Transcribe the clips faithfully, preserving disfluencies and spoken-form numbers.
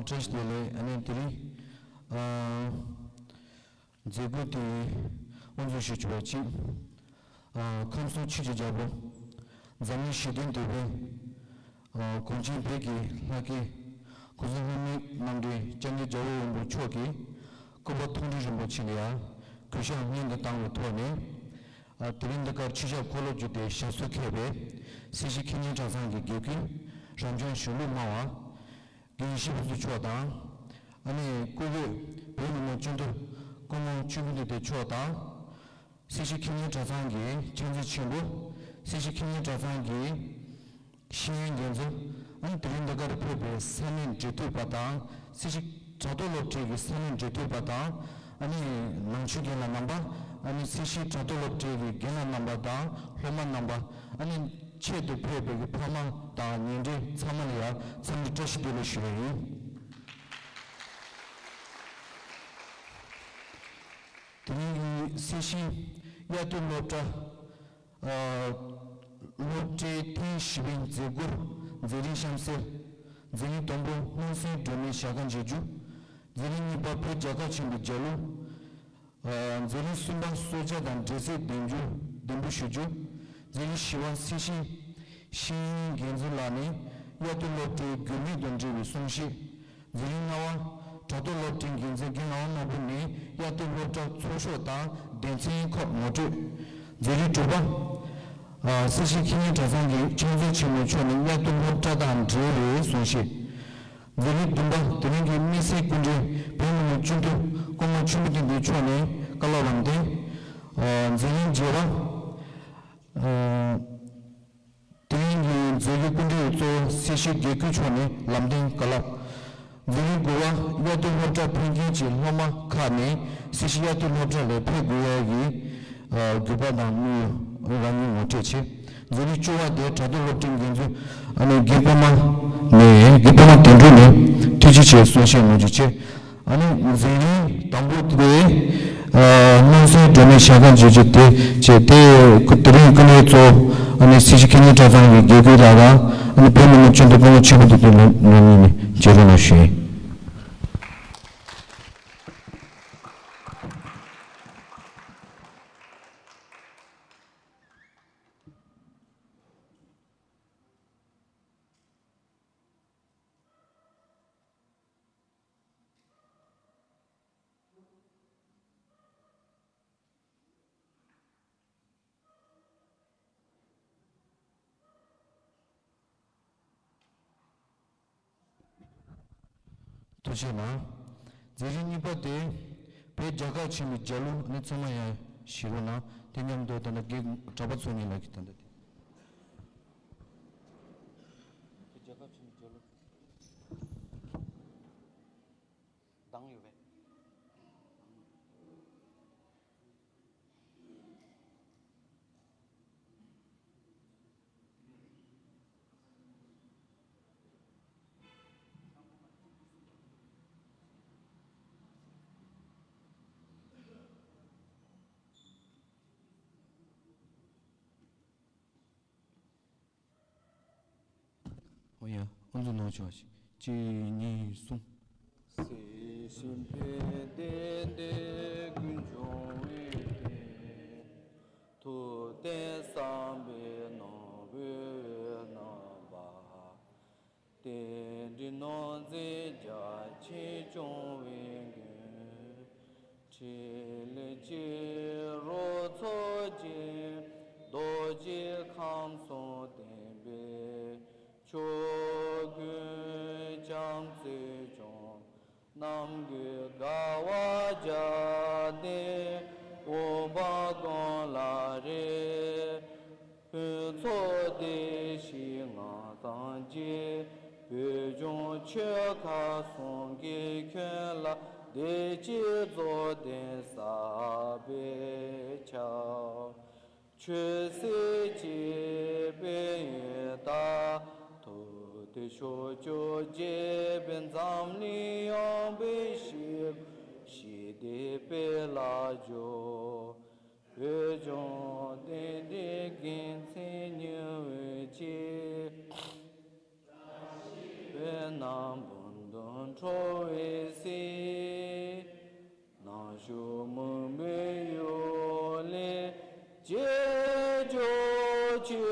བཀྲ་ཤིས་བདེ་ལེགས། ཨ་ནི་དེ་རིང་ཨ་མཛད་སྒོ་དེ་དབུ་འཛུགས་ཞུ་བཅུག་པ་གཅིག་ཨ་ཁམས་གསུམ་ཆོས་ཀྱི་རྒྱལ་པོ་འཛམ་གླིང་ཞི་བདེའི་དེད་དཔོན་ཨ་གངས་ཅན་བོད་ཀྱི་ལྷ་སྐལ་༸གོང་ས་ལྷ་མིའི་རྣམ་འདྲེན་༸སྐྱབས་མགོན་རྒྱལ་བ་ཡོངས་གྲགས་མཆོག་གི་སྐུ་པར་མཐོང་གྲོལ་རིན་པོ་ཆེ་ལ་ཡང་གུས་ཕྱག་སྙིང་དུ་བཏང་བའི་ཐོག་ནས། ཨ་དེ་རིང་འདི་གར་ཆོས་ཞབས་ཁོ་ལོ་བརྒྱུད་དེ་ཞབས་སོར་འཁོད་པའི་སྲིད་ཞི་མཁས་སྙན་གྲྭ་ཚང་གི་དགེ་བསྐོས་རབ་བྱུང་གཞོན་ནུ་སྨྲ་བ་དགེ་བཤེས་ཕུན་ཚོགས་མཆོག་དང་། ཨ་ནི་སྐུ་སྒེར་བོད་མི་མང་སྤྱི་འཐུས་སྐུ་ངོ་ཆོས་ཀུན་ལྡན་མཆོག་དང་། སྲིད་ཞི་མཁས་སྙན་གྲྭ་ཚང་གི་ཕྱག་མཛོད་ཆེན་པོ། སྲིད་ཞི་མཁས་སྙན་གྲྭ་ཚང་གི་ཤེས་ཡོན་འགན་འཛིན། ཨ་ནི་དེ་རིང་འདི་གར་ཕེབས་པའི་ས་གནས་འབྲེལ་མཐུད་པ་དང་། སྲིད་ཞི་དྲ་ཐོག་སློབ་གྲྭའི་གི་ས་གནས་འབྲེལ་མཐུད་པ་དང་། ཨ་ནི་ནང་ཆོས་རྒན་ལགས་རྣམ་པ། ཨ་ནི་སྲིད་ཞི་དྲ་ཐོག་སློབ་གྲྭའི་གི་རྒན་ལགས་རྣམ་པ་དང་སློབ་མ་རྣམ་པ། ཨ་ནི་ཆེད་དུ་ཕེབས་པའི་གི་ཕ་མ་དང་ཉེ་འབྲེལ་ཚང་མ་ལ་ཡང་འཚམས་འདྲི་བཀྲ་ཤིས་བདེ་ལེགས་ཞུ་ཡ་ཡིན། དེ་རིང་གི་སྲིད་ཞི་དབྱར་དུས་སློབ་གྲྭ། ཨ་སློབ་གྲྭའི་ཐེངས་བཞི་པའི་མཛད་སྒོ་མཛད་རིམ་གཤམ་གསལ། མཛད་རིམ་དང་པོ་སྔོན་སྲོལ་སྒྲོལ་མའི་ཞལ་ཁ་འབྱེད་རྒྱུ། མཛད་རིམ་གཉིས་པ་བོད་རྒྱལ་ཁབ་ཆེན་པོའི་རྒྱལ་གླུ། ཨ་མཛད་རིམ་གསུམ་པ་གསོལ་ཇ་དང་འབྲས་སིལ་གདན་རྒྱུ་གདན་འབུལ་ཞུ་རྒྱུ། མཛད་རིམ་བཞི་པ་སྲིད་ཞི་ཤེས་ཡོན་འགན་འཛིན་ལགས་ནས་དབྱར་དུས་སློབ་གྲྭའི་དགོས་དམིགས་དང་འབྲེལ་བའི་གསུང་བཤད། མཛད་རིམ་ལྔ་པ་དྲ་ཐོག་སློབ་གྲྭའི་འགན་འཛིན་རྒན་ངག་དབང་ནོར་བུ་ནས་དབྱར་དུས་སློབ་གྲྭ་ཚོགས་ཤོག་དང་སྡེ་ཚན་ཁག་ངོ་སྤྲོད། མཛད་རིམ་དྲུག་པ། ཨ་སྲིད་ཞི་མཁས་སྙན་གྲྭ་ཚང་གི་ཕྱག་མཛོད་ཆེན་མོ་མཆོག་ནས་དབྱར་དུས་སློབ་གྲྭ་དང་འབྲེལ་བའི་གསུང་བཤད། མཛད་རིམ་བདུན་པ། དེ་རིང་གི་དམིགས་བསལ་སྐུ་མགྲོན་བོད་མི་མང་སྤྱི་འཐུས་སྐུ་ངོ་ཆོས་ཀུན་ལྡན་མཆོག་ནས་བཀའ་སློབ་ལམ་སྟོན། ཨ་མཛད་རིམ་བརྒྱད་པ། ཨ་དེ་རིང་གི་མཛད་སྒོའི་སྐུ་མགྲོན་གཙོ་བོ་སྲིད་ཞི་དགེ་བསྐོས་མཆོག་ནས་ལམ་སྟོན་བཀའ་སློབ། མཛད་རིམ་དགུ་པ། དབྱར་དུས་སློབ་གྲྭ་ཕེབས་མཁན་གྱི་སློབ་མ་ཁག་ནས་སྲིད་ཞི་དབྱར་དུས་སློབ་གྲྭ་ལ་ཕེབས་དགོས་ཡ་གི་ཨ་དགོས་པ་དང་དམིགས་ཡུལ་རང་ཉིད་ངོ་སྤྲོད་བྱས། མཛད་རིམ་བཅུ་པ་དེ་དྲ་ཐོག་སློབ་གྲྭའི་འགན་འཛིན་ཨ་ནི་རྒན་པད་མ་ནས་རྒན་པད་མ་དོན་གྲུབ་ནས་ཐུགས་རྗེ་ཆེ་གསུང་བཤད་ངོ་སྤྲོད་བྱས། ཨ་ནི་མཛད་རིམ་དང་པོ་དེ་ཨ་སྔོན་སྲོལ་སྒྲོལ་མའི་ཞལ་ཁ་འབྱེད་རྒྱུ་དེ་བྱས་ཏེ། དེ་རིང་སྐུ་མགྲོན་གཙོ་བོ་ཨ་ནི་སྲིད་ཞི་མཁས་སྙན་གྲྭ་ཚང་གི་དགེ་བསྐོས་ལགས་དང་ཨ་ནི་བོད་མི་མང་སྤྱི་འཐུས་སྐུ་ངོ་ཆོས་ཀུན་ལྡན་ལགས་གཉིས་ནས་མཇལ་རོགས་གནང་ཞུ་ཡིན། ཐུགས་རྗེ་གནང་། མཛད་རིམ་གཉིས་པ་དེ་བོད་རྒྱལ་ཁབ་ཆེན་པོའི་རྒྱལ་གླུ། ཨ་ནི་ཚང་མ་ཡང་གཞི་རུ་གནང་། དེ་མཉམ་དུ་ད་ལྟ་རྒན་གྲྭ་པ་ཚོ་གཉིས་ལ་གི་ད་ལྟ་དེ། བོད་རྒྱལ་ཁབ་ཆེན་པོའི་རྒྱལ་གླུ་གདངས་ཡོད་པས། ཨོ་ཡ། ཨོ་ཚོ་ནང་ཆོག་ཅིག་གཉིས་གསུམ། སྲིད་ཞིའི་ཕན་བདེ་འདོད་ཀུན་འབྱུང་བའི་དོན། ཐུབ་བསྟན་བསམ་པའི་ནོར་བུས་རྣམ་པར། རྟེན་འབྲེལ་ནོར་འཛིན་རྒྱ་ཆེན་སྐྱོང་བའི་མགོན། ཕྲིན་ལས་ཕྱི་རོལ་ཚོགས་ཀྱི་རྡོ་རྗེ་ཁམས་གསུམ་བསྟན་པའི་ཕྱོགས་ཀུན་བྱང་རྩེ་སྐྱོང་། གནམ་བསྐོས་དགའ་བ་བརྒྱ་ལྡན་འོད་དཔག་མེད་ལ་རས། ཕུན་ཚོགས་བདེ་གཤེགས་ངང་དང་རྒྱས། བོད་ལྗོངས་ཆོལ་ཁ་གསུམ་གྱི་ཁྱོན་ལ། བདེ་སྐྱིད་རྫོགས་ལྡན་གསར་པའི་ཆར། ཆོས་སྲིད་གཅིག་པའི་ཡོན་བདག་ཐུབ་བསྟན་ཕྱོགས་བཅུར་རྒྱས་པའི། འཛམ་གླིང་ཡངས་པའི་ཞི་ཞི་བདེའི་དཔལ་ལ་འགྱུར། བོད་ལྗོངས་བདེ་འབྲས་དགེ་མཚན་མྱུར་བའི་ཆེད། བོད་ནང་འབུམ་སྡོམ་ ཁྲོ་བའི་སྲིད། ནག་ཕྱོགས་མུན་པའི་གཡུལ་ལས་སྐྱེས་གྱུར་ཅིག།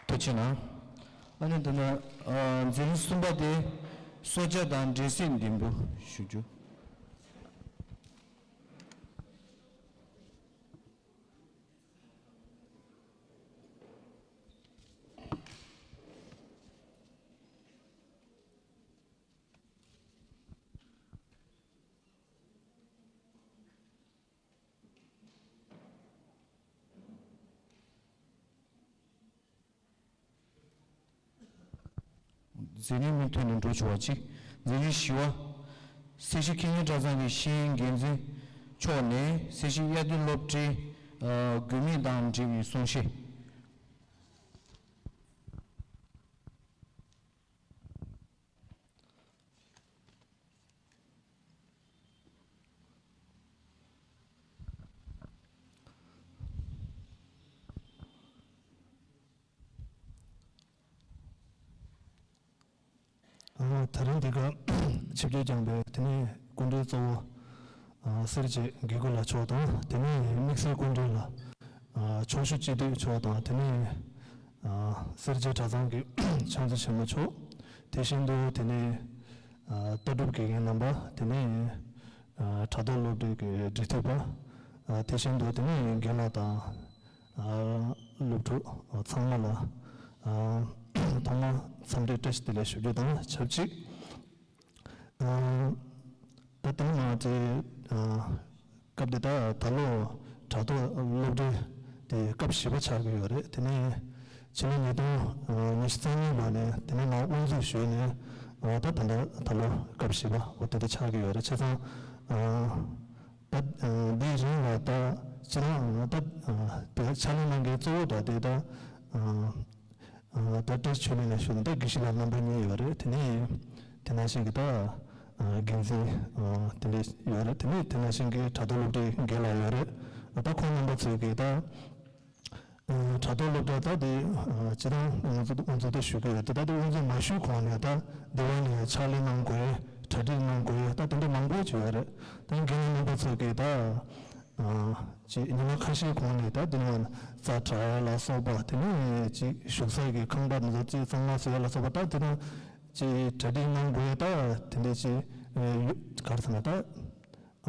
ཐུགས་རྗེ་གནང་། ཨ་ནི་ད་ནི་ཨ་འཛིན་རིམ་གསུམ་པ་དེ་གསོལ་ཇ་དང་འབྲས་སིལ་འདེམས་སྒྲུག་ཞུ་རྒྱུ། འཛིན་རིམ་མུ་མཐུད་ནས་འགྲོ་ཆོག་པ་གཅིག་འཛིན་རིམ་བཞི་པ། སེར་བྱེས་ཁེ་ཉོན་གྲྭ་ཚང་གི་ཤེས་ཡོན་འགན་འཛིན་མཆོག་ནས་སེར་བྱེས་དབྱར་དུས་སློབ་གྲྭའི་དགོས་དམིགས་དང་འབྲེལ་བའི་གསུང་བཤད། ད་རིང་འདི་ག་ཆིབས་བསྒྱུར་བསྐྱངས་པའི་དེ་ནས་སྐུ་མགྲོན་གཙོ་བོ་སེར་བྱེས་དགེ་བསྐོས་ལགས་མཆོག་དང་དེ་ནས་དམིགས་བསལ་སྐུ་མགྲོན་ལ་ཕྱོགས་བཞི་སྤྱི་འཐུས་མཆོག་དང་དེ་ནས་སེར་བྱེས་གྲྭ་ཚང་གི་ཕྱག་མཛོད་ཆེན་མོ་མཆོག་དེ་བཞིན་དུ་དེ་ནས་ལྟ་གྲུབ་དགེ་རྒན་རྣམ་པ་དེ་ནས་དྲ་ཐོག་སློབ་གྲྭའི་གི་འབྲེལ་མཐུད་པ། དེ་བཞིན་དུ་དེ་ནས་རྒན་ལགས་དང་སློབ་ཕྲུག་ཚང་མ་ལ་ཐོག་མར་འཚམས་འདྲི་བཀྲ་ཤིས་བདེ་ལེགས་ཞུ་རྒྱུ་དང་ཆབས་ཅིག་ད་དེ་ནས་མར་དེ་སྐབས་དེ་ད་ད་ལོ་དྲ་ཐོག་སློབ་གྲྭའི་དེ་སྐབས་བཞི་པ་ཆགས་ཀྱི་ཡོད་རེད། དེ་ནས་ཕྱི་ལོ་ཉིས་སྟོང་ཉི་ཤུ་རྩ་གཉིས་ལོ་ནས་དེ་ནས་མར་དབུ་འཛུགས་ཞུས་ནས་ད་ད་ལྟ་ད་ལོ་སྐབས་བཞི་པ་འོ་དེ་འདྲ་ཆགས་ཀྱི་ཡོད་རེད། བྱས་ཙང་ད་འདིའི་རིང་ལ་ད་སྤྱིར་བཏང་ད་དེ་ཕྱག་ལས་གནང་མཁན་གཙོ་བོ་ད་དེ་ད་ད་བཀྲ་ཤིས་ཆོས་གླིང་ནས་ཞུས་ནས་ད་དགེ་བཤེས་ལགས་རྣམ་པ་གཉིས་ཡོད་རེད། དེ་ནས་དེ་ནང་བཞིན་གྱི་ད་འགན་འཛིན་དེ་འདྲ་ཡོད་རེད། དེ་ནས་དེ་ནང་བཞིན་གྱི་དྲ་ཐོག་སློབ་གྲྭའི་རྒན་ལགས་ཡོད་རེད། ད་ཁོང་རྣམ་པ་ཚོས་ཀྱིས་ད། དྲ་ཐོག་སློབ་གྲྭ་ད་དེ་སྤྱིར་བཏང་ང་ཚོ་ང་ཚོ་ད་ཞུ་གི་ཡོད་དེ་ད་དེ་དབུ་འཛུགས་མ་ཞུས་གོང་ནས་ད་འདི་བ་ནས་ཕྱག་ལས་གནང་དགོས་གྲ་སྒྲིག་གནང་དགོས་ད་དེ་འདྲ་མང་པོ་ཅིག་ཡོད་རེད། ད་རྒན་ལགས་རྣམ་པ་ཚོ་གིས་ད་ཅིག་ཉི་མ་ཁ་ཤས་གོང་ནས་ད་དེ་ནས་རྩྭ་དྲ་ཡ་ལ་སོགས་པ་དེ་ནས་ཅིག་བཞུགས་ས་གི་ཁང་པ་འདི་ཚོ་ཅིག་གཙང་མ་བཟོ་ཡ་ལ་སོགས་པ་ད་དེ་ནས་ཅིག་གྲ་སྒྲིག་གནང་དགོས་ད་དེ་འདྲ་ཅིག་ག་རེ་ཟེར་ན་ད།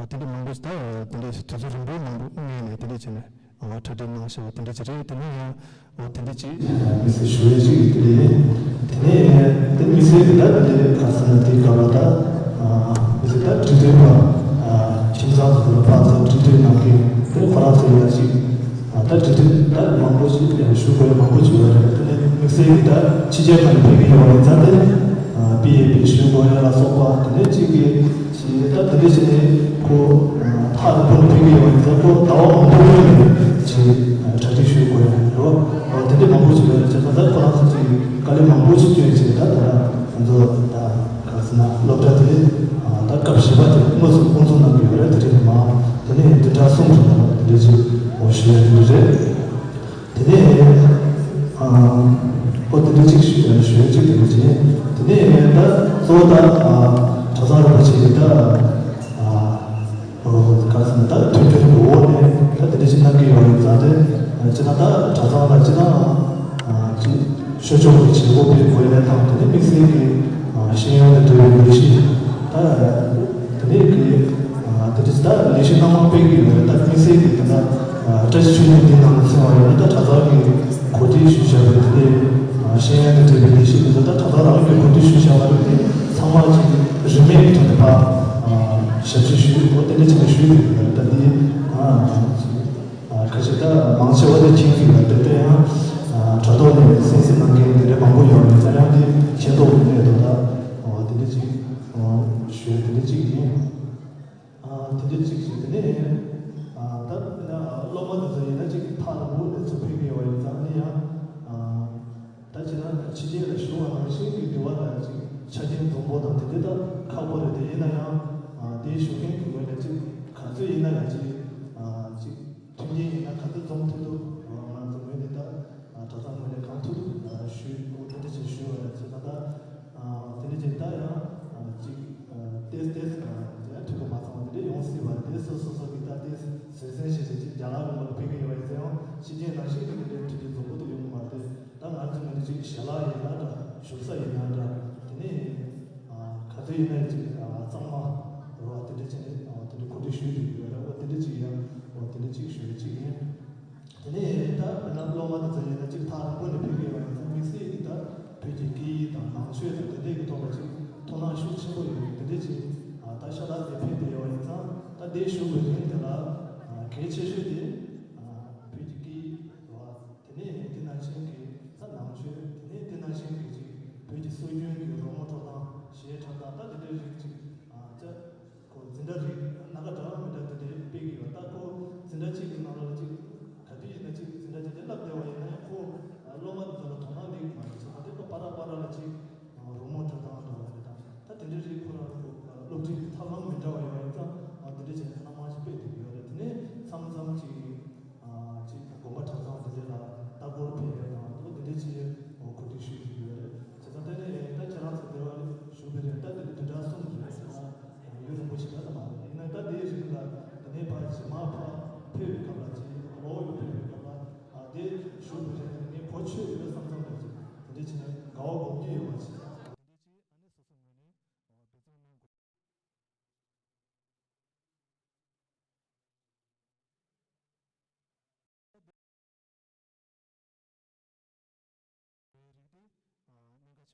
ཨ་དེ་འདྲ་མང་པོ་ཞིག་ད་དེ་འདྲ་ཞིག་དུས་ཚོད་རིང་པོ་མང་པོ་སྔོན་ནས་དེ་འདྲ་བྱས་ནས་ཨ་གྲ་སྒྲིག་གནང་བཞག་པ་དེ་འདྲ་ཅིག་རེད། དེ་ནས་ཡང་ཨ་དེ་འདྲ་ཅིག་མི་སེར་ཞུ་ཡས་ཅིག་དེ་རེད། དེ་ནས་དེ་མི་སེར་གྱི་ད་དེ་འདྲ་ག་ས་ན་དེ་ག་བ་ད་ཨ་མི་སེར་ད་འབྲི་དོན་པ་ཨ་ཁྱིམ་ཚང་དུ་ཕར་ཚུར་འབྲི་དོན་གནང་མཁན་དེ་ཁོ་རང་ཚོ་ཡ་ཅིག་ཨ་ད་འབྲི་དོན་ད་མང་པོ་ཞིག་ཡང་ཞུ་དགོས་ཡ་མང་པོ་ཅིག་ཡོད་རེད། དེ་ནས་དམིགས་བསལ་གྱི་ད་ཕྱི་རྒྱལ་ཁག་ནས་ཕེབས་ཀྱི་ཡོད་པ་ཡིན་ཙང་དེ་ཨ་པི་ཨེ་པི་ཞུ་དགོས་ཡ་ལ་སོགས་པ་དེ་ནས་གཅིག་གི་ཞེས་ད་དེ་འདྲ་བྱས་ནས་ཁོ་ཐག་རིང་པོ་ནས་ཕེབས་ཀྱི་ཡོད་པ་ཡིན་ཙང་ཁོ་ཟླ་བ་མང་པོ་སྔོན་ནས་ཅིག་གྲ་སྒྲིག་ཞུ་དགོས་ཡ་རེད་བ། དེ་འདྲ་མང་པོ་ཞིག་ཡོད་རེད། བྱས་ཙང་ད་ཁོ་རང་ཚོ་ཅིག་དཀའ་ལས་མང་པོ་ཞིག་བསྐྱོན་བྱས་ད་ད་ང་ཚོ་ད། ག་རེ་ཟེར་ན་སློབ་གྲྭ་དེ་ད་སྐབས་བཞི་པ་དེ་དངོས་སུ་དབུ་འཛུགས་གནང་གི་ཡོད་རེད། དེ་རིང་མ་དེ་ནས་བདུན་ཕྲག་གསུམ་རིང་ལ་དེ་འདྲ་ཅིག་འོ་ཞུ་ཡ་དེ་འདྲ་རེད། དེ་ནས་ཨ་ཨོ་དེ་འདྲ་ཅིག་ཞུ་ཞུ་ཡ་ཅིག་དེ་འདྲ་ཅིག་དེ་ནས་ད་གཙོ་བོ་ད་གྲྭ་ཚང་རིན་པོ་ཆེ་གི་ད་ཨ། ག་རེ་ཟེར་ན་ད་མཐུན་འགྱུར་གྱི་འོག་ནས་ད་དེ་འདྲ་ཞིག་གནང་གི་ཡོད་རེད་ཙང་དེ་སྤྱིར་བཏང་ད་གྲྭ་ཚང་ལ་སྤྱིར་བཏང་ཅིག་ཆོས་ཕྱོགས་ཀྱི་བྱེད་སྒོ་སྤེལ་དགོས་ཡ་དང་དེ་ནས་དམིགས་བསལ་གྱི་ཤེས་ཡོན་དང་འབྲེལ་བའི་ལས་གཞི་ད་དེ་ནས་ཀྱི་དེ་འདྲ་ཞིག་ད་ལས་གཞི་སྣ་མང་སྤེལ་གྱི་ཡོད་རེད། ད་དམིགས་བསལ་གྱི་དེ་ད་བཀྲ་ཤིས་ཆོས་གླིང་འདིའི་ནང་དུ་ཚུད་པ་ཡོད་ན་ད་གྲྭ་ཚང་གི་གོ་སྒྲིག་ཞུས་བཞག་པའི་དེ་འདྲའི་ཤེས་ཡོན་དང་འབྲེལ་བའི་ལས་གཞི་དེ་ཚོ་ད་གྲྭ་ཚང་རང་གིས་གོ་སྒྲིག་ཞུས་བཞག་པ་རེད། དེ་ཚང་མ་ཅིག་རིན་མེད་ཀྱི་ཐོག་ནས་ཕར་ཞབས་ཕྱི་ཞུས་འོ་དེ་འདྲ་བྱས་ནས་ཞུས་ཡོད་རེད། ད་འདི་ཁ་ཤས་ད་མང་ཆེ་བ་དེ་མཁྱེན་གྱི་ཡོད་རེད། དེ་ཡང་དྲ་ཐོག་ནས་གསན་གཟིགས་གནང་མཁན་དེ་འདྲ་མང་པོ་ཡོད་རེད། ད་ཡང་འདི་མཁྱེན་རྟོགས་མེད་དོ། ད་འོ་དེ་འདྲ་ཅིག་ཞུས་དེ་འདྲ་ཅིག་ཡིན། དེ་འདྲ་ཅིག་ཞུས་དེ་ནས་ད་སློབ་མ་དེ་ཚོ་ཡིན་ན་ཅིག་ཐག་རིང་པོ་ནས་ཚུར་ཕེབས་ཀྱི་ཡོད་པ་ཡིན་ཙང་ནི་ཡང་། ད་ཅི་ན་ཕྱི་རྒྱལ་ལ་བཞུགས་པ་ནང་བཞིན་གྱི་འདི་བ་ལ་ཅིག་ཆ་རྐྱེན་འཛོམས་པོ་དང་དེ་འདྲ་ད་ཁག་པོ་རེད། དེ་ཡིན་ན་ཡང་དེའི་བཞུགས་མཁན་གྱི་ངོས་ནས་ཅིག་ག་ཚོད་ཡིན་ན་ཡང་ཅིག་ཅིག་མཐུན་རྐྱེན་ཡིན་ན་ག་ཚོད་འཛོམས་ཐུབ་ཐུབ་ང་ཚོ་ངོས་ནས་ད་གྲྭ་ཚང་ངོས་ནས་གང་ཐུབ་ཐུབ་ཞུ་དེ་འདྲ་ཅིག་ཞུ་བ་རེད། ཞལ་ལག་གི་ལ་ཕེབས་ཀྱི་ཡོད་པ་ཡིན་ཙང་ཡང་ཕྱི་རྒྱལ་ནང་བཞིན་གྱི་དེ་འདྲའི་འཕྲོད་བསྟེན་བཟང་པོ་དེ་ཡོང་གི་མ་རེད། ད་ང་ཚོ་ནི་ཅིག་ཞལ་ལག་ཡིན་ན་འདྲ། བཞུགས་ས་ཡིན་ན་འདྲ། དེ་ནས་ག་ཚོད་ཡིན་ན་ཅིག་གཙང་མ་རོ་དེ་འདྲ་བྱས་ནས་དེ་འདྲ་གོ་སྒྲིག་ཞུས་བསྡད་ཀྱི་ཡོད་རེད། འོ་དེ་འདྲ་ཅིག་ཡང་འོ་དེ་འདྲ་ཅིག་ཞུ་ཡ་ཅིག་ཡིན། དེ་ནས་ད་དཔེར་ན་སློབ་མ་དེ་ཚོ་ཡིན་ན་ཅིག་ཐག་རིང་པོ་ནས་ཕེབས་ཀྱི་ཡོད་པ་ཡིན་ཙང་དམིགས་བསལ་གྱི་ད་བོད་ཀྱི་སྐད་ཡིག་དང་ནང་ཆོས་དང་དེ་འདྲའི་གི་ཐོག་ལ་ཅིག་ཐུགས་སྣང་ཤུགས་ཆེན་པོ་ཡོད་དེ་འདྲ་ཅིག་ད་ཤ་སྟག་དེ་ཕེབས་བསྡད་ཡོད་པ་ཡིན་ཙང་ད་དེ་བཞུགས་པའི་རིང་དེ་ལ་གལ་ཆེ་ཤོས་དེ་བོད་ཀྱི་སྐད་ཡིག་རེད་བ། དེ་ནས་དེ་ནང་བཞིན་གྱི་ད་ནང་ཆོས། དེ་ནས་དེ་ནང་བཞིན་གྱི་ཅིག་བོད་ཀྱི་སྲོལ་རྒྱུན་གྱི་རོལ་མོ་འཁྲབ་སྟངས། གཞས་འཁྲབ་སྟངས། ད་དེ་འདྲའི་རིགས་ཅིག་ཨ་ཅག་ཁོ་འཛིན་གྲྭ་རིགས་སྣ་ཁ་འདྲ་མི་འདྲ་དེ་འདྲའི་སྤེལ་གྱི་ཡོད། ད་ཁོ་འཛིན་གྲྭ་གཅིག་གི་ནང་ལ་ཅིག་ག་དུས་ཡིན་ན་ཅིག་འཛིན་གྲྭ་དེ་འདྲའི་བསླབ་བསྡད་པ་ཡིན་ན་ཡང་ཁོ་སློབ་མ་དེ་ཚོ་ལ་དོ་སྣང་སླེབས་ཀྱི་མ་རེད། བྱས་ཙང་དེ་ཁོ་པ་ར་པ་ར་ལ་ཅིག་རོལ་མོ་འཁྲབ་སྟངས་འདྲ་བ་རེད། ད་ད་དེ་འདྲའི་རིགས་ཁོ་རང་ཁོ་སློབ་ཁྲིད་ཀྱི་ཐབས་ལམ་མི་འདྲ་བ་ཡོད་པ་ཡིན་ཙང་དེ་འདྲ་བྱས་ནས་སྣ་མང་ཞིག་སྤེལ་ཐུབ་ཀྱི་ཡོད་རེད། དེ་ནས་མཚམས་མཚམས་ཅིག་ཨ་ཅིག་དགོན་པ་གྲྭ་ཚང་དེ་འདྲ་ལ་ལྟ་སྐོར་ཕེབས་ཡས་དང་འོ་དེ་འདྲ་ཅིག་འོ་གོ་སྒྲིག་ཞུས་ཀྱི་ཡོད་རེད། བྱས་ཙང་དེ་ནས་ད་ཁྱེད་རང་ཚོ་དེ་བ་ཞུ་གི་རེད། ད་དེ་ནས་བདུན་ཕྲག་གསུམ་རེད། བྱས་ཙང་ཡུན་རིང་པོ་ཞིག་ད་ད་མ་རེད། ཡིན་ན་ད་དེའི་རིང་ལ་དེ་ནས་ཕར་རྗེས་མ་ཕར་ཕེབས་པའི་སྐབས་ལ་ཅིག་ལོག་ཡོང་ཕེབས་པའི་སྐབས་ལ་ཨ་དེ་ཞུ་གི་རེད། ངས་གོ་ཆོད་ཡོད་བསམ་བསམ་རེད། ཅིག་དེ་འདྲ་བྱས་ནས་དགའ་བ་སྒོམ་གྱི་ཡོད་པ་ཅིག་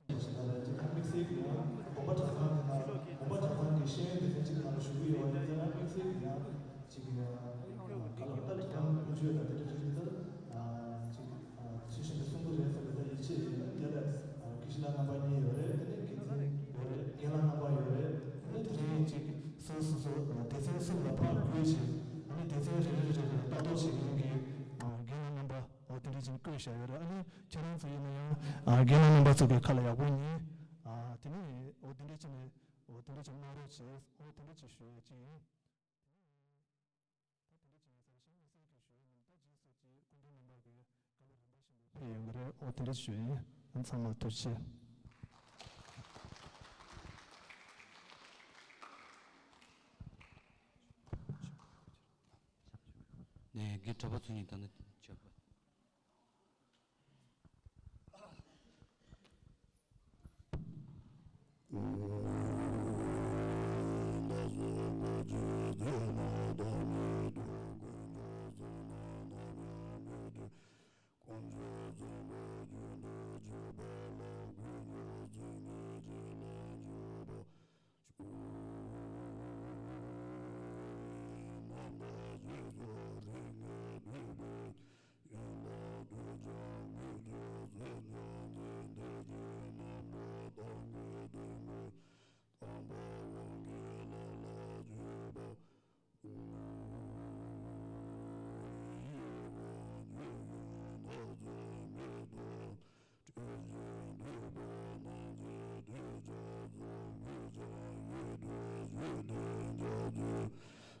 དམིགས་བསལ་གྱི་ཡང་དགོན་པ་གྲྭ་ཚང་དེ་ན་དགོན་པ་གྲྭ་ཚང་གི་ཤེས་ཡོན་སྡེ་ཚན་གཅིག་ནང་ལ་ཞུགས་ཀྱི་ཡོད་པ་ཡིན་ཙང་དམིགས་བསལ་གྱི་ཡང་ཅིག་ག་ལ་ད་ལྟ་ཀུན་སྤྱོད་དང་དེ་འདྲ་རེད། ད་ཅིག་ཚུལ་བཞིན་དུ་གསུང་གི་རེད་བསམ་པའི་ད་ཡིད་ཆེས་ཡོད། དེ་ལ་དགེ་བཤེས་ལགས་རྣམ་པ་གཉིས་ཡོད་རེད། དེ་ནས་དགེ་འདུན་ཡོད་རེད། རྒན་ལགས་རྣམ་པ་ཡོད་རེད། དེ་ནས་དེ་རིང་ཅིག་སོ་སོ་སོ་སྡེ་ཚན་གསུམ་ལ་ཕར་བགོས་བྱས་ཨ་ནི་སྡེ་ཚན་རེ་རེ་རེ་རེ་ལ་ལྟ་རྟོག་བྱེད་མཁན་གྱི་རྒན་ལགས་རྣམ་པ་འོ་དེ་འདྲ་ཅིག་བསྐོས་བཞག་ཡོད་རེད། ཨ་ནི་ཁྱེད་རང་ཚོ་ཡིན་ན་ཡང་རྒན་ལགས་རྣམ་པ་ཚོ་གི་ཁ་ལ་ཡག་པོ་ཉན། དེ་ནས་འོ་དེ་འདྲ་ཅིག་ནས་འོ་དེ་འདྲ་ཅིག་གནང་རོགས་བྱེད། འོ་དེ་འདྲ་ཅིག་ཞུ་ཡ་ཅིག་ཡིན། ད་དེ་འདྲ་བྱས་ནས་ཚང་མ་ཞིང་ལ་སེང་གེ་ཞུ་ཡིན། ད་རྗེས་སུ་ཅིག་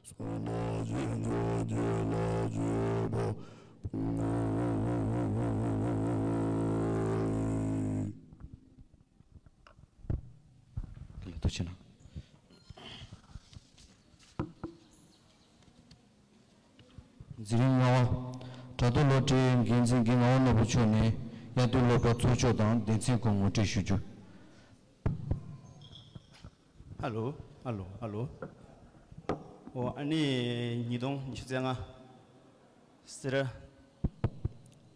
སྐུ་མགྲོན་རྣམ་པ་གིས་བཀའ་སློབ་རིམ་པ་བཞིན་དུ་ཕེབས་ཡོང་གི་རེད། ཨོ་དེ་འདྲ་ཞུ་ཡིན། ཚང་མ་ཐུགས་རྗེ་ཆེ། ནས་དགེ་གྲྭ་པ་ཚོ་ཡིན། ད་ནི་བྱས་པ། འཛིན་རིམ་ལྔ་པ། དྲ་ཐོག་སློབ་གྲྭའི་འགན་འཛིན་རྒན་ངག་དབང་ནོར་བུ་མཆོག་ནས་དབྱར་དུས་སློབ་གྲྭ་ཚོགས་ཕྱོགས་དང་སྡེ་ཚན་སྐོར་ངོ་སྤྲོད་ཞུ་རྒྱུ། ཨ་ལོ། ཨ་ལོ། ཨ་ལོ། ཨོ་ཨ་ནི་ཉིས་སྟོང་ཉི་ཤུ་རྩ་ལྔ་སེ་ར།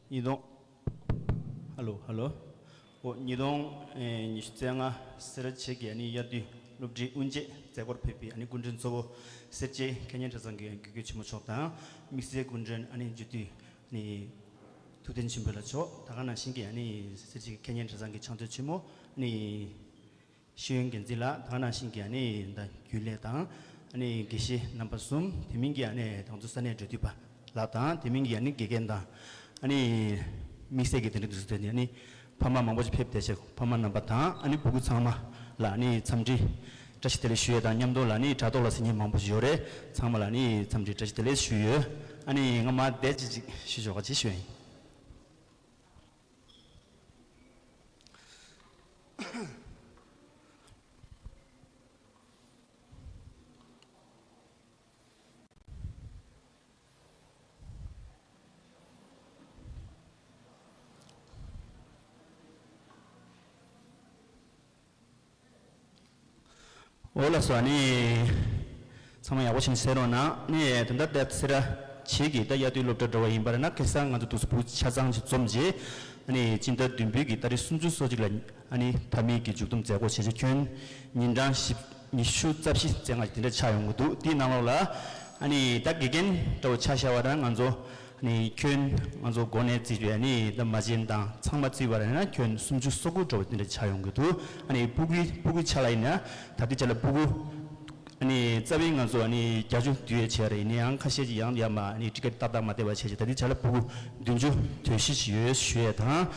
ཉིས་སྟོང་། ཧ་ལོ། ཧ་ལོ། ཨོ་ཉིས་སྟོང་ཉི་ཤུ་རྩ་ལྔ་སེ་ར་བྱེས་ཀྱི་ཨ་ནི་དབྱར་དུས་སློབ་གྲྭའི་དབུ་འབྱེད་མཛད་སྒོར་ཕེབས་པའི་ཨ་ནི་སྐུ་མགྲོན་གཙོ་བོ་སེར་བྱེས་ཁེ་ཉན་གྲྭ་ཚང་གི་དགེ་བསྐོས་ཆེན་མོ་མཆོག་དང་། དམིགས་བསལ་སྐུ་མགྲོན་ཨ་ནི་རྒྱུད་སྟོད་ཨ་ནི་ཐུབ་བསྟན་ཆོས་འཕེལ་ལགས་མཆོག་ད་ག་ནང་བཞིན་གྱི་ཨ་ནི་སེར་བྱེས་ཁེ་ཉན་གྲྭ་ཚང་གི་ཕྱག་མཛོད་ཆེན་མོ་ཨ་ནི་ཤེས་ཡོན་འགན་འཛིན་ལགས། ད་ག་ནང་བཞིན་གྱི་ཨ་ནི་ད་རྒྱུན་ལས་དང་ཨ་ནི་དགེ་བཤེས་རྣམ་པ་གསུམ། དེ་མིན་གྱི་ཨ་ནི་ང་ཚོ་ས་གནས་འབྲེལ་མཐུད་པ་ལགས་དང་། དེ་མིན་གྱི་ཨ་ནི་དགེ་རྒན་དང་། ཨ་ནི་དམིགས་བསལ་གྱི་དེ་འདྲ་འདུག་ཟེར་ཏེ་ནི་ཨ་ནི་ཕ་མ་མང་པོ་ཞིག་ཕེབས་བསྡད་བྱས། ཕ་མ་རྣམ་པ་དང་ཨ་ནི་སྤུ་གུ་ཚང་མ་ལ་ཨ་ནི་འཚམས་འདྲི་བཀྲ་ཤིས་བདེ་ལེགས་ཞུ་ཡས་དང་མཉམ་དུ་ལ་ཨ་ནི་དྲ་ཐོག་ལ་གཟིགས་མཁན་མང་པོ་ཞིག་ཡོད་རེད། ཚང་མ་ལ་ཨ་ནི་འཚམས་འདྲི་བཀྲ་ཤིས་བདེ་ལེགས་ཞུ་ཡོད། ཨ་ནི་ང་མར་བསྡད་ཅིག་ཅིག་ཞུ་ཆོག་ག་ཅིག་ཞུ་ཡ་ཡིན། འོ་ལགས་སོ། ཨ་ནི་ཚང་མ་ཡག་པོ་བྱས་ནས་གསན་རོགས་གནང་། ཨ་ནི་ད་ལྟ་ཏེ་སེ་ར་བྱེས་ཀྱི་ད་དབྱར་དུས་སློབ་གྲྭ་འགྲོ་བ་ཡིན་པ་རེད་ན། ཁ་སང་ང་ཚོ་འདུག་སེ་ཕྲུ་གུ་ཆ་ཚང་ཅིག་འཛོམས་རྗེས། ཨ་ནི་སྤྱི་ཟླ་བདུན་པའི་གི་ཏ་རིག་སུམ་ཅུ་སོ་གཅིག་ལ་ཨ་ནི་མཐའ་མའི་གི་མཇུག་བསྡོམས་མཛད་སྒོ་བྱས་རྗེས། ཁྱོན་ཉིན་གྲངས་བཞི་ཉི་ཤུ་རྩ་བཞི་ཙམ་ཅིག་དེ་འདྲ་ཆགས་ཡོང་གི་འདུག། དེའི་ནང་ལོགས་ལ་ཨ་ནི་ད་དགེ་རྒན་འདྲ་བོ་ཆ་བཞག་པ་རེད་ན། ང་ཚོ་ཨ་ནི་ཁྱོན་ང་ཚོ་འགོ་ནས་བརྩིས་པའི་ཨ་ནི་ད་མ་བྱན་དང་ཚང་མ་བརྩིས་པ་རེད་ན། ཁྱོན་སུམ་ཅུ་སོ་དགུ་འདྲ་བོ་དེ་འདྲ་ཆགས་ཡོང་གི་འདུག། ཨ་ནི་སྤུ་གུའི་སྤུ་གུའི་ཆ་ལ་ཡིན་ན། ད་ལྟའི་ཆ་ལ་སྤུ་གུ་ཨ་ནི་རྩ་བའི་ང་ཚོ་ཨ་ནི་བརྒྱད་ཅུ་བསྡུ་ཡས་བྱས་རེད། ཡིན་ན་ཡང་ཁ་ཤས་ཀྱིས་ཡང་ཡར་མར་ཨ་ནི་ཊི་ཀེ་ཊི་ཏག་ཏག་མ་བསྡད་པ་བྱས་བྱས། ད་ལྟའི་ཆ་ལ་སྤུ་གུ་བདུན་ཅུ་དོན་བཞི་ཞིག་ཡོད་ཞུ་ཡས་དང་།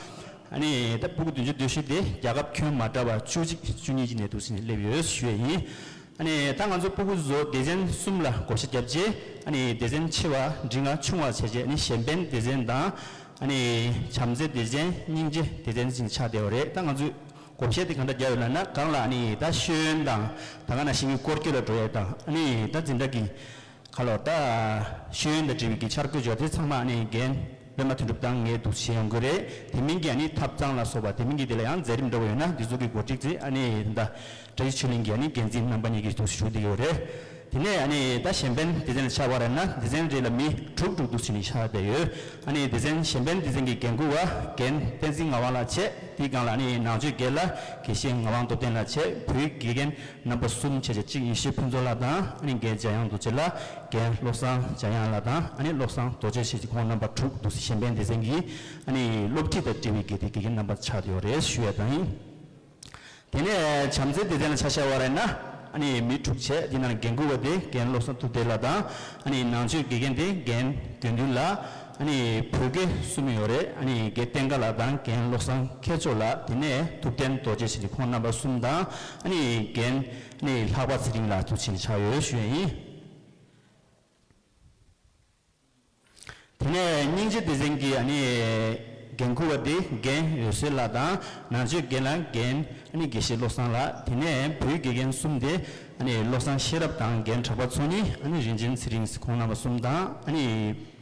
ཨ་ནི་ད་སྤུ་གུ་བདུན་ཅུ་དོན་བཞི་དེ་རྒྱལ་ཁབ་ཁྱོན་མ་འདྲ་བ་བཅུ་གཅིག་བཅུ་གཉིས་ཀྱི་ནས་འདུག་སེ་ནས་སླེབས་ཡོད་ཞུ་ཡས་ཡིན། ཨ་ནི་ད་ང་ཚོ་སྤུ་གུ་ཚོ་སྡེ་ཚན་གསུམ་ལ་བགོ་བཤའ་བརྒྱབ་རྗེས། ཨ་ནི་སྡེ་ཚན་ཆེ་བ་འབྲིང་བ་ཆུང་བ་བྱས་རྗེས། ཨ་ནི་གཞན་ཕན་སྡེ་ཚན་དང་། ཨ་ནི་བྱམས་བརྩེ་སྡེ་ཚན། སྙིང་རྗེ་སྡེ་ཚན་ཟེར་ནས་ཆགས་བསྡད་པ་རེད། ད་ང་ཚོས་བགོ་བཤའ་དེ་གང་འདྲ་བརྒྱབ་ཡོད་ལབ་ན། སྒང་ལ་ཨ་ནི་ད་ཤེས་ཡོན་དང་། ད་ག་ནང་བཞིན་གྱི་སྐོར་སྐྱོད་ལ་འགྲོ་ཡས་དང་། ཨ་ནི་ད་འཛིན་གྲྭ་གི་ཁ་ལོ་ད་ཤེས་ཡོན་དང་འབྲེལ་བའི་གི་འཆར་འགོད་བྱས་པ་དེ་ཚང་མ་ཨ་ནི་རྒན་པད་མ་དོན་གྲུབ་དང་ངས་འདུག་བྱེད་ཡོང་གི་རེད། དེ་མིན་གྱི་ཨ་ནི་ཐབ་ཚང་ལ་སོགས་པ། དེ་མིན་གྱི་དེ་ལ་ཡང་མཛད་རིམ་འདྲ་བོ་ཡོད་ན། འདི་ཚོ་གི་གོ་སྒྲིག་དེ་ཨ་ནི་ད་བཀྲ་ཤིས་ཆོས་གླིང་གི་ཨ་ནི་འགན་འཛིན་རྣམ་པ་གཉིས་ཀྱིས་འདུག་ཞུ་བསྡད་ཡོད་རེད། དེ་ནས་ཨ་ནི་ད་གཞན་ཕན་སྡེ་ཚན་ལ་ཆ་བཞག་པ་རེད་ན། སྡེ་ཚན་རེ་ལ་མི་དྲུག་དྲུག་འདུག་བྱས་ནས་ཆགས་བསྡད་ཡོད། ཨ་ནི་སྡེ་ཚན་གཞན་ཕན་སྡེ་ཚན་གྱི་འགན་འཁུར་བ་རྒན་བསྟན་འཛིན་ངག་དབང་ལགས་བྱས། དེའི་སྒང་ལ་ཨ་ནི་ནང་ཆོས་སྒེར་ལ་དགེ་བཤེས་ངག་དབང་སྟོབས་ལྡན་ལགས་བྱས། བོད་དགེ་རྒན་རྣམ་པ་གསུམ་བྱས་བྱས། གཅིག་ཡེ་ཤེས་ཕུན་ཚོགས་ལགས་དང་། ཨ་ནི་རྒན་འཇམ་དབྱངས་རྡོ་རྗེ་ལགས། རྒན་བློ་བཟང་འཇམ་དབྱངས་ལགས་དང་། ཨ་ནི་བློ་བཟང་རྡོ་རྗེ་བྱས་བྱས། ཁོང་རྣམ་པ་དྲུག་འདུག་སེ་གཞན་ཕན་སྡེ་ཚན་གྱི་ཨ་ནི་སློབ་ཁྲིད་དང་འབྲེལ་བའི་གི་དེ་དགེ་རྒན་རྣམ་པ་ཆགས་བསྡད་ཡོད་རེད་ཞུ་ཡས་དང་ཡིན། དེ་ནས་བྱམས་བརྩེ་སྡེ་ཚན་ལ་ཆ་བཞག་པ་རེད་ན། ཨ་ནི་མི་དྲུག་བྱས། དེ་ནང་འགན་འཁུར་བ་དེ་རྒན་བློ་བཟང་ཐུབ་བདེ་ལགས་དང་། ཨ་ནི་ནང་ཆོས་དགེ་རྒན་དེ་རྒན་དགེ་འདུན་ལགས། ཨ་ནི་བོད་དགེ་གསུམ་ཡོད་རེད། ཨ་ནི་རྒན་བསྟན་དགའ་ལགས་དང་། རྒན་བློ་བཟང་མཁས་མཆོག་ལགས། དེ་ནས་ཐུབ་བསྟན་རྡོ་རྗེ་བྱས་བྱས། ཁོང་རྣམ་པ་གསུམ་དང་། ཨ་ནི་རྒན་ཨ་ནི་ལྷག་པ་ཚེ་རིང་ལགས་འདུག་བྱས་ནས་ཆགས་ཡོད་ཞུ་ཡས་ཡིན། དེ་ནས་སྙིང་རྗེ་སྡེ་ཚན་གྱི་ཨ་ནི་འགན་འཁུར་བ་དེ་རྒན་འོད་ཟེར་ལགས་དང་། ནང་ཆོས་སྒེར་ལ་རྒན་ཨ་ནི་དགེ་བཤེས་བློ་བཟང་ལགས། དེ་ནས་བོད་དགེ་རྒན་གསུམ་དེ་ཨ་ནི་བློ་བཟང་ཤེས་རབ་དང་། རྒན་གྲགས་པ་མཚོ་གཉིས། ཨ་ནི་རིན་ཆེན་ཚེ་རིང་ཁོང་རྣམ་པ་གསུམ་དང་། ཨ་ནི་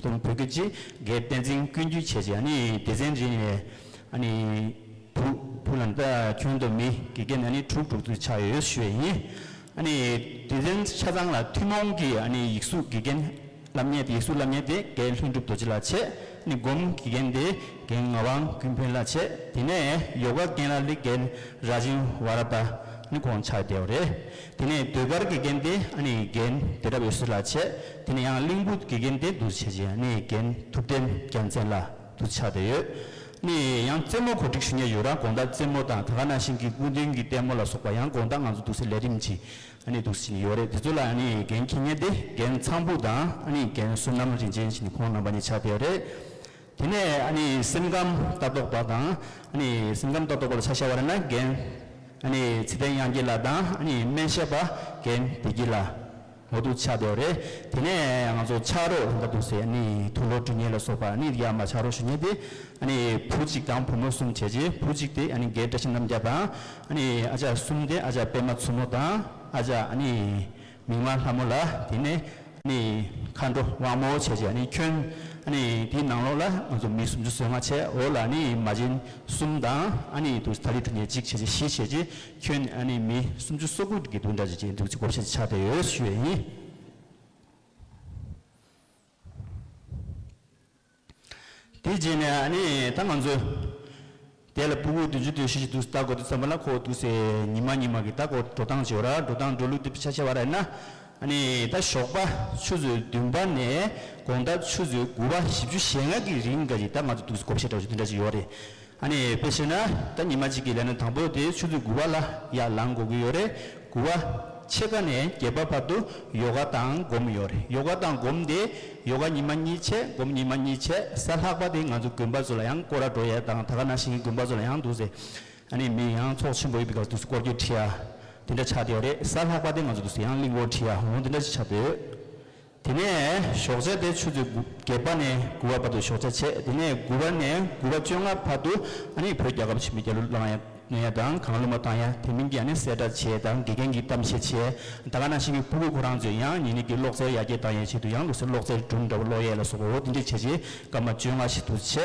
བོད་དགེ་གཅིག་རྒན་བསྟན་འཛིན་ཀུན་འདུས་བྱས་བྱས། ཨ་ནི་སྡེ་ཚན་རེ་ནས་ཨ་ནི་བུ་བུ་ལ་ད་ཁྱོན་བསྡོམས་མི་དགེ་རྒན་ཨ་ནི་དྲུག་དྲུག་ཏུ་ཆགས་ཡོད་ཞུ་ཡས་ཡིན། ཨ་ནི་སྡེ་ཚན་ཆ་ཚང་ལ་ཐུན་མོང་གི་ཨ་ནི་ཡིག་གཟུགས་དགེ་རྒན་སློབ་གཉེར། ཡིག་གཟུགས་སློབ་གཉེར་དེ་རྒན་ལྷུན་གྲུབ་རྡོ་རྗེ་ལགས་བྱས། ཨ་ནི་སྒོམ་དགེ་རྒན་དེ་རྒན་ངག་དབང་ཀུན་ཕན་ལགས་བྱས། དེ་ནས་ཡོ་ག་རྒན་ལགས་ལ་རྒན་ར་ཇིབ་ཝ་ར་ཏ་ཨ་ནི་ཁོང་ཆགས་བསྡད་པ་རེད། དེ་ནས་ཟློས་གར་དགེ་རྒན་དེ་ཨ་ནི་རྒན་བདེ་རབ་འོད་ཟེར་ལགས་བྱས། དེ་ནས་ཡང་གླིང་བུ་དགེ་རྒན་དེ་འདུག་བྱས་བྱས། ཨ་ནི་རྒན་ཐུབ་བསྟན་རྒྱལ་མཚན་ལགས་འདུག་ཆགས་བསྡད་ཡོད། ནི་ཡང་རྩེད་མོ་གོ་སྒྲིག་ཞུ་མཁན་ཡོད་ར། དགོང་དག་རྩེད་མོ་དང་། ད་ག་ནང་བཞིན་གྱི་སྐུ་མདུན་གྱི་ལྟད་མོ་ལ་སོགས་པ་ཡང་དགོང་དག་ང་ཚོ་འདུག་སེ་ལས་རིམ་གྱི་ཨ་ནི་འདུག་སེ་ཡོད་རེད། དེ་ཚོ་ལ་ཨ་ནི་འགན་འཁྱེར་མཁན་དེ་རྒན་ཚངས་བུག་དང་། ཨ་ནི་རྒན་བསོད་ནམས་རིན་ཆེན་བྱས་ནས་ཁོང་རྣམ་པ་གཉིས་ཆགས་བསྡད་ཡོད་རེད། དེ་ནས་ཨ་ནི་སེམས་ཁམས་ལྟ་རྟོག་པ་དང་། ཨ་ནི་སེམས་ཁམས་ལྟ་རྟོག་པ་ལ་ཆ་བཞག་པ་རེད་ན། རྒན་ཨ་ནི་ཚེ་བརྟན་དབྱངས་སྐྱིད་ལགས་དང་། ཨ་ནི་སྨན་ཞབས་པ་རྒན་བདེ་སྐྱིད་ལགས། འོ་འདུག་ཆགས་བསྡད་ཡོད་རེད། དེ་ནས་ང་ཚོ་ཕྱག་རོགས་ལ་འདུག་སེ་ཨ་ནི་དུག་ལོག་འབྲི་མཁན་ལ་སོགས་པ། ཨ་ནི་ཡར་མར་ཕྱག་རོགས་ཞུ་མཁན་དེ་ཨ་ནི་བུ་གཅིག་དང་བུ་མོ་གསུམ་བྱས་རྗེས། བུ་གཅིག་དེ་ཨ་ནི་རྒན་བཀྲ་ཤིས་རྣམ་རྒྱལ་དང་། ཨ་ནི་ཨ་ཅག་གསུམ་དེ་ཨ་ཅག་པད་མ་མཚོ་མོ་དང་། ཨ་ཅག་ཨ་ནི་མིག་དམར་ལྷ་མོ་ལགས། དེ་ནས་ཨ་ནི་མཁའ་འགྲོ་དབང་མོ་བྱས་རྗེས། ཨ་ནི་ཁྱོན་ཨ་ནི་དེའི་ནང་ལོགས་ལ་ང་ཚོ་མི་སུམ་ཅུ་སོ་ལྔ་བྱས། འོག་ལ་ཨ་ནི་མ་བྱན་གསུམ་དང་། ཨ་ནི་འདུག་ཐ་ལི་ཐུ་ཉེ་གཅིག་བྱས་རྗེས། བཞི་བྱས་རྗེས། ཁྱོན་ཨ་ནི་མི་སུམ་ཅུ་སོ་དགུ་གི་འདུག་འདྲ་ཅིག་ཅིག་འདུག་ཅིག་བགོ་བཤའ་ཆགས་བསྡད་ཡོད་ཞུ་ཡས་ཡིན། དེ་རྗེས་ནས་ཨ་ནི་ད་ང་ཚོ་དེ་ལ་སྤུ་གུ་བདུན་ཅུ་དོན་བཞི་ཞིག་འདུག་ལྟ་དགོས་དུས་ཙམ་པ་ལ། ཁོ་འདུག་སེ་ཉི་མ་ཉི་མ་གི་ད་ཁོ་འགྲོ་སྟངས་བྱེད་ར། འགྲོ་སྟངས་འགྲོ་ལུགས་དེ་ཆ་བཞག་པ་རེད་ན། ཨ་ནི་ད་ཞོགས་པ་ཆུ་ཚོད་བདུན་པ་ནས་དགོང་དག་ཆུ་ཚོད་དགུ་པ་བཞི་བཅུ་ཞེ་ལྔ་གི་རིང་ག་ཅིག་ད་ང་ཚོ་འདུག་སེ་བགོ་བཤའ་འདྲ་བོ་ཅིག་དེ་འདྲ་ཅིག་ཡོད་རེད། ཨ་ནི་དཔེ་བཤད་ན་ད་ཉི་མ་གཅིག་གི་ལས་སྣ་དང་པོ་དེ་ཆུ་ཚོད་དགུ་པ་ལ་ཡར་ལངས་དགོས་ཀྱི་ཡོད་རེད། དགུ་པ་ཕྱེད་ཀ་ནས་བརྒྱད་པ་བར་དུ་ཡོ་ག་དང་སྒོམ་ཡོད་རེད། ཡོ་ག་དང་སྒོམ་དེ་ཡོ་ག་ཉི་མ་གཉིས་བྱས། སྒོམ་ཉི་མ་གཉིས་བྱས། གཟའ་ལྷག་པ་དེ་ང་ཚོ་དགོན་པ་ཚོ་ལ་ཡང་སྐོར་ར་འགྲོ་ཡས་དང་། ད་ག་ནང་བཞིན་གྱི་དགོན་པ་ཚོ་ལ་ཡང་འདུག་སེ་ཨ་ནི་མི་ཡང་ཚོགས་ཆེན་པོ་ཡོད་པའི་སྐབས་འདུག་སེ་སྐོར་སྐྱོད་ཁྲིད་ཡ་དེ་འདྲ་ཆགས་བསྡད་ཡོད་རེད། གཟའ་ལྷག་པ་དེ་ང་ཚོ་འདུག་སེ་ཡང་གླིང་སྐོར་ཁྲིད་ཡ་འོ་དེ་འདྲ་ཞིག་ཆགས་བསྡད་ཡོད། དེ་ནས་ཞོགས་ཇ་དེ་ཆུ་ཚོད་དགུ་བརྒྱད་པ་ནས་དགུ་པ་བར་དུ་ཞོགས་ཇ་བྱས། དེ་ནས་དགུ་པ་ནས་དགུ་པ་བཅོ་ལྔ་བར་དུ་ཨ་ནི་བོད་རྒྱལ་ཁབ་ཆེན་པོའི་རྒྱལ་གླུ་བླངས་ཡ་ཉན་ཡ་དང་། གང་བླུ་མ་བཏང་ཡ། དེ་མིན་གྱི་ཨ་ནི་གསལ་བསྒྲགས་བྱེད་ཡ་དང་། དགེ་རྒན་གྱིས་གཏམ་བཤད་བྱེད་ཡ། ད་ག་ནང་བཞིན་གྱི་སྤུ་གུ་ཁོ་རང་ཚོས་ཡང་ཉིན་གཉིས་ཀྱི་གློག་རྫས་ཡར་རྒྱས་བཏང་ཡའི་ཆེད་དུ་ཡང་འདུག་སེ་གློག་རྫས་སྒྲུང་འདྲ་བོ་ཀློག་ཡས་ལ་སོགས་པ་འོ་དེ་འདྲས་བྱས་རྗེས་སྐར་མ་བཅོ་ལྔ་ཞིག་འདུག་སེ་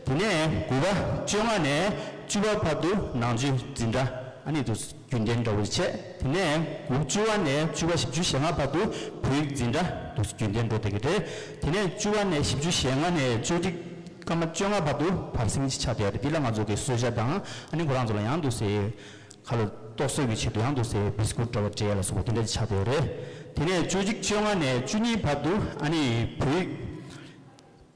བྱས། དེ་ནས་དགུ་པ་བཅོ་ལྔ་ནས་བཅུ་པ་བར་དུ་ནང་ཆོས་འཛིན་གྲྭ། ཨ་ནི་འདུག་རྒྱུན་ལྡན་འདྲ་བོ་བྱས། དེ་ནས་དགུ་བཅུ་པ་ནས་བཅུ་པ་བཞི་བཅུ་ཞེ་ལྔ་བར་དུ་བོད་ཡིག་འཛིན་གྲྭ་འདུག་རྒྱུན་ལྡན་འགྲོ་བསྡད་ཀྱི་རེད། དེ་ནས་བཅུ་པ་ནས་བཞི་བཅུ་ཞེ་ལྔ་ནས་བཅུ་གཅིག་སྐར་མ་བཅོ་ལྔ་བར་དུ་བར་གསེང་ཅིག་ཆགས་བསྡད་ཡོད་རེད། འདི་ལ་ང་ཚོ་གི་གསོལ་ཇ་དང་ཨ་ནི་ཁོ་རང་ཚོ་ལ་ཡང་འདུག་སེ་ཁ་ལོ་ཏོག་གསོས་ཀྱི་ཆེད་དུ་ཡང་འདུག་སེ་བི་སི་ཀུཊ་འདྲ་བོ་སྤྲད་ཡ་ལ་སོགས་པ་དེ་འདྲ་ཅིག་ཆགས་བསྡད་ཡོད་རེད། དེ་ནས་བཅུ་གཅིག་བཅོ་ལྔ་ནས་བཅུ་གཉིས་བར་དུ་ཨ་ནི་བོད་ཡིག་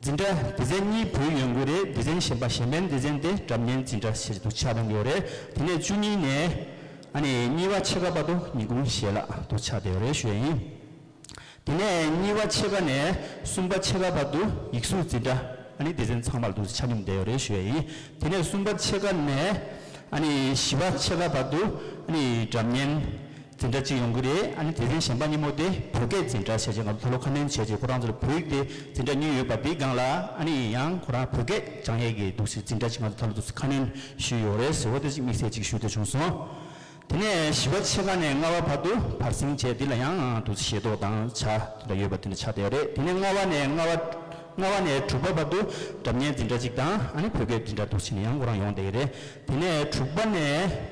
འཛིན་གྲྭ་སྡེ་ཚན་གཉིས་བོད་ཡོང་གི་རེད། སྡེ་ཚན་གཞན་པ་གཞན་ཕན་སྡེ་ཚན་དེ་སྒྲ་སྙན་འཛིན་གྲྭ་ཞེས་འདུག་ཆགས་གཏོང་གི་ཡོད་རེད། དེ་ནས་བཅུ་གཉིས་ནས་ཨ་ནི་གཉིས་པ་ཕྱེད་ཀ་བར་དུ་ཉིན་གུང་ཞལ་ལག་འདུག་ཆགས་བསྡད་ཡོད་རེད་ཞུ་ཡ་ཡིན། དེ་ནས་གཉིས་པ་ཕྱེད་ཀ་ནས་གསུམ་པ་ཕྱེད་ཀ་བར་དུ་ཡིག་གཟུགས་འཛིན་གྲྭ་ཨ་ནི་སྡེ་ཚན་ཚང་མར་འདུག་ཆ་སྙོམས་བསྡད་ཡོད་རེད་ཞུ་ཡ་ཡིན། དེ་ནས་གསུམ་པ་ཕྱེད་ཀ་ནས་ཨ་ནི་བཞི་པ་ཕྱེད་ཀ་བར་དུ་ཨ་ནི་སྒྲ་སྙན་འཛིན་གྲྭ་གཅིག་ཡོང་གི་རེད། ཨ་ནི་དེ་བཞིན་གཞན་པ་གཉིས་པོ་དེ་བོད་སྐད་འཛིན་གྲྭ་བྱས་རྗེས་ང་ཚོ་ད་ལོ་ཁ་སྣོན་བྱས་རྗེས་ཁོ་རང་ཚོ་ལ་བོད་ཡིག་དེ་འཛིན་གྲྭ་གཉིས་ཡོད་པ་དེའི་སྒང་ལ་ཨ་ནི་ཡང་ཁོ་རང་བོད་སྐད་སྦྱང་ཡས་ཀྱི་འདུག་སེ་འཛིན་གྲྭ་ཅིག་ང་ཚོ་ད་ལོ་འདུག་སེ་ཁ་སྣོན་ཞུས་ཡོད་རེད་ཟེར་བ་དེ་ཅིག་དམིགས་བསལ་ཅིག་ཞུ་འདོད་བྱུང་སོང་། དེ་ནས་བཞི་པ་ཕྱེད་ཀ་ནས་ལྔ་པ་བར་དུ་བར་གསེང་བྱས་འདི་ལ་ཡང་འདུག་སེ་ཞལ་ཏོག་དང་ཇ་དེ་འདྲ་ཡོད་པ་དེ་འདྲ་ཆགས་བསྡད་ཡོད་རེད། དེ་ནས་ལྔ་པ་ནས་ལྔ་པ་ལྔ་པ་ནས་དྲུག་པ་བར་དུ་སྒྲ་སྙན་འཛིན་གྲྭ་གཅིག་དང་ཨ་ནི་བོད་སྐད་འཛིན་གྲྭ་འདུག་སེ་ནས་ཡང་ཁོ་རང་ཡོང་བསྡད་ཀྱི་རེད། དེ་ནས་དྲུག་པ་ནས་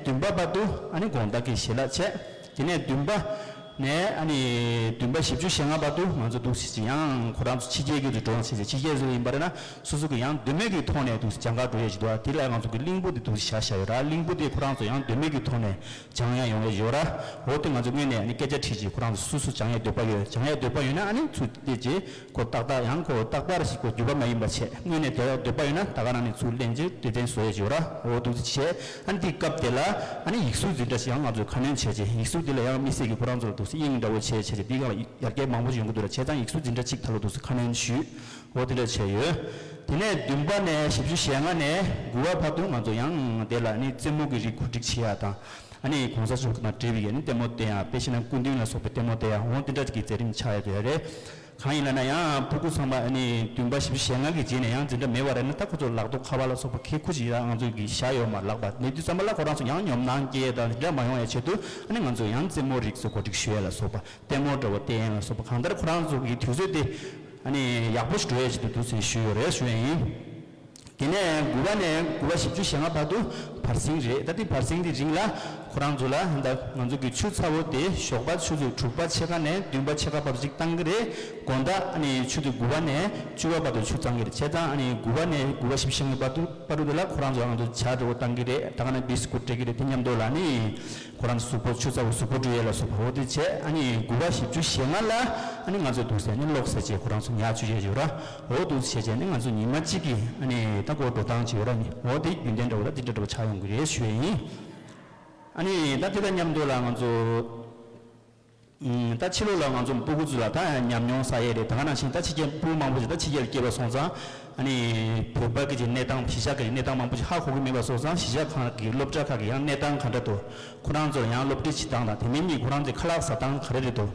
བདུན་པ་བར་དུ་ཨ་ནི་དགོང་དག་གི་ཞལ་ལག་བྱས། དེ་ནས་བདུན་པ་ནས་ཨ་ནི་བདུན་པ་བཞི་བཅུ་ཞེ་ལྔ་བར་དུ་ང་ཚོ་འདུག་སེ་ཡང་ཁོ་རང་ཚོ་ཕྱི་རྒྱལ་གྱི་འགྲོ་ཡང་བྱས་ཏེ་ཕྱི་རྒྱལ་ཚོ་ཡིན་པ་རེད་ན་སོ་སོ་གི་ཡང་འདོད་མོས་ཀྱི་ཐོག་ནས་འདུག་སེ་སྦྱང་གར་འགྲོ་ཡས་ཅིག་འདུག་དེ་ལ་ང་ཚོ་གི་གླིང་བུ་དེ་འདུག་སེ་བཞག་བཞག་ཡོད་ར། གླིང་བུ་དེ་ཁོ་རང་ཚོ་ཡང་འདོད་མོས་ཀྱི་ཐོག་ནས་སྦྱང་ཡ་ཡོང་ཡས་ཡོད་ར། འོ་དེ་ང་ཚོ་དངོས་ནས་ཨ་ནི་སྐད་ཆ་དྲིས་རྗེས་ཁོ་རང་ཚོ་སོ་སོ་སྦྱང་ཡས་འདོད་པ་ཡོད། སྦྱང་ཡས་འདོད་པ་ཡོད་ན་ཨ་ནི་ཚུར་བལྟས་རྗེས། ཁོ་ཏག་ཏག་ཡང་ཁོ་ཏག་ཏག་ཞིག་ཁོ་རྒྱུད་པ་མ་ཡིན་པ་བྱས་དངོས་གནས་དེ་ལ་འདོད་པ་ཡོད་ན་ད་ག་རང་ནས་ཚུར་ལེན་རྗེས་དེ་བསྟན་བཟོ་ཡས་ཡོད་ར། འོ་འདུག་སེ་བྱས་ཨ་ནི་དེའི་སྐབས་དེ་ལ་ཨ་ནི་ཡིག་གཟུགས་འཛིན་གྲྭ་ཞིག་ཡང་ང་ཚོས་ཁ་སྣོན་བྱས་རྗེས་ཡིག་གཟུགས་དེ་ལ་ཡང་དམིགས་བསལ་གྱི་ཁོ་རང་ཚོ་ལ་འདུག་སེ་དབྱིངས་འདྲ་བོ་བྱས་བྱས་རྗེས་དེའི་སྒང་ལ་ཡར་རྒྱས་མང་པོ་ཞིག་ཡོང་གི་འདུག་ར། བྱས་ཙང་ཡིག་གཟུགས་འཛིན་གྲྭ་གཅིག་ད་ལོ་འདུག་སེ་ཁ་སྣོན་ཞུས། འོ་དེ་འདྲ་བྱས་ཡོད། དེ་ནས་བདུན་པ་ནས་བཞི་བཅུ་ཞེ་ལྔ་ནས་དགུ་པ་བར་དུ་ང་ཚོ་ཡང་དེ་ལ་ཨ་ནི་རྩེད་མོ་གི་རིགས་གོ་སྒྲིག་བྱེད་ཡ་དང་། ཨ་ནི་གོང་ས་མཆོག་དང་འབྲེལ་བའི་ཨ་ནི་ལྟད་མོ་བསྟན་ཡ་དཔེ་བྱས་ན་སྐུ་མདུན་ལ་སོགས་པའི་ལྟད་མོ་བསྟན་ཡ་འོ་དེ་འདྲ་གི་མཛད་རིམ་ཆགས་ཡ་དེ་རེད། གང་ཡིན་ལབ་ན་ཡང་ཕྲུ་གུ་ཚང་མ་ཨ་ནི་བདུན་པ་བཞི་བཅུ་ཞེ་ལྔ་གི་རྗེས་ནས་ཡང་འཛིན་གྲྭ་མེད་པ་རེད་ན་ད་ཁོ་ཚོ་ལག་ཐོག་ཁ་པར་ལ་སོགས་པ་གལ་ཁུ་ཅིག་ཡང་ང་ཚོ་གི་བཞག་ཡོད་མ་ལག་པ་ནས་དུས་ཙམ་པ་ལ་ཁོ་རང་ཚོ་ཡང་ཉོབ་སྣང་སྐྱེ་ཡས་དང་དེ་འདྲ་མ་ཡོང་ཡ་ཆེད་དུ་ཨ་ནི་ང་ཚོ་ཡང་རྩེད་མོ་རིགས་ཚོ་གོ་སྒྲིག་ཞུ་ཡ་ལ་སོགས་པ་ལྟད་མོ་འདྲ་བོ་བསྟན་ཡ་ལ་སོགས་པ་གང་ལྟར་ཁོ་རང་ཚོ་གི་དུས་ཚོད་དེ་ཨ་ནི་ཡག་པོ་ཞིག་འགྲོ་ཡ་ཆེད་དུ་འདུག་སེ་ཞུས་ཡོད་རེད་ཞུ་ཡ་ཡིན། དེ་ནས་དགུ་པ་ནས་དགུ་པ་བཞི་བཅུ་ཞེ་ལྔ་བར་དུ་བར་གསེང་རེད། ད་ལྟའི་བར་གསེང་དེ་རིང་ལ་ཁོ་རང་ཚོ་ལ་ད་ང་ཚོ་གི་ཆུ་ཚ་བོ་དེ་ཞོགས་པ་ཆུ་ཚོད་དྲུག་པ་ཕྱེད་ཀ་ནས་བདུན་པ་ཕྱེད་ཀ་བར་དུ་ཅིག་བཏང་གི་རེད། དགོང་དག་ཨ་ནི་ཆུ་ཚོད་དགུ་པ་ནས་བཅུ་པ་བར་དུ་ཆུ་གཙང་གི་རེད། བྱས་ཙང་ཨ་ནི་དགུ་པ་ནས་དགུ་པ་བཞི་བཅུ་ཞེ་ལྔ་བར་དུ་བར་དུ་དེ་ལ་ཁོ་རང་ཚོ་ང་ཚོ་ཇ་འདྲ་བོ་བཏང་གི་རེད། ད་ག་ནང་བི་སི་ཀུཊ་སྤྲད་ཀྱི་རེད། དེ་མཉམ་དུ་ལ་ཨ་ནི་ཁོ་རང་ཚོ་གཟུགས་པོ་ཆུ་ཚ་བོ་གཟུགས་པོ་བཀྲུ་ཡས་ལ་སོགས་པ་འོ་དེ་བྱས་ཨ་ནི་དགུ་པ་བཞི་བཅུ་ཞེ་ལྔ་ལ་ཨ་ནི་ང་ཚོ་འདུག་སེ་ཨ་ནི་ལོག་ཟེར་བྱས་ཁོ་རང་ཚོ་ཉལ་བཅུག་ཡས་ཡོད་ར། འོ་འདུག་སེ་བྱས་བྱས་ནས་ང་ཚོ་ཉི་མ་གཅིག་གི་ཨ་ནི་ད་སྐོར་འགྲོ་སྟངས་ཅིག་ཡོད་ར། ནི་འོ་དེ་རྒྱུན་ལྡན་འདྲ་བོ་ད་འདི་འདྲ་འདྲ་བོ་ཆགས་ཡོང་གི་རེད་ཞུ་ཡས་ཡིན། ཨ་ནི་ད་དེ་དང་མཉམ་དུ་ལ་ང་ཚོ་ཨུམ། ད་ཕྱི་ལོགས་ལ་ང་ཚོ་སྤུ་གུ་ཚོ་ལ་ད་ཉམས་མྱོང་བསགས་ཡས་རེད། ད་ག་ནང་བཞིན་ད་ཕྱི་རྒྱལ་སྤུ་གུ་མང་པོ་ཞིག་ད་ཕྱི་རྒྱལ་སྐྱེས་པ་སོང་ཙང་ཨ་ནི་བོད་པ་གི་གནས་སྟངས་གཞིས་ཆགས་ཀྱི་གནས་སྟངས་མང་པོ་ཞིག་ཧ་གོ་གི་མེད་པ་སོང་ཙང་གཞིས་ཆགས་ཁག་གི་སློབ་གྲྭ་ཁག་གི་ཡང་གནས་སྟངས་ག་འདྲ་འདུག་ཁོ་རང་ཚོར་ཡང་སློབ་ཁྲིད་བྱེད་སྟངས་དང་དེ་མིན་གྱི་ཁོ་རང་ཚོའི་ཁ་ལག་ཟ་སྟངས་ག་རེ་རེད་འདུག་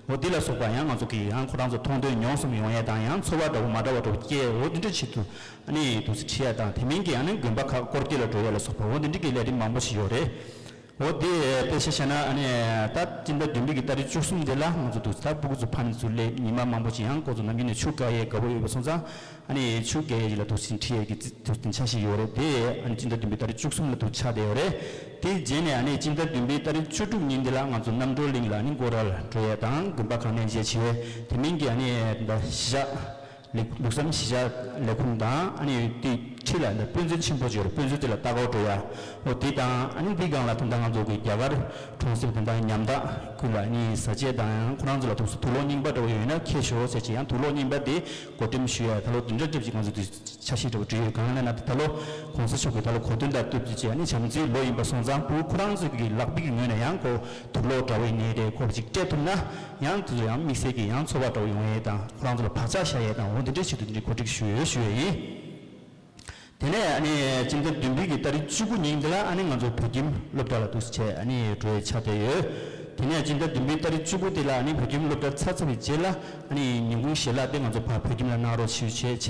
འོ་འདི་ལ་སོགས་པ་ཡང་ང་ཚོ་གིས་ཡང་ཁོ་རང་ཚོ་མཐོང་ཐོས་མྱོང་གསུམ་ཡོང་ཡས་དང་ཡང་ཚོར་བ་འདྲ་བོ་མ་འདྲ་བ་འདྲ་བོ་སྐྱེ། འོ་འདི་འདྲ་ཆེད་དུ་ཨ་ནི་འདུག་སེ་ཁྲིད་ཡས་དང་དེ་མིན་གྱི་ཨ་ནི་དགོན་པ་ཁག་སྐོར་སྐྱོད་ལ་འགྲོ་ཡས་ལ་སོགས་པ་འོ་འདི་འདྲ་གི་ལས་རིམ་མང་པོ་ཞིག་ཡོད་རེད། འོ་དེ་དཔེ་ཆ་བཞག་ན་ཨ་ནི་ད་སྤྱི་ཟླ་བདུན་པའི་གི་ཏ་རིག་བཅུ་གསུམ་དེ་ལ་ང་ཚོ་འདུག་སེ་ད་སྤུ་གུ་ཚོ་ཕ་མ་ཚོ་སླེབས་ཉི་མ་མང་པོ་ཞིག་ཡང་ཁོ་ཚོ་ནམ་རྒྱུན་ནས་ཆུ་བཀག་ཡས་དགའ་པོ་ཡོད་པ་སོང་ཙང་ཨ་ནི་ཆུ་བཀག་ཡས་ཅིག་ལ་འདུག་སེ་ཁྲིད་ཡས་ཀྱི་རྩི་འདུག་སེ་འཆར་གཞི་ཡོད་རེད། དེ་ཨ་ནི་སྤྱི་ཟླ་བདུན་པའི་ཏ་རིག་བཅུ་གསུམ་ལ་འདུག་ཆགས་བསྡད་ཡོད་རེད། དེའི་རྗེས་ནས་ཨ་ནི་སྤྱི་ཟླ་བདུན་པའི་ཏ་རིག་བཅུ་དྲུག་ཉིན་དེ་ལ་ང་ཚོ་རྣམ་གྲོལ་གླིང་ལ་ཨ་ནི་སྐོར་ར་ལ་འགྲོ་ཡས་དང་དགོན་པ་ཁག་གནས་མཇལ་བྱེད་ཡས་དེ་མིན་གྱི་ཨ་ནི་ད་གཞིས་ཆགས་ལུགས་ལུགས་བསམ་གཞིས་ཆགས་ལས་ཁུངས་དང་ཨ་ནི་དེ་འཁྲིས་ལ་འདི་དཔེ་མཛོད་ཆེན་པོ་ཅིག་ཡོད་རེད། དཔེ་མཛོད་དེ་ལ་ལྟ་སྐོར་འགྲོ་ཡ། འོ་དེ་དང་ཨ་ནི་འདི་སྒང་ལ་ད་ལྟ་ང་ཚོ་གི་རྒྱ་གར་གྲོང་གསེབ་དེ་འདྲ་ཉམ་ཐག་ཁུལ་ལ་ཨ་ནི་བཟའ་ཆས་དང་ཁོ་རང་ཚོ་ལ་ཐུགས་སུ་དུག་སློག་རྙིང་པ་འདྲ་བོ་ཡོད་ན་ཁྱེར་ཤོག་ཟེར་བྱས་ཡང་དུག་སློག་རྙིང་པ་དེ་བགོ་འགྲེམས་ཞུ་ཡ་ད་ལོ་བདུན་ཕྲག་གཅིག་ང་ཚོ་དུས་འཆར་གཞི་འདྲ་བོ་བྲིས་ཡོད། གང་ལབ་ན་ད་ལོ་གོང་ས་མཆོག་གི་ད་ལོ་གོ་སྟོན་དང་བསྟུན་ཏེ་བྱས་ཨ་ནི་བྱམས་བརྩེའི་ལོ་ཡིན་པ་སོང་ཙང་བུ་ཁོ་རང་ཚོ་གི་ལག་པའི་གི་ངོས་ནས་ཡང་ཁོ་དུག་སློག་འདྲ་བོ་ཡིན་ནའི་རེད། ཁོ་ཅིག་སྤྲད་ཐུབ་ན་ཡང་དེ་ཚོ་ཡང་དམིགས་བསལ་གྱི་ཡང་ཚོར་བ་འདྲ་བོ་ཡོང་ཡས་དང་ཁོ་རང་ཚོ་ལ་བག་ཆགས་བཞག་ཡས་དང་འོ་འདི་འདྲའི་ཆེད་དུ་འདི་འདྲའི་གོ་སྒྲིག་ཞུས་ཡོད་ཞུ་ཡས་ཡིན། དེ་ནས་ཨ་ནི་སྤྱི་ཟླ་བདུན་པའི་གི་ཏ་རིག་བཅུ་དགུ་ཉིན་དེ་ལ་ཨ་ནི་ང་ཚོ་བོད་ཁྱིམ་སློབ་གྲྭ་ལ་འདུག་སེ་ཨ་ནི་འགྲོ་ཡས་ཆགས་བསྡད་ཡོད། དེ་ནས་སྤྱི་ཟླ་བདུན་པའི་ཏ་རིག་བཅུ་དགུ་དེ་ལ་ཨ་ནི་བོད་ཁྱིམ་སློབ་གྲྭ་ཚར་ཚར་བའི་རྗེས་ལ་ཨ་ནི་ཉིན་གུང་ཞལ་ལག་དེ་ང་ཚོ་ཕར་བོད་ཁྱིམ་ལ་གནང་རོགས་ཞུ་བྱས་བྱས་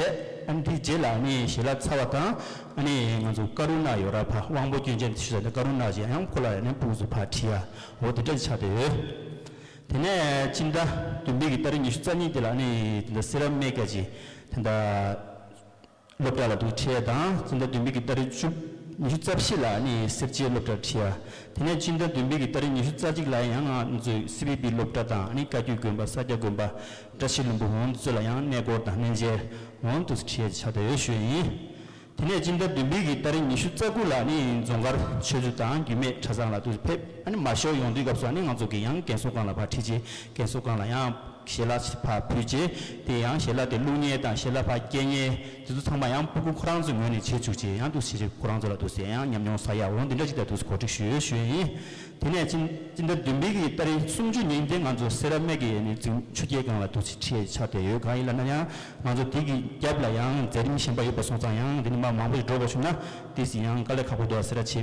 ཨ་ནི་དེའི་རྗེས་ལ་ཨ་ནི་ཞལ་ལག་ཚར་བ་དང་ཨ་ནི་ང་ཚོ་ཀ་རུ་ན་ཡོད་ར་ཕར་དབང་པོ་སྐྱོན་ཅན་དེ་ཞུ་ས་དེ་ཀ་རུ་ན་ཅིག་ཡང་ཁོ་ལ་ཨ་ནི་སྤུ་གུ་ཚོ་ཕར་ཁྲིད་ཡ་འོ་དེ་འདྲ་ཆགས་བསྡད་ཡོད། དེ་ནས་སྤྱི་ཟླ་བདུན་པའི་གི་ཏ་རིག་ཉི་ཤུ་རྩ་གཉིས་དེ་ལ་ཨ་ནི་དེ་འདྲ་སེ་ར་སྨད་ཀ་ཅིག་དེ་འདྲ་སློབ་གྲྭ་ལ་འདུག་ཁྲིད་དང་སྤྱི་ཟླ་བདུན་པའི་གི་ཏ་རིག་བཅུ་ ཉི་ཤུ་རྩ་བཞི་ལ་ནི་སེར་བྱེས་སློབ་གྲྭར་ཁྲིད་ཡ། དེ་ནས་སྤྱི་ཟླ་བདུན་པའི་གི་ཏ་རིག་ཉི་ཤུ་རྩ་གཅིག་ལ་ཡང་ང་ཚོའི་སི་བི་པི་སློབ་གྲྭ་དང་ནི་བཀའ་བརྒྱུད་དགོན་པ་ས་སྐྱ་དགོན་པ་བཀྲ་ཤིས་ལྷུན་པོ་འོང་འདི་ཚོ་ལ་ཡང་གནས་སྐོར་དང་གནས་མཇལ་འོང་དུ་ཁྲིད་ཡ་ཆགས་བསྡད་ཡོད་ཞུ་ཡ་ཡིན། དེ་ནས་སྤྱི་ཟླ་བདུན་པའི་གི་ཏ་རིག་ཉི་ཤུ་རྩ་དགུ་ལ་ནི་རྫོང་དཀར་ཆོས་རྫུན་དང་རྒྱུད་སྨད་གྲྭ་ཚང་ལ་དུ་ཕེབས། ཨ་ནི་མ་ཤོར་ཡོང་དུས་སྐབས་སུ་ཨ་ནི་ང་ཚོ་གི་ཡང་རྒན་གསོ་ཁང་ལ་ཕར་ཁྲིད་ཅིང་རྒན་གསོ་ཁང་ལ་ཡང་ཞལ་ལག་ཕར་ཕུལ་རྗེས་དེ་ཡང་ཞལ་ལག་དེ་བླུགས་མཁན་དང་ཞལ་ལག་ཕར་སྐྱེལ་མཁན་དེ་ཚོ་ཚང་མ་ཡང་སྤུ་གུ་ཁོ་རང་ཚོའི་ངོས་ནས་བྱེད་བཅུག་ཅིང་ཡང་འདུག་བྱེད་ཅིག་ཁོ་རང་ཚོ་ལ་འདུག་ཟེར་ཡང་ཉམས་མྱོང་བསགས་ཡག་འོང་འདི་འདྲ་ཅིག་ད་འདུག་གོ་སྒྲིག་ཞུ་ཡོད་ཞུ་ཡ་ཡིན། དེ་ནས་སྤྱི་སྤྱི་ཟླ་བདུན་པའི་གི་ཏ་རིག་སུམ་ཅུ་ཉིན་དེ་ང་ཚོ་སེ་ར་སྨད་ཀྱི་ནི་འཛིན་ཆུ་སྐྱེས་སྒང་ལ་འདུག་ཅིག་ཁྲིད་ཆགས་བསྡད་ཡོད། གང་ཡིན་ལབ་ན་ཡང་ང་ཚོ་དེ་གི་རྒྱབ་ལ་ཡང་མཛད་རིམ་གཞན་པ་ཡོད་པ་སོང་ཙང་ཡང་འདི་ནི་མ་མང་པོ་ཞིག་འགྲོ་དགོས་བྱུང་ན་དེ་སི་ཡང་དཀའ་ལས་ཁག་པོ་འདུག་སེ་ར་ཆེ་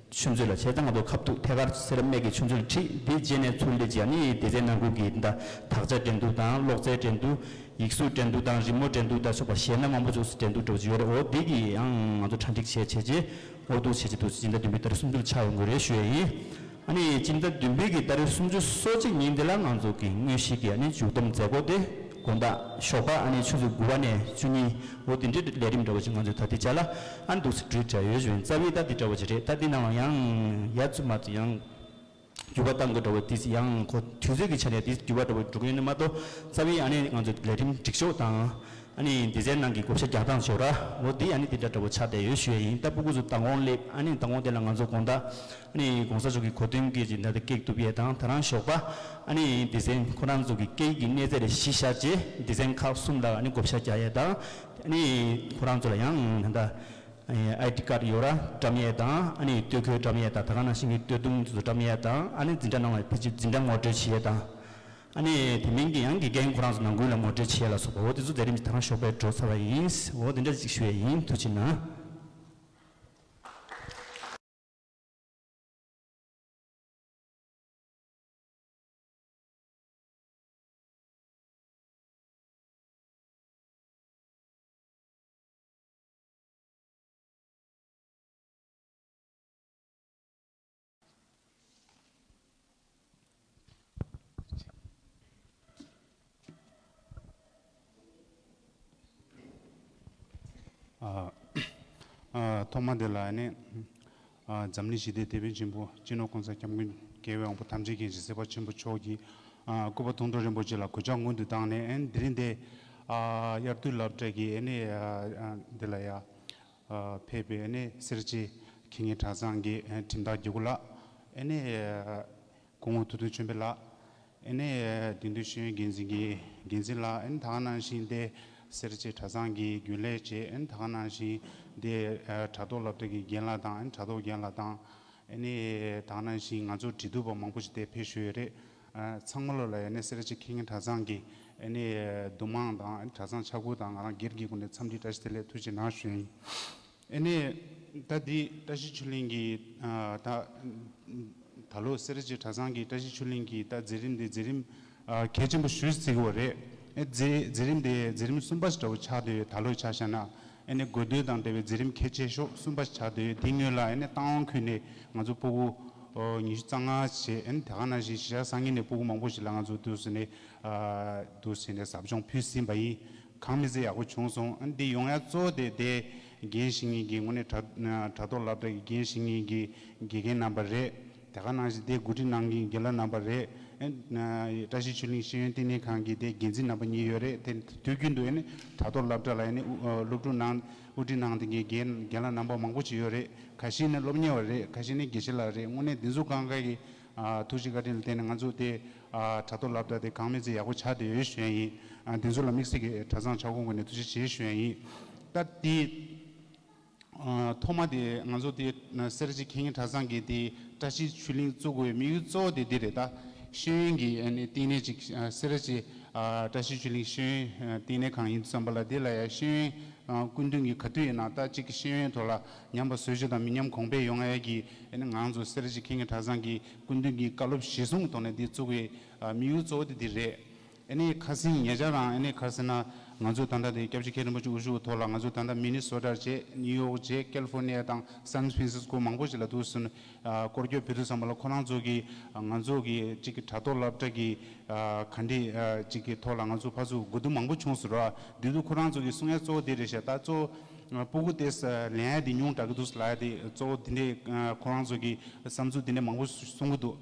ཆུ་མཛོད་ལ་བྱས་ཙང་ང་ཚོ་ཁ་ཐུག་ཐད་ཀར་སེ་ར་སྨད་ཀྱི་ཆུ་མཛོད་ལ་ཁྲིད། འདི་རྗེས་ནས་ཚུར་སླེབས་རྗེས་ནི་སྡེ་ཚན་ནང་ཁུལ་གྱི་འདི་དག་ཆ་འགྲན་བསྡུར་དང་གློག་རྫས་འགྲན་བསྡུར་ཡིག་གཟུགས་འགྲན་བསྡུར་དང་རི་མོ་འགྲན་བསྡུར་དང་སོགས་པ་གཞས་སྣ་མང་པོ་བཅུག་སའི་འགྲན་བསྡུར་འདྲ་བོ་ཅིག་ཡོད་རེད། འོ་འདི་གི་ཡང་ང་ཚོ་གྲ་སྒྲིག་བྱས་བྱས་རྗེས་འོ་འདུག་བྱས་བྱས་འདུག་སྤྱི་ཟླ་བདུན་པའི་ཏ་རིག་སུམ་ཅུ་ལ་ཆགས་ཡོང་གི་རེད་ཞུ་ཡ་ཡིན། ཨ་ནི་སྤྱི་ཟླ་བདུན་པའི་གི་ཏ་རིག་སུམ་ཅུ་སོ་གཅིག་ཉིན་དེ་ལ་ང་ཚོ་གི་དངོས་གཞི་གི་ཨ་ནི་མཇུག་བསྡོམས་མཛད་སྒོ་དེ་དགོང་དག་ཞོགས་པ་ཨ་ནི་ཆུ་ཚོད་དགུ་པ་ནས་བཅུ་གཉིས་འོ་དེ་འདྲའི་ལས་རིམ་འདྲ་བོ་ཞིག་ང་ཚོས་ད་ལྟའི་ཆ་ལ་ཨ་ནི་འདུག་སེ་གྲོས་བྱས་ཡོད་ཞུ་ཡིན། རྩ་བའི་ད་དེ་འདྲ་བོ་ཞིག་རེད། ད་དེ་ནང་ལ་ཡང་ཡ་ཚུ་མ་ཚུ་ཡང་འགྱུར་བ་གཏང་དགོས་འདྲ་བོ་དེ་ཡང་ཁོ་དུས་ཚོད་ཀྱི་ཆ་ནས་དེ་འགྱུར་བ་འདྲ་བོ་འགྲོ་གི་ཡོད་ནི་མ་གཏོགས་རྩ་བའི་ཨ་ནི་ང་ཚོ་ལས་རིམ་སྒྲིག་ཕྱོགས་དང་ཨ་ནི་སྡེ་ཚན་ནང་གི་བགོ་བཤའ་རྒྱག་སྟངས་ཞོར་ར་འོ་དེ་ཨ་ནི་དེ་འདྲ་འདྲ་བོ་ཆགས་བསྡད་ཡོད་ཞུ་ཡ་ཡིན། ད་སྤུ་གུ་ཚོ་མདང་དགོང་སླེབས། ཨ་ནི་མདང་དགོང་དེ་ལ་ང་ཚོ་དགོང་དག་ཨ་ནི་གོང་ས་མཆོག་གི་གོ་སྟོན་གྱི་ཇི་འདྲ་དེ་ཀེག་གཏུབ་ཡས་དང་ད་རང་ཞོགས་པ་ཨ་ནི་སྡེ་ཚན་ཁོ་རང་ཚོ་གི་སྐད་ཡིག་གི་གནས་ཚད་ལ་གཞི་བཞག་རྗེས་སྡེ་ཚན་ཁག་གསུམ་ལ་ཨ་ནི་བགོ་བཤའ་རྒྱག་ཡས་དང་ཨ་ནི་ཁོ་རང་ཚོ་ལ་ཡང་ད་ལྟ་ཨའི་ཌི་ཀཌ་ཡོད་ར་བཀྲམ་ཡས་དང་ཨ་ནི་སྟོད་གོས་བཀྲམ་ཡས་དང་ད་ག་ནང་བཞིན་གྱི་སྟོད་ཐུང་ཚོ་བཀྲམ་ཡས་དང་ཨ་ནི་འཛིན་གྲྭ་ནང་ལ་ཕལ་ཆེར་འཛིན་གྲྭ་ངོ་སྤྲོད་བྱེད་ཡས་དང་ཨ་ནི་དེ་མིན་གྱི་ཡང་དགེ་རྒན་ཁོ་རང་ཚོ་ནང་ཁུལ་ལ་ངོ་སྤྲོད་བྱེད་ཡས་ལ་སོགས་པ་འོ་དེ་ཚོ་མཛད་རིམ་ཅིག་ད་རང་ཞོགས་པའི་འགྲོ་ཚར་བ་ཡིན། འོ་དེ་འདྲ་ཅིག་ཞུ་ཡས་ཡིན། ཐུགས་རྗེ་གནང་། ཨ། ཨ། ཐོག་མ་དེ་ལ་ནི། ཨ། འཛམ་གླིང་ཞི་བདེའི་དེད་དཔོན་ཆེན་པོ་སྤྱི་ནོར་གོང་ས་སྐྱབས་མགོན་རྒྱལ་བའི་དབང་པོ་དམ་ཅན་མཁྱེན་ཅིང་སྲིད་པ་ཆེན་པོ་མཆོག་གི། ཨ། སྐུ་པར་མཐོང་གྲོལ་རིན་པོ་ཆེ་ལ་གུས་ཕྱག་སྔོན་དུ་བཏང་ནས་ཨ་ནི་དེ་རིང་འདི། ཨ། དབྱར་དུས་སློབ་གྲྭ་གི་ཨ་ནི། ཨ། འདི་ལ་ཡ། ཨ། ཕེབས་པའི་ཨ་ནི་སེར་བྱེས་མཁས་སྙན་གྲྭ་ཚང་གི་ཨ། ཁྲིམས་བདག་དགེ་སྐོས་ལགས། ཨ་ནི། ཨ། སྐུ་ངོ་ཐུབ་བསྟན་ཆོས་འཕེལ་ལགས། ཨ་ནི། ཨ། དེང་དུས་ཤེས་ཡོན་འགན་འཛིན་གྱི་འགན་འཛིན་ལགས། ཨ་ནི་ད་ག་ནང་བཞིན་དེ་སེར་བྱེས་གྲྭ་ཚང་གི་རྒྱུན་ལས་བྱས། ཨ་ནི་ད་ག་ནང་བཞིན་དེ། ཨ། དྲ་ཐོག་སློབ་གྲྭ་གི་རྒན་ལགས་དང་། ཨ་ནི་དྲ་ཐོག་རྒན་ལགས་དང་། ཨ་ནི་ད་ག་ནང་བཞིན་ང་ཚོ་འབྲེལ་གཏུག་པ་མང་པོ་ཞིག་དེ་ཕེབས་བཞུགས་ཡོད་རེད། ཨ། ཚང་མ་ལོ་ལ་ཡ་ནི་སེར་བྱེས་མཁས་སྙན་གྲྭ་ཚང་གི་ཨ་ནི་འདུ་མང་དང་། ཨ་ནི་གྲྭ་ཚང་ཆ་བགོས་དང་ང་རང་སྒེར་གྱི་སྒོ་ནས་འཚམས་འདྲི་བཀྲ་ཤིས་བདེ་ལེགས་ཐུགས་རྗེ་གནང་ཞུ་ཡིན། ཨ་ནི། ད་འདི་བཀྲ་ཤིས་ཆོས་གླིང་གི། ཨ། ད། ད་ལོ་སེར་བྱེས་གྲྭ་ཚང་གི་བཀྲ་ཤིས་ཆོས་གླིང་གི་ད་མཛད་རིམ་འདི་མཛད་རིམ། ཨ། གལ་ཆེན་པོ་ཞེ་པོ་ཅིག་ཡོད་རེད། ཨ། མཛད་མཛད་རིམ་འདི་མཛད་རིམ་གསུམ་པ་ཞིག་འདྲ་བོ་ཆགས་བསྡད་ཡོད། ད་ལོ་ཆ་བཞག་ན། ཨ་ནི་དགོས་འདུན་དང་འབྲེལ་བའི་མཛད་རིམ་གལ་ཆེ་ཤོས་གསུམ་པ་ཞིག་ཆགས་བསྡད་ཡོད། དེ་སྔོན་ལ་ཨ་ནི་སྟག་དབང་ཁུལ་ནས་ང་ཚོ་སྤུ་གུ། ཨོ། ཉི་ཤུ་རྩ་ལྔ་བྱས། ཨ་ནི་དེ་ག་ནང་བཞིན་གཞིས་ཆགས་སངས་གླིང་ནས་སྤུ་གུ་མང་པོ་ཞིག་ལ་ང་ཚོ་འདུག་སེ་ནས། ཨ། འདུག་སེ་ནས་ཟབ་སྦྱོང་ཕུལ་ཟིན་པ་ཡིན། གང་མི་ཚེ་ཡག་པོ་བྱུང་སོང་། ཨ་ནི་འདི་ཡོང་ཡ་གཙོ་བོ་དེ་དེ་འགན་བཞེས་མཁན་གྱི་དངོས་གནས་དྲ་དྲ་ཐོག་སློབ་གྲྭ་གི་འགན་བཞེས་མཁན་གྱི་དགེ་རྒན་རྣམ་པ་རེད། དེ་ག་ནང་བཞིན་དེ་གོ་སྒྲིག་གནང་མཁན་རྒན་ལགས་རྣམ་པ་རེད། ཨ་ནི་བཀྲ་ཤིས་ཆོས་གླིང་ཤེས་ཡོན་བསྟི་གནས་ཁང་གི་དེ་འགན་འཛིན་རྣམ་པ་གཉིས་ཡོད་རེད། དེ་དུས་རྒྱུན་དུ་ཨ་ནི་དྲ་ཐོག་སློབ་གྲྭ་ལ་ཨ་ནི་ཨུ་སློབ་ཕྲུག་ནང་དབུ་ཁྲིད་གནང་བསྡད་མཁན་རྒན་རྒན་ལགས་རྣམ་པ་མང་པོ་ཅིག་ཡོད་རེད། ཁ་ཤས་ནི་སློབ་གཉེར་བ་རེད། ཁ་ཤས་ནི་དགེ་བཤེས་ལགས་རེད། དངོས་གནས་འདི་ཚོ་གང་ག་གི། ཨ། ཐུགས་རྗེ་བཀའ་དྲིན་ལ་བརྟེན་ནས་ང་ཚོ་དེ། ཨ། དྲ་ཐོག་སློབ་གྲྭ་དེ་གང་མི་ཚེ་ཡག་པོ་ཆགས་བསྡད་ཡོད་ཞུ་ཡ་ཡིན། ཨ། འདི་ཚོ་ལ་དམིགས་བསལ་གྱི་གྲྭ་ཚང་ཆ་བགོས་ངོས་ནས་ཐུགས་རྗེ་ཆེ་ཞུ་ཡ་ཡིན། ད་དེ། ཨ། ཐོག་མ་དེ་ང་ཚོ་དེ་སེར་བྱེས་མཁས་སྙན་གྲྭ་ཚང་གི་དེ་བཀྲ་ཤིས་ཆོས་གླིང་བཙུགས་དགོས་པའི་དམིགས་ཡུལ་གཙོ་བོ་དེ་འདི་རེད། ད་ཤེས་ཡོན་གྱི་ཨ་ནི་བསྟི་གནས་ཅིག་ཨ། སེར་བྱེས། ཨ། བཀྲ་ཤིས་ཆོས་གླིང་ཤེས་ཡོན། ཨ། བསྟི་གནས་ཁང་ཡིན་དུས་ཙམ་པ་ལ་དེ་ལ་ཡ་ཤེས་ཡོན། ཨ། སྐུ་མདུན་གྱིས་ག་དུས་ཡིན་ན་ད་ཅིག་ཤེས་ཡོན་ཐོག་ལ་ཉམས་པ་བཟོ་བཅོས་དང་མི་ཉམས་གོང་འཕེལ་ཡོང་ཡ་གི་ཨ་ནི་ང་ཚོ་སེར་བྱེས་མཁས་སྙན་གྲྭ་ཚང་གི་སྐུ་མདུན་གྱི་བཀའ་སློབ་གཞིར་བཟུང་གི་ཐོག་ནས་འདི་བཙུགས་པའི་ཨ། དམིགས་ཡུལ་གཙོ་བོ་དེ་འདི་རེད། ཨ་ནི་ཁ་སང་ཉེ་ཆར་རང་ཨ་ནི་ག་རེ་ཟེར་ན། ཨ། ང་ཚོས་ད་ལྟ་དེ་སྐྱབས་རྗེ་མཁན་རིན་པོ་ཆེ་དབུ་བཞུགས་ཐོག་ལ་ང་ཚོས་ད་ལྟ་མི་ནི་སོ་ཊ་བྱས། ནིའུ་ཡོག་བྱས། ཀལ་ཧྥོར་ནི་ཡ་དང་སན་ཕྲན་སིས་ཀོ་མང་པོ་ཞིག་ལ་འདུག་སེ་སྐོར་སྐྱོད་ཕེབས་དུས་ཙམ་པ་ལ། ཁོ་རང་ཚོ་གིས་ང་ཚོ་གི་གཅིག་གི་དྲ་ཐོག་སློབ་གྲྭ་གི་ག་འདྲ་གཅིག་གི་ཐོག་ལ་ང་ཚོ་ཕར་ཚུར་གོ་བསྡུར་མང་པོ་བྱུང་སོང་ར། དེ་དུས་ཁོ་རང་ཚོ་གིས་གསུང་ཡ་གཙོ་བོ་དེ་རེད་ཤག་ད་གཙོ་བོ་སྤུ་གུ་དེ་ལེན་ཡ་དེ་ཉུང་དྲགས་ཀྱི་འདུག་ལབ་ཡ་དེ་གཙོ་བོ་དེ་འདྲས། ཁོ་རང་ཚོ་གི་བསམ་ཚུལ་དེ་འདྲས་མང་པོ་གསུང་གི་འདུག་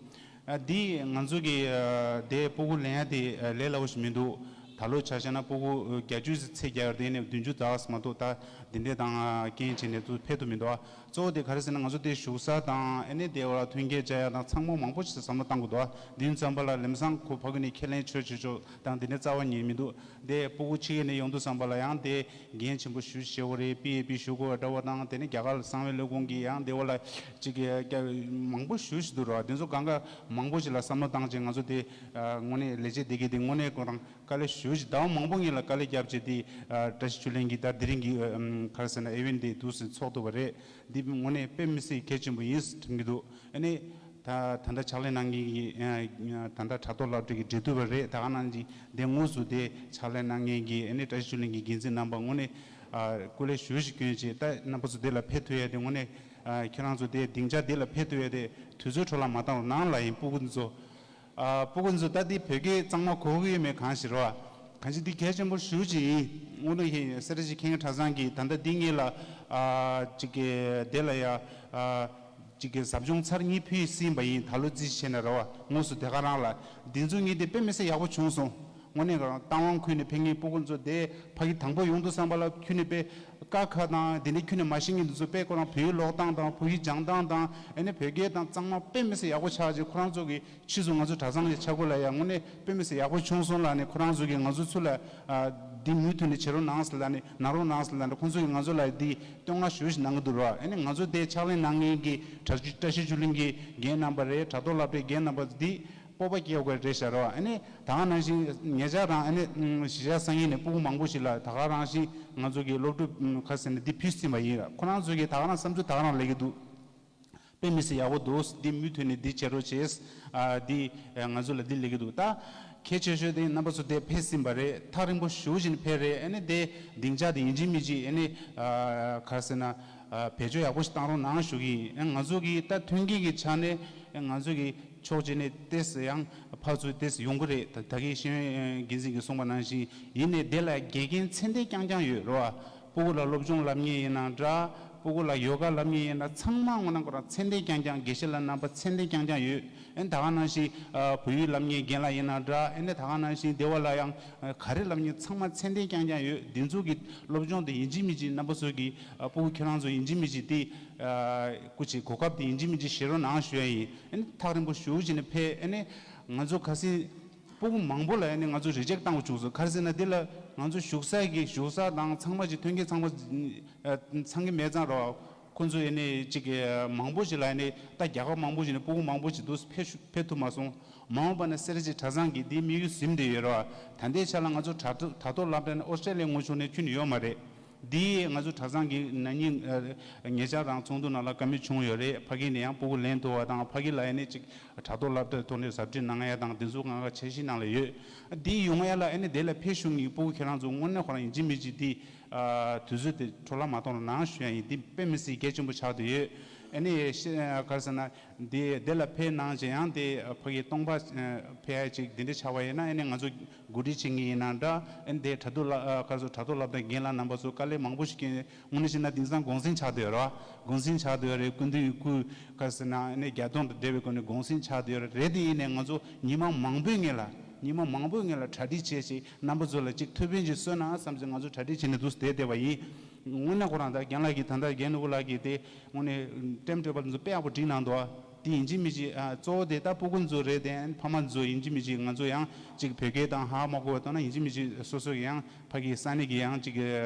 ཨ། འདི་ང་ཚོ་གི་ཨ། དེ་སྤུ་གུ་ལེན་ཡ་དེ་ཨ། ལས་སླ་པོ་ཞིག་མི་འདུག་ད་ལོ་ཆ་བཞག་ན་སྤུ་གུ་ཨ། བརྒྱད་ཅུ་ཙམ་ཚད་བརྒྱབ་ཡོད་རེད། དེ་ནས་བདུན་ཅུ་ཙམ་མ་གཏོགས། ད་འདི་འདྲས་དང་ཨ། རྐྱེན་བྱས་ནས་ཚུར་ཕེབས་ཐུབ་མི་འདུག་ཨ། གཙོ་བོ་དེ་ག་རེ་ཟེར་ན། ང་ཚོ་དེ་བཞུགས་ས་དང་ཨ་ནི་དེ་བ་ལ་མཐུན་རྐྱེན་སྦྱར་ཡ་དང་ཚང་མ་མང་པོ་ཞིག་བསམ་བློ་བཏང་དགོས་འདུག་ཨ། འདི་ཙམ་པ་ལ་ལམ་སང་ཁོ་ཕ་གི་ནས་ཁས་ལེན་ཆོག་ཆོག་ཆོག་དང་དེ་འདྲས་རྩ་བ་ཉིད་མི་འདུག་དེ་སྤུ་གུ་ཕྱི་རྒྱལ་ནས་ཡོང་དུས་ཙམ་པ་ལ་ཡང་དེ་འགན་ཆེན་པོ་ཞེ་པོ་ཅིག་བཞེས་དགོས་རེད། པི་ཨེ་པི་ཞུ་དགོས་པ་འདྲ་བོ་དང་། དེ་ནས་རྒྱ་གར་ལ་གསང་བའི་ལས་ཁུངས་ཀྱི་ཡང་དེ་བ་ལ་གཅིག་གི་མང་པོ་ཞེ་པོ་ཅིག་འདུག་ར། དེ་ཚོ་གང་ག་མང་པོ་ཞིག་ལ་བསམ་བློ་བཏང་བྱས། ང་ཚོ་དེ་དངོས་གནས་ལས་བྱེད་སྡེ་དགེ་དེ་དངོས་གནས་ཁོ་རང་དཀའ་ལས་ཞེ་པོ་ཅིག་ཟླ་བ་མང་པོ་སྔོན་ལ་དཀའ་ལས་བརྒྱབ་བྱས། དེ་བཀྲ་ཤིས་ཆོས་གླིང་གི་ད་དེ་རིང་གི་ག་རེ་ཟེར་ན། ཨི་ཝེན་ཊི་དེ་འདུག་སེ་ཚོགས་ཐུབ་པ་རེད། འདི་དངོས་གནས་དཔེ་མི་སྲིད་གལ་ཆེན་པོ་ཡིན་དྲན་གྱི་འདུག་ཨ་ནི་ད་ད་ལྟ་ཕྱག་ལས་གནང་མཁན་གྱི་ད་ལྟ་དྲ་ཐོག་སློབ་གྲྭ་གི་འབྲེལ་མཐུད་པ་རེད། ད་ག་ནང་བཞིན་དེ་དངོས་སུ་དེ་ཕྱག་ལས་གནང་མཁན་གྱི་ཨ་ནི་བཀྲ་ཤིས་ཆོས་གླིང་གི་འགན་འཛིན་རྣམ་པ་དངོས་གནས་ཨ། སྐུ་ལས་ཞེ་པོ་ཅིག་བསྐྱོན་བྱས། ད་རྣམ་པ་ཚོ་དེ་ལ་ཕེབས་ཐུབ་ཡ་དེ་དངོས་གནས་ཨ། ཁྱེད་རང་ཚོ་དེ་སྡིངས་ཆ་དེ་ལ་ཕེབས་ཐུབ་ཡ་དེ་དུས་ཚོད་འཕྲོ་བརླག་མ་བཏང་རོགས་གནང་ལབ་ཡིན། སྤུ་གུ་ཚོ། ཨ། སྤུ་གུ་ཚོ་ད་དེ་བོད་སྐད་གཙང་མ་གོ་གི་ཡོད་མེད་གང་ཤེས་རོ། གང་ཅི་དེ་གལ་ཆེན་པོ་ཞེ་པོ་ཅིག་ཡིན། དངོས་གནས་ཀྱི་སེ་ར་བྱེས་ཁེ་ཉེན་གྲྭ་ཚང་གིས་ད་ལྟ་འདི་སྔོན་ལ་ཨ། གཅིག་གི་དེ་ལ་ཡ་ཨ། གཅིག་གི་ཟབ་སྦྱོང་ཚར་གཉིས་ཕུལ་ཟིན་པ་ཡིན། ད་ལོ་རྩིས་བྱས་ན་ར་བ། དངོས་སུ་དེ་ག་རང་ལ་འདི་ཚོ་གཉིས་དེ་དཔེ་མི་སྲིད་ཡག་པོ་བྱུང་སོང་། དངོས་གནས་ཁོ་རང་རྟ་དབང་ཁུལ་ནས་ཕེབས་མཁན་སྤུ་གུ་ཚོ་དེ་ཕ་གི་དང་པོ་ཡོང་དུས་ཙམ་པ་ལ་ཁྱོན་ནས་དཔེ་ཀ་ཁ་དང་དེ་འདྲའི་ཁྱོན་ནས་མ་ཤེས་མཁན་དེ་ཚོ་དཔེ་ཁོ་རང་བོད་ཡིག་ཀློག་སྟངས་དང་བོད་ཡིག་སྦྱང་སྟངས་དང་ཨ་ནི་བོད་སྐད་དང་གཙང་མ་དཔེ་མི་སྲིད་ཡག་པོ་ཆགས་བྱས། ཁོ་རང་ཚོ་གི་ཕྱིས་སུ་ང་ཚོ་གྲྭ་ཚང་གི་ཆ་བགོས་ལ་ཡང་དངོས་གནས་དཔེ་མི་སྲིད་ཡག་པོ་བྱུང་སོང་ལབ་ནས། ཁོ་རང་ཚོ་གིས་ང་ཚོ་ཚུར་ལ་ཨ། འདི་མུ་མཐུད་ནས་བྱེད་རོགས་གནང་ཟེར་ལབ་ནས། གནང་རོགས་གནང་ཟེར་ལབ་ནས། ཁོ་ཚོ་གིས་ང་ཚོ་ལ་འདི་བསྟོད་བསྔགས་ཞེ་པོ་ཞིག་གནང་གི་འདུག་ར། ཨ་ནི་ང་ཚོ་དེ་ཕྱག་ལས་གནང་མཁན་གྱི་བཀྲ་ཤིས་བཀྲ་ཤིས་ཆོས་གླིང་གི་རྒན་རྣམ་པ་རེད། དྲ་ཐོག་སློབ་གྲྭའི་རྒན་རྣམ་པ་འདི་སྤོབས་པ་སྐྱེ་དགོས་རེད་ཤག་ར། ཨ་ནི་ད་ག་ནང་བཞིན་ངེད་ཅག་རང་ཨ་ནི་གཞིས་ཆགས་སང་ཉིན་ནས་སྤུ་གུ་མང་པོ་ཞིག་ལ་ད་ག་རང་བཞིན་ང་ཚོ་གི་སློབ་ཕྲུག་ཁ་ཟེར་ནས་འདི་ཕུལ་ཟིན་པ་ཡིན་ར། ཁོ་རང་ཚོ་གིས་ད་ག་རང་བསམ་ཚུལ་ད་ག་རང་སླེབས་ཀྱི་འདུག་དཔེ་མི་སྲིད་ཡག་པོ་འདུག་འདི་མུ་མཐུད་ནས་འདི་བྱེད་རོགས་བྱེད། ཨ། འདི་ང་ཚོ་ལ་འདི་སླེབས་ཀྱི་འདུག་ད་གལ་ཆེ་ཤོས་དེ་རྣམ་པ་ཚོ་དེ་ཕེབས་ཟིན་པ་རེད། ཐག་རིང་པོ་ཞེ་པོ་ཅིག་ནས་ཕེབས་རེད། ཨ་ནི་དེ་སྡིངས་ཆ་དེ་ཡིན་གཅིག་མིན་གཅིག་ཨ་ནི་ཨ། ག་རེ་ཟེར་ན། ཨ། བེད་སྤྱོད་ཡག་པོ་ཞིག་བཏང་རོགས་གནང་ཞུ་གི་ཡིན། ཨ། ང་ཚོ་གི་ད་མཐུན་རྐྱེན་གྱི་ཆ་ནས་ཨ། ང་ཚོ་གི་ཕྱོགས་གཅིག་ནས་ཏོག་ཙམ་ཡང་ཕར་ཚུར་ཏོག་ཙམ་ཡོང་གི་རེད། ད་ད་གིན་ཤེས་ཡོན་འགན་འཛིན་གྱིས་གསུངས་པ་ནང་བཞིན་ཡིན་ནའི་དེ་ལ་དགེ་རྒན་ཚད་ལྡན་རྐྱང་རྐྱང་ཡོད་རེད་བ། སྤུ་གུ་ལ་སློབ་སྦྱོང་བསླབ་མཁན་ཡིན་ན་འདྲ། སྤུ་གུ་ལ་ཡོ་ག་བསླབ་མཁན་ཡིན་ན་ཚང་མ་དངོས་གནས་ཁོ་རང་ཚད་ལྡན་རྐྱང་རྐྱང་། དགེ་བཤེས་ལགས་རྣམ་པ་ཚད་ལྡན་རྐྱང་རྐྱང་ཡོད། ཨ་ནི་ད་ག་ནང་བཞིན་ཨ། བོད་ཡིག་བསླབ་མཁན་རྒན་ལགས་ཡིན་ན་འདྲ། ཨ་ནི་ད་ག་ནང་བཞིན་སྡེ་བ་ལ་ཡང་ཨ། ག་རེ་བསླབ་མཁན་ཚང་མ་ཚད་ལྡན་རྐྱང་རྐྱང་ཡོད། འདི་ཚོ་གི་སློབ་སྦྱོང་དེ་ཡིན་གཅིག་མིན་གཅིག་རྣམ་པ་ཚོ་གི་ཨ། སྤུ་གུ་ཁྱེད་རང་ཚོ་ཡིན་གཅིག་མིན་གཅིག་དེ་ཨ། སྐུ་མཁྱེན་གོ་སྐབས་དེ་ཡིན་གཅིག་མིན་གཅིག་བཞེས་རོགས་གནང་ཞུ་ཡ་ཡིན། ཨ་ནི་ཐག་རིང་པོ་ཞེ་པོ་ཅིག་ནས་ཕེབས། ཨ་ནི་ང་ཚོ་ཁ་སང་སྤུ་གུ་མང་པོ་ལ་ཨ་ནི་ང་ཚོ་རི་ཇེག་བཏང་དགོས་བྱུང་སོང་། ག་རེ་ཟེར་ན་འདི་ལ་ང་ཚོ་བཞུགས་ས་གི་བཞུགས་ས་དང་ཚང་མ་གི་མཐུན་རྐྱེན་ཚང་མ་ཨ། ཚང་གི་མེད་ཙང་རོ། ཁོ་ཚོ་ཨ་ནི་གཅིག་གི་མང་པོ་ཞིག་ལ་ཨ་ནི་ད་རྒྱལ་ཁབ་མང་པོ་ཞིག་ནས་སྤུ་གུ་མང་པོ་ཞིག་འདུག་ཕེབས་ཤུ་ཕེབས་ཐུབ་མ་སོང་། མ་འོངས་པ་ན་སེ་ར་བྱེས་གྲྭ་ཚང་གིས་འདིའི་དམིགས་ཡུལ་ཟིན་བསྡད་ཡོད་རེད་བ། ད་ལྟའི་ཆ་ལ་ང་ཚོ་དྲ་ཐོག་དྲ་ཐོག་སློབ་གྲྭ་ནས་ཨོ་སི་ཀྲི་ལི་ཡའི་ངོས་ཕྱོགས་ནས་ཁྱོན་ནས་ཡོད་མ་རེད། འདི་ང་ཚོ་གྲྭ་ཚང་གི་ན་ནིང་ཨ། ཉེ་ཆར་རང་ཚོགས་འདུ་ནང་ལ་བཀའ་མོལ་བྱུང་ཡོད་རེད། ཕ་གི་ནས་ཡང་སྤུ་གུ་ལེན་ཐུབ་པ་དང་། ཕ་གི་ལ་ཡ་ནས་ཅིག་དྲ་ཐོག་སློབ་གྲྭའི་ཐོག་ནས་ཟབ་ཁྲིད་གནང་ཡ་དང་འདི་ཚོ་ང་ཚོ་འཆར་གཞི་ནང་ལ་ཡོད། འདི་ཡོང་ཡ་ལ་ཨ་ནི་དེ་ལ་ཕེབས་ཤུགས་ཀྱི་སྤུ་གུ་ཁྱེད་རང་ཚོ་དངོས་གནས་ཁོ་རང་ཡིན་གཅིག་མིན་གཅིག་འདི་ཨ། དུས་ཚོད་དེ་འཕྲོ་བརླག་མ་གཏོང་རོགས་གནང་ཞུ་ཡ་ཡིན། འདི་དཔེ་མི་སྲིད་གལ་ཆེན་པོ་ཆགས་བསྡད་ཡོད། ཨ་ནི་ཤི་ག་རེ་ཟེར་ན། འདི་དེ་ལ་ཕེབས་གནང་བྱས་ཡང་དེ་ཕ་གི་སྟོང་པ་ཕེབས་ཡ་ཅིག་འདི་འདྲ་ཆགས་པ་ཡིན་ན། ཨ་ནི་ང་ཚོ་གོ་སྒྲིག་བྱེད་མཁན་ཡིན་ན་འདྲ། ཨ་ནི་དེ་དྲ་ཐོག་ལ་ཨ། ག་རེ་ཟེར། དྲ་ཐོག་སློབ་གྲྭའི་རྒན་ལགས་རྣམ་པ་ཚོ་དཀའ་ལས་མང་པོ་ཞིག་བསྐྱོན། དངོས་གནས་བཤད་ན་དེང་སང་གུང་སེང་ཆགས་བསྡད་ཡོད་རེད་བ། གུང་སེང་ཆགས་བསྡད་ཡོད་རེད། སྐུ་མདུན་སྐུ་ག་རེ་ཟེར་ན་ཨ་ནི་བརྒྱད་སྟོང་དང་འབྲེལ་བའི་སྒོ་ནས་གུང་སེང་ཆགས་བསྡད་ཡོད་རེད། དེ་ཡིན་ནའི་ང་ཚོ་ཉི་མ་མང་པོའི་སྔོན་ལ་ཉི་མ་མང་པོའི་སྔོན་ལ་གྲ་སྒྲིག་བྱས་བྱས་རྣམ་པ་ཚོ་ལ་ཅིག་ཐུགས་ཕན་ཅིག་གསོས་ན་བསམ་བྱས་ང་ཚོ་གྲ་སྒྲིག་བྱས་ནས་འདུག་བསྡད་བསྡད་པ་ཡིན། དངོས་གནས་ཁོ་རང་ད་རྒན་ལགས་ཀྱིས་ད་ལྟ་རྒན་ནོར་བུ་ལགས་ཀྱིས་དེ་དངོས་གནས་ཊེམ་ཊེ་བལ་ཚོ་དཔེ་ཡག་པོ་བསྒྲིགས་གནང་འདུག་དེ་ཡིན་གཅིག་མིན་གཅིག་ཨ། གཙོ་བོ་དེ་ད་སྤུ་གུ་ཚོ་རེད་དེ། ཕ་མ་ཚོ་ཡིན་གཅིག་མིན་གཅིག་ང་ཚོ་ཡང་གཅིག་བོད་སྐད་དང་ཧ་མ་གོ་བ་ཐོག་ན་ཡིན་གཅིག་མིན་གཅིག་སོ་སོ་གི་ཡང་ཕ་གི་ས་གནས་ཀྱི་ཡང་གཅིག་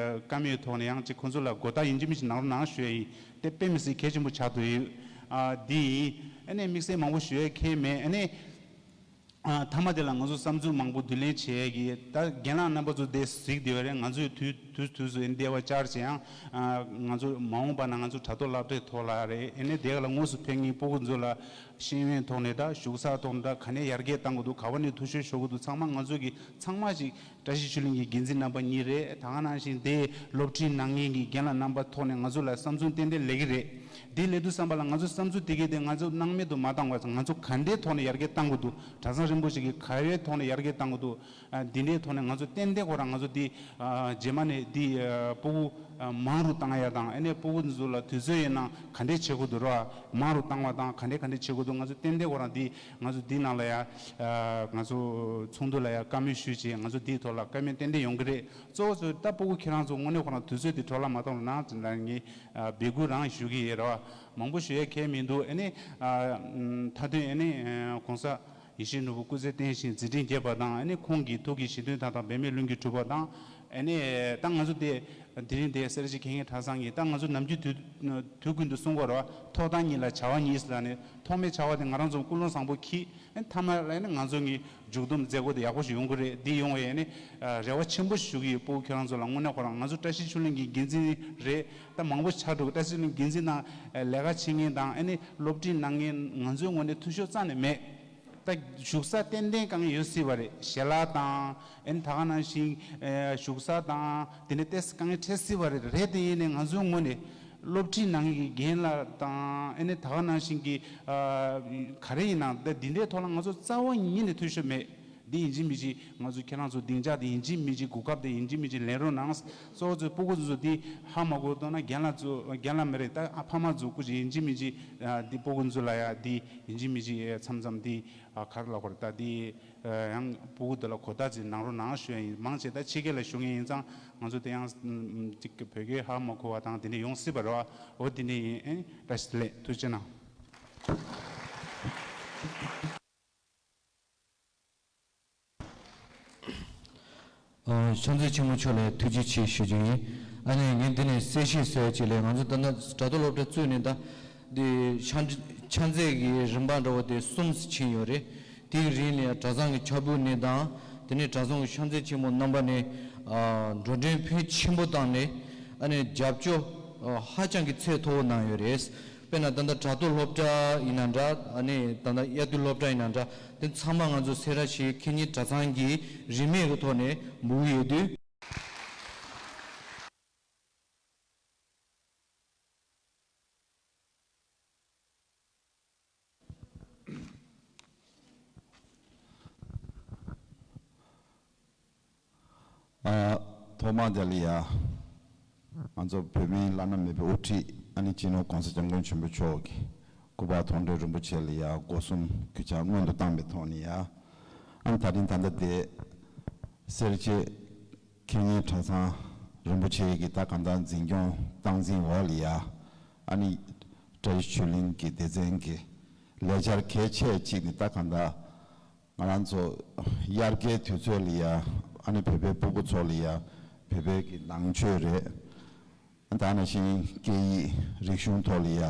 བཀའ་མོལ་ཐོག་ནས་ཡང་གཅིག་ཁོང་ཚོ་ལ་གོ་བརྡ་ཡིན་གཅིག་མིན་གཅིག་གནང་རོགས་གནང་ཞུ་ཡ་ཡིན། དེ་དཔེ་མི་སྲིད་གལ་ཆེན་པོ་ཆགས་བསྡད་ཡོད། ཨ། འདི་ཡིན། ཨ་ནི་དམིགས་བསལ་མང་པོ་ཞུ་ཡ་གང་ཡང་མེད། ཨ་ནི། ཨ། མཐའ་མ་དེ་ལ་ང་ཚོ་བསམ་ཚུལ་མང་པོ་བསྡུ་ལེན་བྱེད་ཡས་ཀྱི། ད་རྒན་ལགས་རྣམ་པ་ཚོ་དེ་གཟིགས་བསྡད་པ་རེད། ང་ཚོས་དུས་དུས་དུས་སུ་འདས་པ་བཅར་བྱས་ཡང་། ཨ། ང་ཚོ་མ་འོངས་པ་ན་ང་ཚོ་དྲ་ཐོག་སློབ་གྲྭའི་ཐོག་ལ་རེད། ཨ་ནི་དེ་ག་ལ་དངོས་སུ་ཕེབས་མཁན་སྤུ་གུ་ཚོ་ལ་ཤེས་ཡོན་ཐོག་ནས་ད་བཞུགས་ས་ཐོག་ནས་ད་ག་ནས་ཡར་རྒྱས་གཏང་དགོས་འདུག་ག་བ་ནས་འཐུས་ཤོར་ཤོར་གི་འདུག་ཚང་མ་ང་ཚོ་གི་ཚང་མ་ཞིག་བཀྲ་ཤིས་ཆོས་གླིང་གི་འགན་འཛིན་རྣམ་པ་གཉིས་རེད། ད་ག་ནང་བཞིན་དེ་སློབ་ཁྲིད་གནང་མཁན་གྱི་རྒན་ལགས་རྣམ་པ་ཐོག་ནས་ང་ཚོ་ལ་བསམ་ཚུལ་ཏན་ཏན་སླེབས་ཀྱི་རེད། དེ་སླེབས་དུས་ཙམ་པ་ལ་ང་ཚོ་བསམ་ཚུལ་དེ་གས་དེ་ང་ཚོ་སྣང་མེད་དུ་མ་བཏང་བར། ང་ཚོ་ག་འདྲའི་ཐོག་ནས་ཡར་རྒྱས་གཏང་དགོས་འདུག་གྲྭ་ཚང་རིན་པོ་ཆེ་གིས་ག་བའི་ཐོག་ནས་ཡར་རྒྱས་གཏང་དགོས་འདུག་ཨ། འདི་འདྲའི་ཐོག་ནས་ང་ཚོ་ཏན་ཏན་ཁོ་རང་ང་ཚོ་འདི། ཨ། རྗེས་མ་ནས་འདི། ཨ། སྤུ་གུ། ཨ། མང་རུ་བཏང་ཡ་དང་། ཨ་ནི་སྤུ་གུ་ཚོ་ལ་དུས་ཚོད་ཡིན་ན་ག་འདྲས་བྱེད་དགོས་འདུག་ར། མང་རུ་བཏང་བ་དང་ག་འདྲས་ག་འདྲས་བྱེད་དགོས་འདུག་ང་ཚོ་ཏན་ཏན་ཁོ་རང་འདི་ང་ཚོ་འདི་ནང་ལ་ཡ། ཨ། ང་ཚོ་ཚོགས་འདུ་ལ་ཡ་བཀའ་མོལ་ཞུས་བྱས། ང་ཚོ་འདིའི་ཐོག་ལ་བཀའ་མོལ་ཏན་ཏན་ཡོང་གི་རེད། གཙོ་བོ་ཚོ་ད་སྤུ་གུ་ཁྱེད་རང་ཚོ་དངོས་གནས་ཁོ་རང་དུས་ཚོད་འདི་འཕྲོ་བརླག་མ་གཏོང་རོགས་གནང་ཟེར་ནས་ངས། ཨ། འབོད་སྐུལ་རང་ཞུ་གི་ཡོད་ར། མང་པོ་ཞུ་ཡ་གལ་མི་འདུག་ཨ་ནི། ཨ། མཐའ་དོན་ཨ་ནི། ཨ། ༸གོང་ས་ཡིད་བཞིན་ནོར་བུ་སྐུ་ཚེ་བརྟན་ཞིང་མཛད་འཕྲིན་རྒྱས་པ་དང་། ཨ་ནི་ཁོང་གི་ཐུགས་ཀྱི་བཞེད་དོན་མཐའ་དག་འབད་མེད་ལྷུན་གྱིས་གྲུབ་པ་དང་། ཨ་ནི་ད་ང་ཚོ་དེ་དེ་རིང་དེ་སེར་བྱེས་མཁས་སྙན་གྲྭ་ཚང་གིས་ད་ང་ཚོ་ནམ་རྒྱུན་དུས་དུས་ཀུན་ཏུ་གསུང་གི་ཡོད་རེད་བ། ཐོག་མཐའ་གཉིས་ལ་བྱ་བ་གཉིས་ཟེར་ནས། ཐོག་མའི་བྱ་བ་དེ་ང་རང་ཚོ་ཀུན་སློང་བཟང་པོ་གྱིས། ཨ་ནི་མཐའ་མ་ལ་ཨ་ནི་ང་ཚོ་གི་མཇུག་བསྡོམས་མཛད་སྒོ་དེ་ཡག་པོ་ཞིག་ཡོང་གི་རེད། འདི་ཡོང་བའི་ཨ་ནི། ཨ། རེ་བ་ཆེན་པོ་ཞུ་གི་ཡོད། སྤུ་གུ་ཁྱེད་རང་ཚོ་ལ་དངོས་གནས་ཁོ་རང་ང་ཚོ་བཀྲ་ཤིས་ཆོས་གླིང་གི་འགན་འཛིན་རེད། ད་མང་པོ་ཆགས་འགྲོ་གི། བཀྲ་ཤིས་ཆོས་གླིང་འགན་འཛིན་དང་། ཨ། ལས་ཀ་བྱེད་མཁན་དང་། ཨ་ནི་སློབ་ཁྲིད་གནང་མཁན་ང་ཚོའི་ངོས་ནས་འཐུས་ཤོར་རྩ་ནས་མེད། ད་བཞུགས་ས་ཏན་ཏན་དཀའ་ངལ་ཡོད་སྲིད་པ་རེད། ཞལ་ལག་དང་། ཨ་ནི་ད་ག་ནང་བཞིན། ཨ། བཞུགས་ས་དང་དེ་འདྲ་ཏོག་ཙམ་དཀའ་ངལ་འཕྲད་སྲིད་པ་རེད། རེད་དེ་ཡིན་ནའི་ང་ཚོའི་ངོས་ནས་སློབ་ཁྲིད་གནང་མཁན་གྱི་རྒན་ལགས་དང་། ཨ་ནི་ད་ག་ནང་བཞིན་གྱི། ཨ། ག་རེ་ཡིན་ནའང་ད་འདི་འདྲའི་ཐོག་ལ་ང་ཚོ་རྩ་བ་ཉིད་ནས་འཐུས་ཤོར་མེད། འདི་ཡིན་གཅིག་མིན་གཅིག་ང་ཚོ་ཁྱེད་རང་ཚོ་སྡིངས་ཆ་དེ་ཡིན་གཅིག་མིན་གཅིག་གོ་སྐབས་དེ་ཡིན་གཅིག་མིན་གཅིག་ལེན་རོགས་གནང་། གཙོ་བོ་ཚོ་སྤུ་གུ་ཚོ་འདི་ཧ་མ་གོ་མདོག་ན། རྒན་ལགས་ཚོ། རྒན་ལགས་མ་རེད། ད་ཨ་ཕ་མ་ཚོ་སྐུ་མཁྱེན་ཡིན་གཅིག་མིན་གཅིག། ཨ། འདི་སྤུ་གུ་ཚོ་ལ་ཡ་འདི་ཡིན་གཅིག་མིན་གཅིག་མཚམས་མཚམས་འདི། ཨ། ག་རེ་ལབ་དགོས་རེད། ད་འདི། ཨ། ཡང་སྤུ་གུ་འདི་ལ་གོ་བརྡ་ཅིག་གནང་རོགས་གནང་ཞུ་ཡ་ཡིན། མང་ཆེ་ད་ཕྱི་རྒྱལ་ལ་བཞུགས་མཁན་ཡིན་ཙང་ང་ཚོ་དེ་ཡང་ཅིག་བོད་སྐད་ཧ་མ་གོ་བ་དང་དེ་འདྲ་ཡོང་སྲིད་པ་རེད་བ། འོ་དེ་འདྲ་ཡིན། ཨེ། བཀྲ་ཤིས་བདེ་ལེགས། ཐུགས་རྗེ་གནང་། ཨ། ཕྱག་མཛོད་ཆེན་མོ་མཆོག་ལ་ཐུགས་རྗེ་ཆེ་ཞུ་རྒྱུ་ཡིན། ཨ་ནི་ངས་འདི་ནས་གསལ་བཤད་ཟེར་བ་ཅིག་ལས། ང་ཚོ་ད་ལྟ་དྲ་ཐོག་སློབ་གྲྭ་བཙུགས་ནས་ད་འདི་ཕྱག་ཕྱག་མཛོད་ཀྱི་རིམ་པ་འདྲ་བོ་དེ་གསུམ་ཕྱིན་ཡོད་རེད། དེའི་རིང་ལ་ཡང་གྲྭ་ཚང་གི་ཕྱག་ཕུལ་ནས་དང་། དེ་ནས་གྲྭ་ཚང་གི་ཕྱག་མཛོད་ཆེན་མོ་རྣམ་པ་ནས། ཨ། འགྲོ་གྲོན་ཕོན་ཆེན་པོ་བཏང་ནས། ཨ་ནི་རྒྱབ་སྐྱོར། ཨ། ཧ་ཅང་གི་ཚད་མཐོ་བོ་གནང་ཡོད་རེད། དཔེར་ན་ད་ལྟ་དྲ་ཐོག་སློབ་གྲྭ་ཡིན་ན་འདྲ། ཨ་ནི་ད་ལྟ་དབྱར་དུས་སློབ་གྲྭ་ཡིན་ན་འདྲ། དེ་ཚང་མ་ང་ཚོ་སེ་ར་བྱེས་མཁས་སྙན་གྲྭ་ཚང་གི་རིན་མེད་ཀྱི་ཐོག་ནས་འབུལ་ཡོད་དུས། ཨ། ཐོག་མ་དེ་ལ་ཡ། ང་ཚོ་བོད་མིའི་བླ་ན་མེད་པའི་དབུ་ཁྲིད། ཨ་ནི་སྤྱི་ནོར་༸གོང་ས་༸སྐྱབས་མགོན་ཆེན་པོ་མཆོག་གི་སྐུ་པར་མཐོང་གྲོལ་རིན་པོ་ཆེ་ལ་ཡ་སྒོ་གསུམ་གུས་ཕྱག་སྔོན་དུ་བཏང་བའི་ཐོག་ནས་ཡ། ཨ་ནི་ད་རིང་ད་ལྟ་དེ་སེར་བྱེས་མཁས་སྙན་གྲྭ་ཚང་རིན་པོ་ཆེ་གི་ད་གང་ལྟར་འཛིན་སྐྱོང་སྟངས་འཛིན་འོག་ལ་ཡ། ཨ་ནི་བཀྲ་ཤིས་ཆོས་གླིང་གི་སྡེ་ཚན་གྱི་ལས་འཆར་གལ་ཆེ་གཅིག་ནི་ད་གང་ལྟར་ང་རང་ཚོ་དབྱར་ཁའི་དུས་ཚོད་ལ་ཡ། ཨ་ནི་བོད་པའི་སྤུ་གུ་ཚོ་ལ་ཡ་བོད་པའི་གི་ནང་ཆོས་རེད། ད་ནང་བཞིན་སྐད་ཡིག་རིག་གཞུང་ཐོག་ལ་ཡ།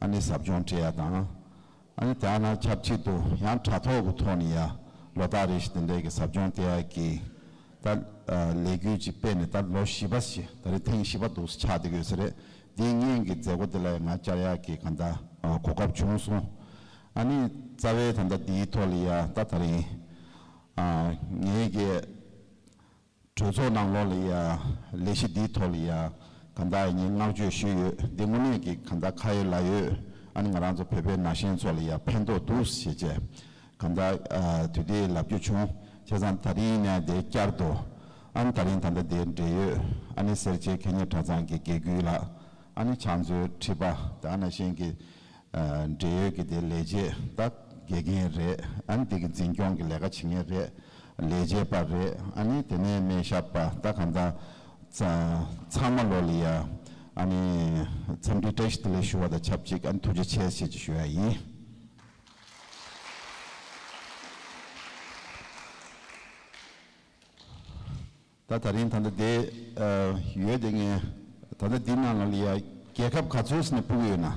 ཨ་ནི་ཟབ་སྦྱོང་སྤྲད་ཡ་དང་། ཨ་ནི་དེ་ནང་ཆབས་ཅིག་ཏུ་ཡང་དྲ་ཐོག་གི་ཐོག་ནས་ཡ་ལོ་ལྟར་རེ་བཞིན་དེ་འདྲའི་གི་ཟབ་སྦྱོང་སྤྲད་ཡ་གི་ད་ལས་འགུལ་ཅིག་སྤེལ་ནས་ད་ལོ་བཞི་པ་ཞིག་ད་རེས་ཐེངས་བཞི་པ་འདུག་སེ་ཆགས་བསྡད་ཡོད་ས་རེད། འདིའི་སྔོན་གྱི་མཛད་སྒོ་དེ་ལ་ང་བཅར་ཡག་གི་གང་ལྟར་གོ་སྐབས་བྱུང་སོང་། ཨ་ནི་རྩ་བའི་ད་ལྟ་འདིའི་ཐོག་ལ་ཡ་ད་ད་རིང་ངའི་གི་གྲོས་ཚོགས་ནང་ལོགས་ལ་ཡ་ལས་གཞི་འདིའི་ཐོག་ལ་ཡ་གང་ལྟར་ངས་བསྔགས་བརྗོད་ཞུས་ཡོད། འདི་དངོས་གནས་ཀྱི་གང་ལྟར་ཁ་ཡོད་ལག་ཡོད། ཨ་ནི་ང་རང་ཚོ་བོད་པའི་ན་གཞོན་ཚོ་ལ་ཡ་ཕན་ཐོགས་འདུག་ཟེར་བྱས། གང་ལྟར་ཨ་དུས་དེའི་ལབ་རྒྱུ་བྱུང་། བྱས་ཙང་ད་རིང་ནས་དེ་བསྐྱར་དུ་ཨ་ནི་ད་རིང་ད་ལྟ་དེའི་འབྲེལ་ཡོད་ཨ་ནི་སེར་བྱེས་མཁས་སྙན་གྲྭ་ཚང་གི་དགེ་སྐོས་ལགས། ཨ་ནི་ཕྱག་མཛོད་ཁྲི་པ། དེ་ནང་བཞིན་གྱི་ཨ་འབྲེལ་ཡོད་ཀྱི་དེ་ལས་བྱེད་ད་དགེ་རྒན་རེད། ཨ་ནི་དེ་གི་འཛིན་སྐྱོང་གི་ལས་ཀ་བྱེད་མཁན་རེད། ལས་བྱེད་པ་རེད། ཨ་ནི་དེ་ནས་སྨན་ཞབས་པ། ད་གང་ལྟར་ཚ་ཚང་མ་ལོ་ལ་ཡ་ཨ་ནི་འཚམས་འདྲི་བཀྲ་ཤིས་བདེ་ལེགས་ཞུ་བ་དང་ཆབས་ཅིག་ཨ་ནི་ཐུགས་རྗེ་ཆེ་ཞེས་ཅིག་ཞུ་ཡ་ཡིན། ད་ད་རིང་ད་ལྟ་དེ་ཨ་ཡོད་དེ་ངས་ད་ལྟ་འདི་ནང་ལ་ཡ་རྒྱལ་ཁབ་ག་ཚོད་ཟིན་ནས་ཕུལ་གྱི་ཡོད་ན།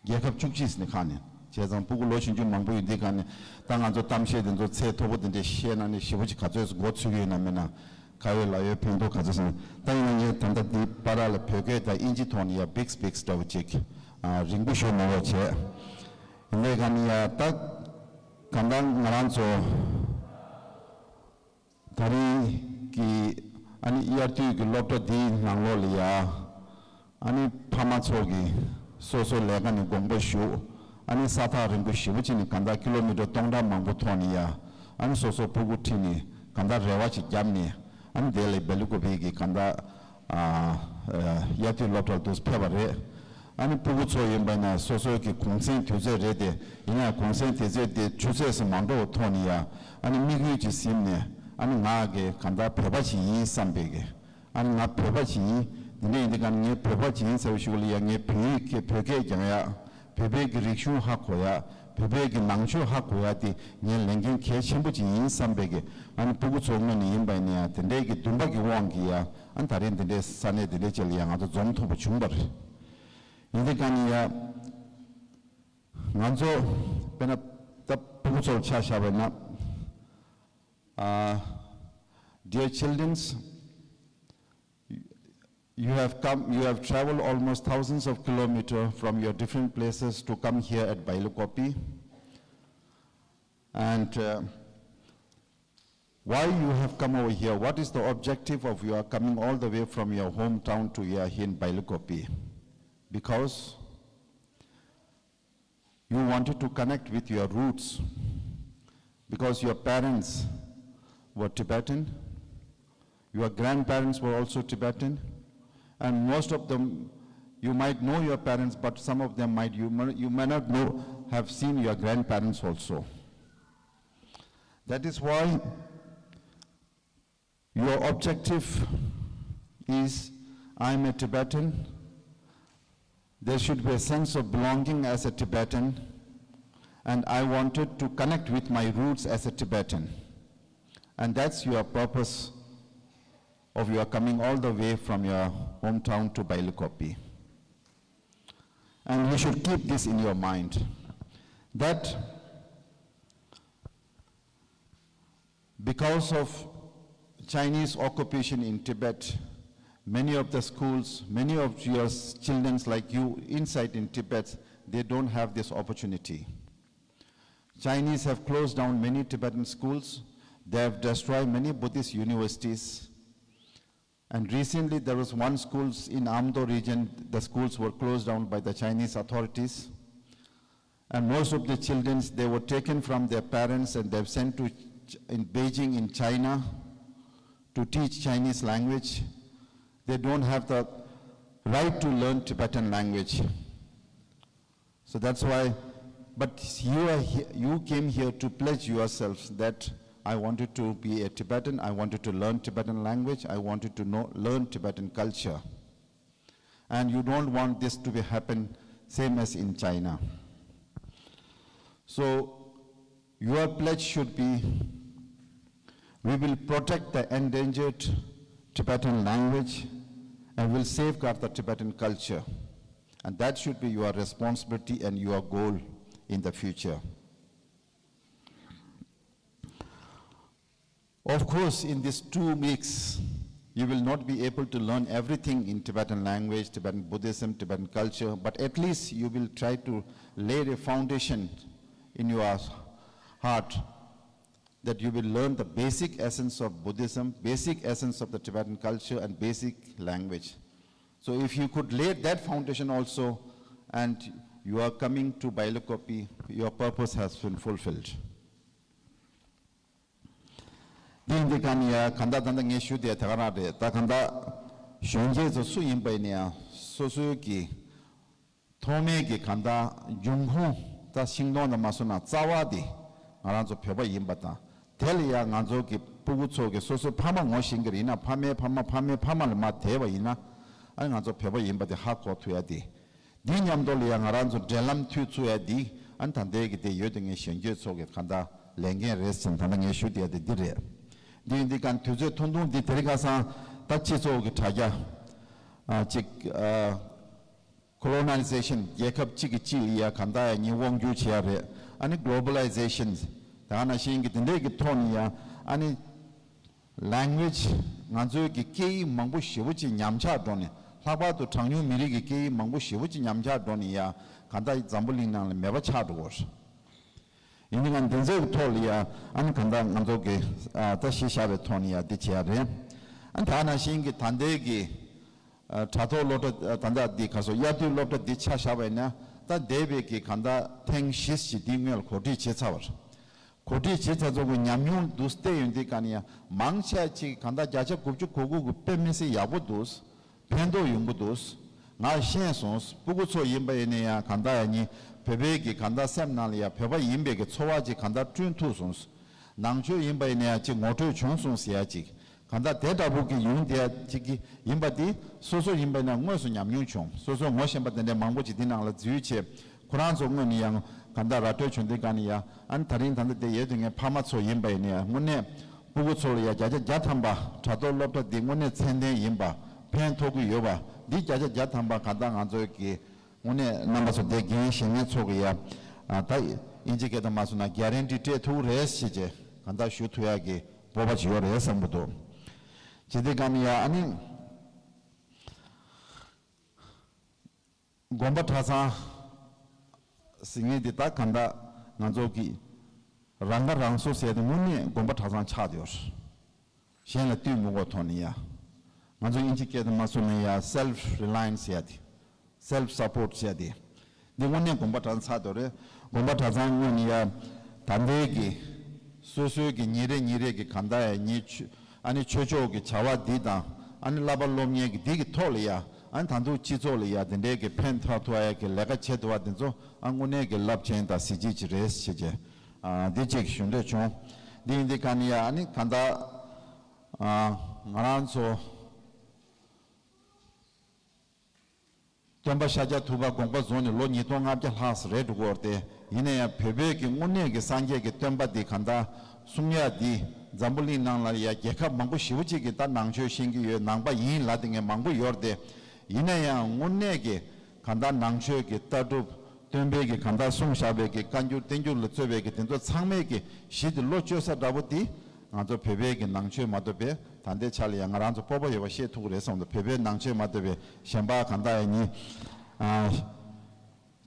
རྒྱལ་ཁབ་བཅུ་གཅིག་ཟིན་ནས་ཁག་ནས། བྱས་ཙང་སྤུ་གུ་ལོ་ཆུང་ཆུང་མང་པོ་ཡོད་དུས་ག་ནས་ད་ང་ཚོ་གཏམ་བཤད་དེ་ཚོ་ཚད་མཐོ་པོ་དེ་འདྲས་བཤད་ན་ནི་ཞེ་པོ་ཅིག་ག་ཚོད་མགོ་ཚོད་ཀྱི་ཡོད་ན་མེད་ན་ག་ཡོད་ལ་ཡོད་ཕན་ཐོགས་ག་ཚོད་སོང་། ད་ཡིན་ན་ངས་ད་ལྟ་འདི་བར་ལ་བོད་སྐད་དང་དབྱིན་ཇི་ཐོག་ནས་ཡ་big speech འདྲ་བོ་ཅིག་ཨ་རིང་པོ་ཞུ་མ་དགོས་བྱས། ཡིན་དུས་ག་ནས་ཡ་ད་ག་ད་ང་རང་ཚོ་ད་རིང་གི་ཨ་ནི་དབྱར་དུས་ཀྱི་སློབ་གྲྭ་འདིའི་ནང་ལོགས་ལ་ཡ། ཨ་ནི་ཕ་མ་ཚོ་གིས་སོ་སོ་ལས་ཀ་ནས་དགོངས་པ་ཞུ། ཨ་ནི་ས་ཐག་རིང་པོ་ཞེ་པོ་ཅིག་ནས་གང་ལྟར་ཀི་ལོ་མི་ཊར་སྟོང་ཕྲག་མང་པོ་ཐོག་ནས་ཡ། ཨ་ནི་སོ་སོ་སྤུ་གུ་ཁྲིད་ནས་གང་ལྟར་རེ་བ་ཞིག་བརྒྱབ་ནས་ཨ་ནི་དེ་ལ་སྦེལ་ཀོབ་པི་གི་གང་ལྟར་ཨ་ཨ་དབྱར་དུས་སློབ་གྲྭར་འདུག་ཕེབས་པ་རེད། ཨ་ནི་སྤུ་གུ་ཚོ་ཡིན་པ་ན་སོ་སོའི་གི་གུང་སེང་དུས་ཚོད་རེད་དེ། ཡིན་ཡང་གུང་སེང་དུས་ཚོད་དེ་ཆུ་ཚོད་སུ་མ་འགྲོ་བ་ཐོག་ནས་ཡ། ཨ་ནི་དམིགས་ཡུལ་ཅིག་ཟིན་ནས་ཨ་ནི་ང་གི་གང་ལྟར་བོད་པ་ཞིག་ཡིན་བསམ་པའི་གི་ཨ་ནི་ང་བོད་པ་ཞིག་ཡིན། འདི་འདྲ་ཡིན་དུས་ག་ངས་བོད་པ་ཞིག་ཡིན་ཟེར་བ་ཞིག་ལ་ཡ་ངས་བོད་ཡིག་གི་བོད་སྐད་སྦྱང་ཡག་བོད་པའི་གི་རིག་གཞུང་ཧ་གོ་ཡག་བོད་པའི་གི་ནང་ཆོས་ཧ་གོ་ཡག་དེ་ངའི་ལས་འགན་གལ་ཆེན་པོ་ཅིག་ཡིན་བསམ་པའི་གི་ཨ་ནི་སྤུ་གུ་ཚོ་ངོས་ནས་ཡིན་པ་ཡིན་ན་ཡང་དེ་འདྲའི་གི་འདུན་པ་གི་དབང་གིས་ཡ་ཨ་ནི་ད་རེས་འདི་འདྲའི་ས་གནས་འདི་འདྲའི་ཅིག་ལ་ཡ་ང་ཚོ་འཛོམས་ཐུབ་པ་བྱུང་བ་རེད། ཡིན་དུས་ག་ནས་ཡ་ང་ཚོ་དཔེར་ན་ད་སྤུ་གུ་ཚོ་ལ་ཆ་བཞག་པ་ཡིན་ན། Uh, dear children, you have come, you have traveled almost thousands of kilometers from your different places to come here at Bailakopi. And uh, why you have come over here? What is the objective of your coming all the way from your hometown to here, here in Bailakopi? Because you wanted to connect with your roots because your parents were Tibetan, your grandparents were also Tibetan, and most of them, you might know your parents, but some of them might, you may, you may not know, have seen your grandparents also. That is why your objective is, "I'm a Tibetan. There should be a sense of belonging as a Tibetan, and I wanted to connect with my roots as a Tibetan." And that's your purpose of your coming all the way from your hometown to Bailakopi. And you should keep this in your mind, that because of Chinese occupation in Tibet, many of the schools, many of your children like you inside in Tibet, they don't have this opportunity. Chinese have closed down many Tibetan schools. They have destroyed many Buddhist universities. And recently, there was one schools in Amdo region, the schools were closed down by the Chinese authorities. And most of the children, they were taken from their parents and they've sent to Ch-, in Beijing, in China, to teach Chinese language. They don't have the right to learn Tibetan language. So that's why, but you are he-, you came here to pledge yourself that I wanted to be a Tibetan, I wanted to learn Tibetan language, I wanted to know, learn Tibetan culture. And you don't want this to be happen same as in China. So your pledge should be, "We will protect the endangered Tibetan language and will safeguard the Tibetan culture." And that should be your responsibility and your goal in the future. Of course, in these two weeks, you will not be able to learn everything in Tibetan language, Tibetan Buddhism, Tibetan culture, but at least you will try to lay a foundation in your heart that you will learn the basic essence of Buddhism, basic essence of the Tibetan culture, and basic language. So if you could lay that foundation also, and you are coming to Bailakopi, your purpose has been fulfilled. འདི་འདི་ག་ནི་ཡ་ག་འདྲ་ད་ལྟ་ངས་ཞུ་དེ་ད་ག་རང་རེད། ད་ག་འདྲ་གཞོན་སྐྱེས་ཚོ་སུ་ཡིན་པ་ཡིན་ན་ཡང་སོ་སོའི་གི་ཐོག་མའི་གི་ག་འདྲ་འབྱུང་ཁུངས་ད་ཤིང་སྡོང་དང་མ་སོང་ན་རྩ་བ་དེ་ང་རང་ཚོ་བོད་པ་ཡིན་པ་དང་། དེ་ལ་ཡང་ང་ཚོ་གི་སྤུ་གུ་ཚོ་གི་སོ་སོའི་ཕ་མ་ངོ་ཤེས་ཀྱི་རེད་ན། ཕ་མའི་ཕ་མ་ཕ་མའི་ཕ་མ་ལ་མ་དེད་པ་ཡིན་ན་ཨ་ནི་ང་ཚོ་བོད་པ་ཡིན་པ་དེ་ཧ་གོ་ཐུབ་ཡ་དེ། འདི་མཉམ་དུ་ལ་ཡང་ང་རང་ཚོ་འབྲེལ་ལམ་མཐུད་ཚུགས་ཡ་འདི་ཨ་ནི་ད་ལྟའི་གི་དེ་ཡོད་དེ་ངས་གཞོན་སྐྱེས་ཚོ་གི་ག་འདྲ་ལས་འགན་རེད་ཟེར་ད་ལྟ་ངས་ཞུ་བསྡད་ཡ་དེ་འདི་རེད། འདི་འདི་ག་དུས་ཚོད་ཐུང་ཐུང་འདི་དེ་རིང་ཁ་སང་ད་སྤྱི་ཚོགས་ཀྱི་དྲ་རྒྱ་ཨ་ཅིག་ཨ་ colonization རྒྱལ་ཁབ་གཅིག་གིས་གཅིག་ལ་ཡ་གང་ལྟར་ཡ་ཉིན་དབང་བསྒྱུར་བྱེད་ཡ་རེད། ཨ་ནི་globalization དེ་ག་ནང་བཞིན་གྱི་དེ་འདྲས་ཀྱི་ཐོག་ནས་ཡ་ཨ་ནི་language ང་ཚོའི་གི་སྐད་ཡིག་མང་པོ་ཞེ་པོ་ཅིག་ཉམས་ཆག་འགྲོ་ནས། ལྷག་པར་དུ་གྲངས་ཉུང་མི་རིགས་ཀྱི་སྐད་ཡིག་མང་པོ་ཞེ་པོ་ཅིག་ཉམས་ཆག་འགྲོ་ནས་ཡ་གང་ལྟར་འཛམ་བུ་གླིང་ནང་ལ་མེད་པ་ཆགས་འགྲོ་གི་རེད། ཡིན་ནའང་འདི་ཚོའི་ཐོག་ལ་ཡ་ཨ་ནི་གང་ལྟར་ང་ཚོ་གི་ཨ་ད་གཞི་བཞག་པའི་ཐོག་ནས་ཡ་འདི་བྱེད་ཡ་རེད། ཨ་ད་ནང་བཞིན་གྱི་ད་ལྟའི་གི་ཨ་དྲ་ཐོག་སློབ་གྲྭ་ཨ་ད་ལྟ་འདི་ག་སོ་དབྱར་དུས་སློབ་གྲྭ་འདི་ཆ་བཞག་པ་ཡིན་ན། ད་འདས་པའི་གི་གང་ལྟར་ཐེངས་བཞི་ཞིག་འདི་སྔོན་ལ་གོ་སྒྲིག་བྱས་ཚར་བ་རེད། གོ་སྒྲིག་བྱས་ཚར་ཚོ་གི་ཉམས་མྱོང་འདུག་བལྟས་ཡོང་དུས་ག་ནས་ཡ་མང་ཆེ་ཅིག་གང་ལྟར་བརྒྱ་ཆ་དགུ་བཅུ་གོ་དགུ་གི་དཔེ་མི་སྲིད་ཡག་པོ་འདུག་ཕན་ཐོགས་ཡོང་གི་འདུག་ང་ཤེས་སོང་། སྤུ་གུ་ཚོ་ཡིན་པ་ཡིན་ན་ཡང་གང་ལྟར་ཡང་ཉིན་བོད་པའི་གི་གང་ལྟར་སེམས་ནང་ལ་ཡང་བོད་པ་ཡིན་པའི་གི་ཚོར་བ་ཅིག་གང་ལྟར་བསྐྲུན་ཐུབ་སོང་། ནང་ཆོས་ཡིན་པ་ཡིན་ན་ཡང་ཅིག་ངོ་སྤྲོད་བྱུང་སོང་ཟེར་ཡ་ཅིག་གང་ལྟར་དེ་འདྲ་པོ་གི་ཡོང་བསྡད་ཡ་ཅིག་གི་ཡིན་པ་དེ་སོ་སོ་ཡིན་པ་ཡིན་ན་དངོས་སུ་ཉམས་མྱོང་བྱུང་། སོ་སོ་ངོ་ཤེས་པ་དེ་འདྲ་མང་པོ་ཅིག་དེ་ནང་ལ་འཛུལ་བྱས། ཁོ་རང་ཚོ་དངོས་ནས་ཡང་གང་ལྟར་ར་སྤྲོད་བྱུང་དུས་ག་ནས་ཡང་ཨ་ནི་ད་རིང་ད་ལྟ་དེ་ཡོད་དུས་ངའི་ཕ་མ་ཚོ་ཡིན་པ་ཡིན་ན་ཡང་དངོས་གནས་སྤུ་གུ་ཚོ་ལ་ཡང་བརྒྱ་ཆ་བརྒྱ་ཐམ་པ་དྲ་ཐོག་སློབ་གྲྭ་འདི་དངོས་གནས་ཚད་ལྡན་ཡིན་པ་ཕན་ཐོགས་ཀྱི་ཡོད་པ་འདི་བརྒྱ་ཆ་བརྒྱ་ཐམ་པ་གང་ལྟར་ང་ཚོའི་གི་དངོས་གནས་རྣམ་པ་ཚོ་དེ་འགན་བཞེས་མཁན་ཚོ་གི་ཡ་ཨ་ད་དབྱིན་ཇི་སྐད་དུ་མ་སོང་ན་གྷ་རན་ཊི་སྤྲད་ཐུབ་རེད་ཞེས་བྱས་གང་ལྟར་ཞུ་ཐུབ་ཡ་གི་སྤོབས་པ་ཅིག་ཡོད་རེད་བསམ་གྱི་འདུག་བྱས་དུས་ག་ནས་ཡ་ཨ་ནི། དགོན་པ་གྲྭ་ཚང་ཟེར་མཁན་འདི་ད་གང་ལྟར་ང་ཚོ་གི་རང་ཁ་རང་གསོ་ཟེར་ཏེ་དངོས་གནས་དགོན་པ་གྲྭ་ཚང་ཆགས་ཡོད། གཞན་ལ་ལྟོས་མི་དགོས་ཐོག་ནས་ཡ། ང་ཚོ་དབྱིན་ཇི་སྐད་དུ་མ་སོང་ན་ཡ་self reliance ཟེར་ཡ་དེ། self support ཟེར་ཡ་དེ། འདི་དངོས་གནས་དགོན་པ་གྲྭ་ཚང་ཆགས་ཡོད་རེད། དགོན་པ་གྲྭ་ཚང་དངོས་ནས་ཡ། ད་ལྟའི་གི་སོ་སོའི་གི་ཉིན་རེ་ཉིན་རེ་གི་གང་ལྟར་ཡ་ཉིན་ཆོས། ཨ་ནི་ཆོས་ཕྱོགས་ཀྱི་བྱ་བ་འདི་དང་། ཨ་ནི་བསླབ་པ་སློབ་གཉེར་གྱི་འདི་གི་ཐོག་ལ་ཡ། ཨ་ནི་ད་དུང་སྤྱི་ཚོགས་ལ་ཡ་དེ་འདྲའི་གི་ཕན་ཐོགས་ཐུབ་ཡ་གི་ལས་ཀ་བྱེད་ཐུབ་པ་འདི་ཚོ་ཨ་དངོས་གནས་ཀྱི་རླབས་ཆེན་དང་གཟི་བརྗིད་ཅིག་རེད་ཟེར་བྱས། ཨ་འདི་གཅིག་ཞུ་འདོད་བྱུང་། འདི་ཡིན་དུས་ག་ནས་ཡ་ཨ་ནི་གང་ལྟར་ཨ་ང་རང་ཚོ། སྟོན་པ་ཤཱཀྱ་ཐུབ་པ་དགོངས་པ་རྫོགས་ནས་ལོ་ཉིས་སྟོང་ལྔ་བརྒྱ་ལྷག་ཙམ་རེད་འགྲོ་གི་ཡོད་རེད་དེ། ཡིན་ན་ཡང་བོད་པའི་གི་དངོས་གནས་ཀྱི་སངས་རྒྱས་ཀྱི་བསྟན་པ་འདི་གང་ལྟར་སྲུང་ཡག་འདི་འཛམ་བུ་གླིང་ནང་ལ་ཡ་རྒྱལ་ཁབ་མང་པོ་ཞེ་པོ་ཅིག་གིས་ད་ནང་ཆོས་ཤེས་ཀྱི་ཡོད། ནང་པ་ཡིན་ལབ་དེ་ངས་མང་པོ་ཡོད་རེད་དེ། ཡིན་ན་ཡང་དངོས་གནས་ཀྱི་གང་ལྟར་ནང་ཆོས་ཀྱི་ལྟ་གྲུབ། སྟོན་པའི་གི་གང་ལྟར་གསུངས་བཞག་པའི་གི་བཀའ་འགྱུར་བསྟན་འགྱུར་ལ་གཙོས་པའི་གི་དེ་ཚོ་ཚང་མས་གི་གཞི་དེ་བློ་བཅོལ་ས་འདྲ་པོ་དེ་ང་ཚོ་བོད་པའི་གི་ནང་ཆོས་མ་གཏོགས་པའི་ད་ལྟའི་ཆ་ལ་ཡང་ང་རང་ཚོ་སྤོབས་པ་ཡོད་པ་ཤེས་ཐུབ་ཀྱི་རེད་བསམ་འདུག་བོད་པའི་ནང་ཆོས་མ་གཏོགས་པའི་གཞན་པ་གང་ལྟར་ཡང་ནི་ཨ་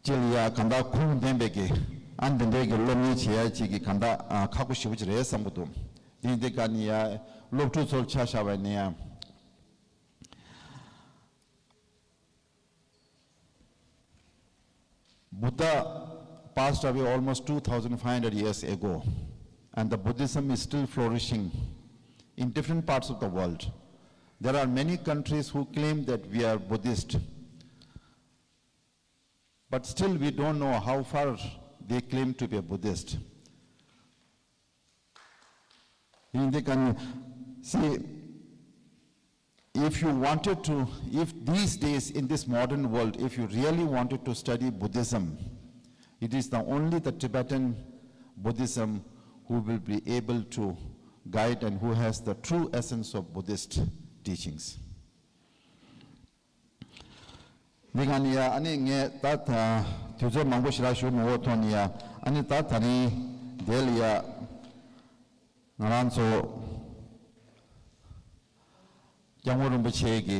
ཅི་ལ་ཡ་གང་ལྟར་ཁུངས་ལྡན་པའི་གི་ཨ་འདི་འདྲའི་གི་སློབ་གཉེར་བྱེད་ཡ་ཅིག་གི་གང་ལྟར་ཨ་ཁག་པོ་ཞེ་པོ་ཅིག་རེད་བསམ་གྱི་འདུག་དེ་ཡིན་དུས་ག་ནས་ཡ་སློབ་ཕྲུག་ཚོར་ཆ་བཞག་པ་ཡིན་ན་ཡང་། Buddha passed away almost two thousand five hundred years ago, and the Buddhism is still flourishing in different parts of the world. There are many countries who claim that we are Buddhist, but still we don't know how far they claim to be a Buddhist. In the con- see, if you wanted to, if these days in this modern world, if you really wanted to study Buddhism, it is the only the Tibetan Buddhism who will be able to guide and who has the true essence of Buddhist teachings. འདི་ག་ནས་ཡ་ཨ་ནི་ངས་ད་ད་དུས་ཚོད་མང་པོ་ཞེ་དྲག་ཞུ་མི་འོས་ཐོག་ནས་ཡ་ཨ་ནི་ད་ད་རིང་འདི་ལ་ཡ་ང་རང་ཚོ་སྐྱབས་མགོན་རིན་པོ་ཆེ་གི་